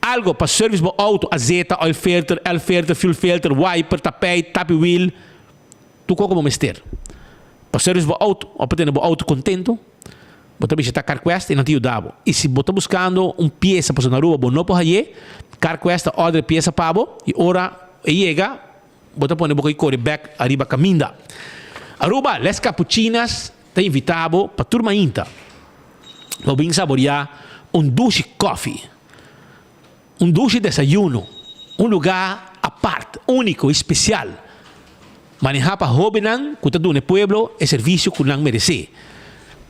algo pa service bo auto, azeta, oil filter, air filter, fuel filter, wiper, tapijt, tapi wiel, tur cos cu bo mester pa service bo auto of pa tene bo auto contento, bo ta bishita CarQuest y nan ta yuda bo. Y si bo ta buscando un pieza pasobra na Aruba bo no por haye, CarQuest ta order e pieza pa bo y ora e yega, Bo ta pone bo ko'i kore bek ariba kaminda. Aruba, Les Capuchinas ta invitá bo pa tur mainta bo bin saboriá un dushi kòfi, un dushi desayuno, un lugá apart, úniko i spesial, manehá pa hóbennan ku ta duna e pueblo e servisio ku nan meresé.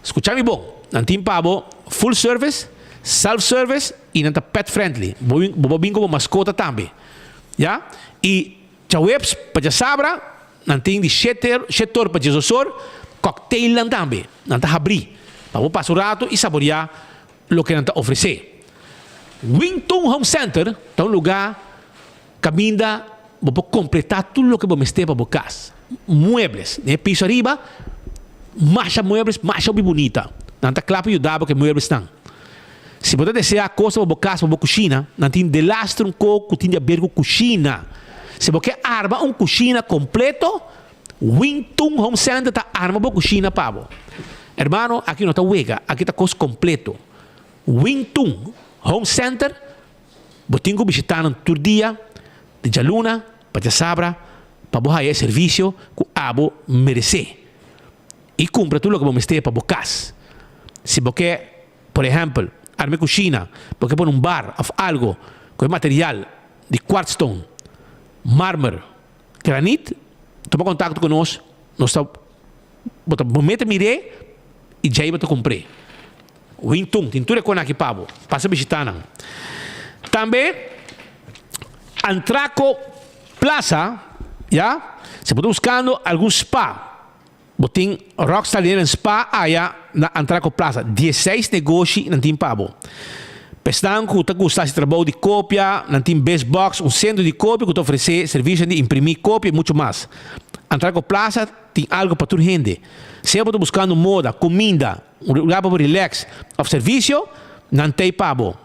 Skucha mi bon, nan tin pa bo full service, self service i nan ta pet friendly. Bo bo bin ku bo maskota tambe. Ya, i djaweps pa djasabra nan tin di shete shetor pa diesosor cocktailnan tambe. Nan ta habrí pa bo pasa un rato i saboriá loke nan ta ofresé. Wing Tun Home Center ta un lugá kaminda bo por kompletá tur loke bo mester pa bo kas. Muebles, den e piso ariba, masha muebles, masha hopi bunita. Nan ta kla pa yuda bo ku e mueblesnan. Si bo ta deseá kos pa bo kas, pa bo kushina, nan tin delaster un kos ku tin di aber ku kushina. Si bo ke arma un kushina kompleto, Wing Tun Home Center ta arma bo kushina pa bo. Hermano, aki no ta wega, aki ta kos kompleto. Wing Tun Home Center, bo tin ku bishitá nan tur dia, di djaluna pa djasabra, pa bo haya e servisio ku abo meresé. I kumpra tur loke bo mester pa bo kas. Si bo ke Por ehèmpel, arma e kushina, bo ke pone un bar òf algu ku e material di kwartstone, marmer, granit, tuma kontakto ku nos, nos ta bo ta bo mete mir'é i djei bo ta kumpr'é. Wintun tin tur e kona aki pa bo, pasa bishitá nan. Tambe Antraco Plaza, ya, si bo ta buskando algun spa. Bo tin Rockstar Linen and Spa aya na Antraco Plaza. Dieseis negoshi nan tin pa bo. Pesnan ku ta gusta hasi trabou di kopia, nan tin Biz Box, un sentro di kopia ku ta ofresé servisionan di imprimí kopia i muchu mas. Antraco Plaza tin algu pa tur hende. Sea bo ta buskando moda, kuminda, un lugar pa bo relax òf servisio, nan t'ei pa bo.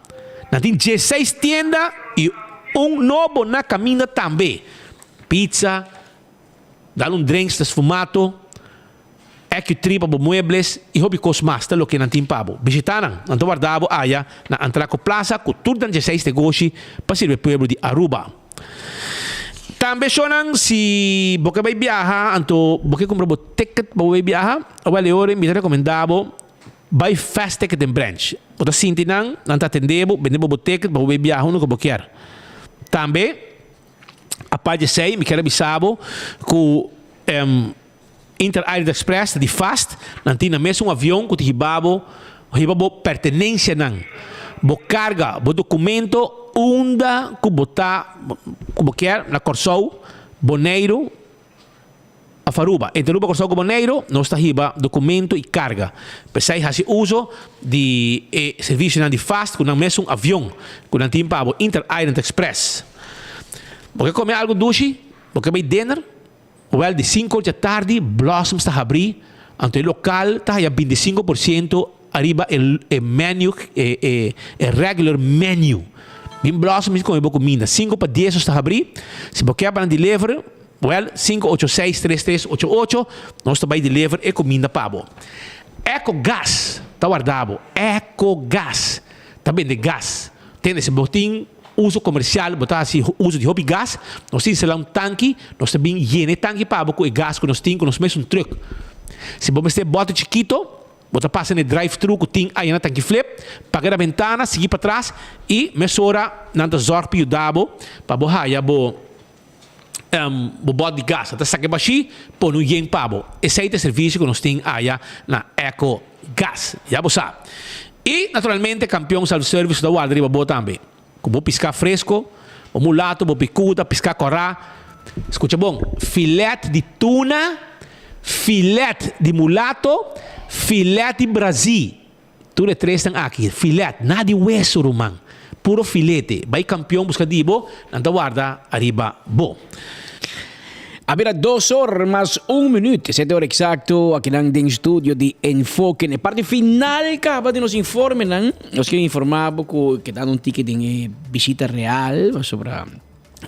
Nan tin dieseis tienda i un nobo na kaminda tambe. Pizza, Dal un drinks ta sfumato, Accu-tree pa bo muebles y hopi cos mas ta loke nan tin pa bo. Bishita nan, nan ta warda bo aya na Antraco Plaza cu tur nan dieseis negoshi pa sirbi e pueblo di Aruba. Tambe shownan si bo ke bay biaha anto bo ke cumpra bo ticket pa bo bay biaha, awel e ora mi ta recomenda bo bay Fast Ticket den branch. Bo ta sinti nan, nan ta atende bo, bende bo bo ticket pa bo bay biaha unda cu bo kier. Tambe. Apart di esei mi kier a bisa bo ku Inter Island Express ta di fast, nan tin nan mes un avion ku ta hiba bo, hiba bo pertenensianan, bo karga, bo dokumento unda ku bo ta, ku bo kier na Kòrsou, Boneiru òf Aruba. Entre Aruba, Kòrsou ku Boneiru nos ta hiba dokumento i karga. P'esei hasi uso di e servisionan di fast ku nan mes un avion ku nan tin pa bo, Inter Island Express. Bo ke kome algu dushi? Bo ke bai dinner? Wèl, di sinku or dja tardi Blossoms ta habrí, anto e lokal ta haya bintisinko por siento ariba e e menu, e e e regular menu. Bin Blossoms i kome bo kuminda. Sinku pa dies nos ta habrí. Si bo ke pa nan deliver, wèl, sinku ocho seis tres tres ocho ocho, nos ta bai deliver e kuminda pa bo. Ecogas ta warda bo. Ecogas ta bende gas. Tende, si bo tin uso komersial, bo ta hasi uso di hopi gas, nos ta instalá un tanki, nos ta bin yena e tanki pa bo ku e gas ku nos tin ku nos mesun trùk. Si bo mester bòter chikito, bo ta pasa na e drive-thru ku tin aya na Tanki Flip, paga na bentana, sigui patras i mesora nan ta zòrg pa yuda bo pa bo haya bo bo bòt di gas. Nan ta saka e bashí, pone un yen pa bo. Esei ta e servisio ku nos tin aya na Eco Gas. Ya bo sa. I naturalmente Kampion Self Service ta warda riba bo tambe. Ku bo piská fresko, bo mulato, bo pikuta, piská kòrá. Skucha bon, filet di tuna, filet di mulato, filet di brazí. Tur e tresnan aki, filet, nada di weso ruman, puro filete. Bai Kampion buska di bo, nan ta warda ariba bo. A bira dos or mas un minuut, sete ora exacto, akinan den studio di Enfoke. Na e parti final caba di nos informenan, nos kier informa bo cu kedando un tiki den e bishita real, pasobra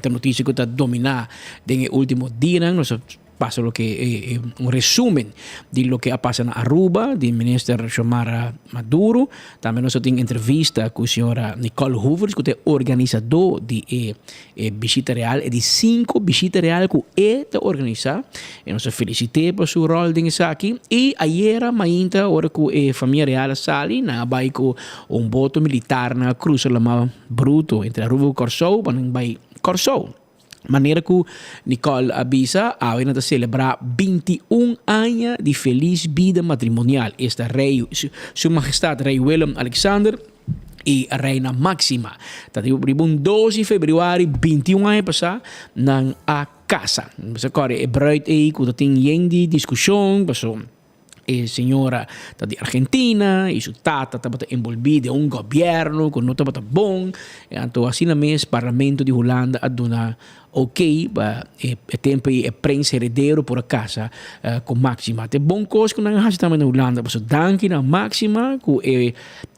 ta noticia cu ta domina den e ultimo dianan. Nos a Pasa loke e un resumen di loke a pasa na Aruba di Minister Xiomara Maduro. Tambe nos a tin entrevista cu señora Nicole Hoevers cu ta e organisador di e e bishita real, e di cinco bishita real cu e ta organisa. E nos a felicit'e pa su rol den esaki. Y ayera mainta ora cu e famia real a sali nan a bay cu un boto militar nan a crusa lama bruto entre Aruba cu Corsou pa nan bay Corsou. Manera ku Nicole a bisa, awe nan ta selebrá 21 aña di felis bida matrimonial, esta Rei, Su Mahestad Rei Willem Alexander i Reina Máxima. Ta riba un dos di febrüari 21 aña pasá nan a kasa. Bo sa kòrda e bruid ei ku ta tin yen di diskushon pasobra E señora ta di Argentina y su tata tabata envolvi den un gobierno cu no tabata bon. Anto asina mes parlamento di Hulanda a duna ok pa e tempo ey e prins heredero por a casa cu Maxima. Ta e bon cos cu nan a haci tambe na Hulanda pasobra danki na Maxima cu e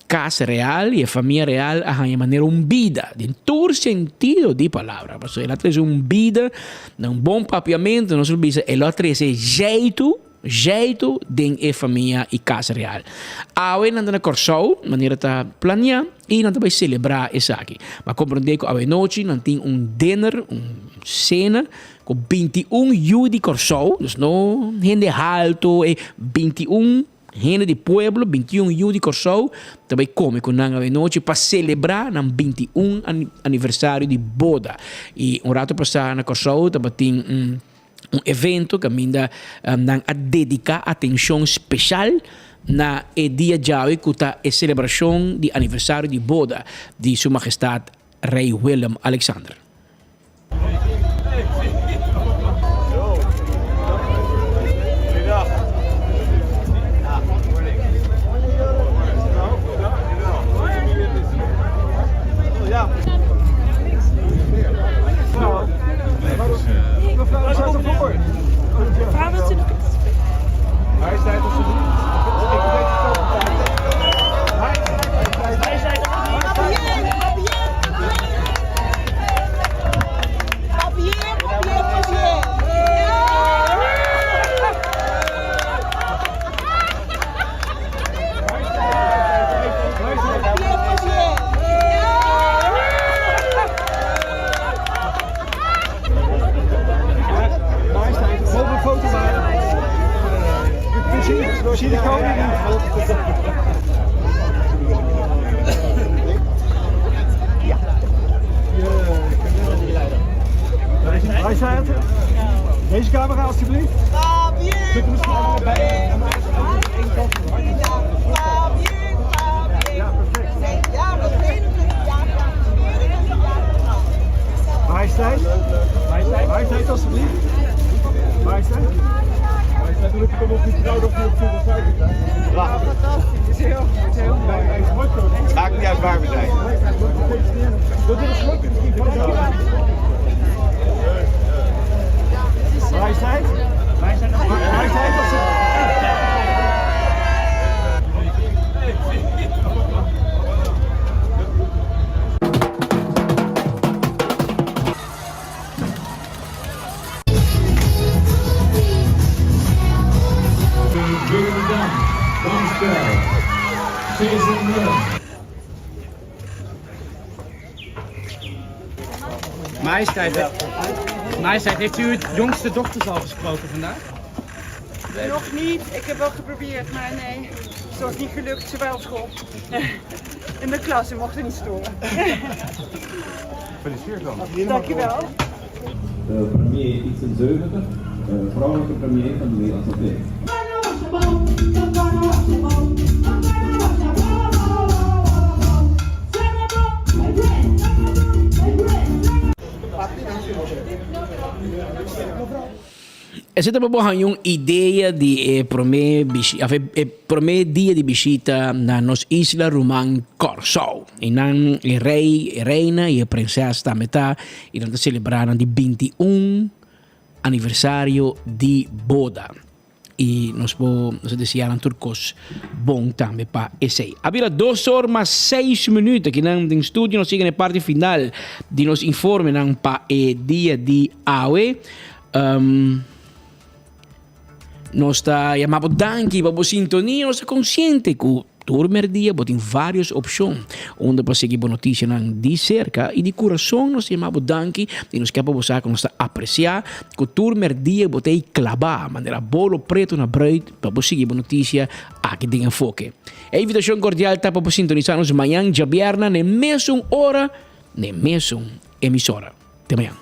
Cas real y e famia real a haña manera un bida, den tur sentido di palabra. Pasobra el a trece un bida, na un bon papiamento nos lo bisa, el a trece zjeitu, zjeitu den e famia y cas real. Awe nan ta na Corsou, manera ta planea, y nan ta bay celebra esaki. Bo a comprende cu awe nochi nan tin un dinner, un cena, cu 21 yu di Corsou, dus no hende halto, e 21. Hende di pueblo, 21 yu di Kòrsou, ta bai kome ku nan awenochi pa selebrá nan 21 aniversario di boda. I un ratu pasá na Kòrsou tabatin un un evento kaminda nan a dediká atenshon speshal na e dia djawe ku ta e selebrashon di aniversario di boda di Su Mahestat Rei Willem Alexander. Majesteit, majesteit, heeft u het jongste dochters al gesproken vandaag? Nog niet. Ik heb wel geprobeerd, maar nee. Het was niet gelukt. Ze waren op school. In de klas, ze mochten niet storen. Gefeliciteerd dan. Dankjewel. De premier 78, de vrouwelijke premier van de Nederlandse Antillen. Esei ta pa bo haña un idea di e promé bishi òf e promé dia di bishita na nos isla ruman Kòrsou. I nan e rei, e reina i e prensès tambe ta i nan ta selebrá nan di binti un aniversario di boda. I nos por nos ta deseá nan tur kos bon tambe pa esei. A bira dos or mas seis minuut aki nan den studio. Nos yega na e parti final di nos informenan pa e dia di awe. Um, nos ta yama bo danki pa bo sintonia. Nos ta konsiente ku Tur merdia bo tin varios opcion unda pa sigui bo noticianan di cerca y di curason nos ta yama bo danki y nos kier pa bo sa cu nos ta aprecia cu tur merdia bo ta ey claba manera bolo preto na bruid pa bo sigui bo noticia aki den Enfoke. E invitacion cordial ta pa bo sintonisa nos mañan djabièrnè n'e mesun ora n'e mesun emisora. Te mañan.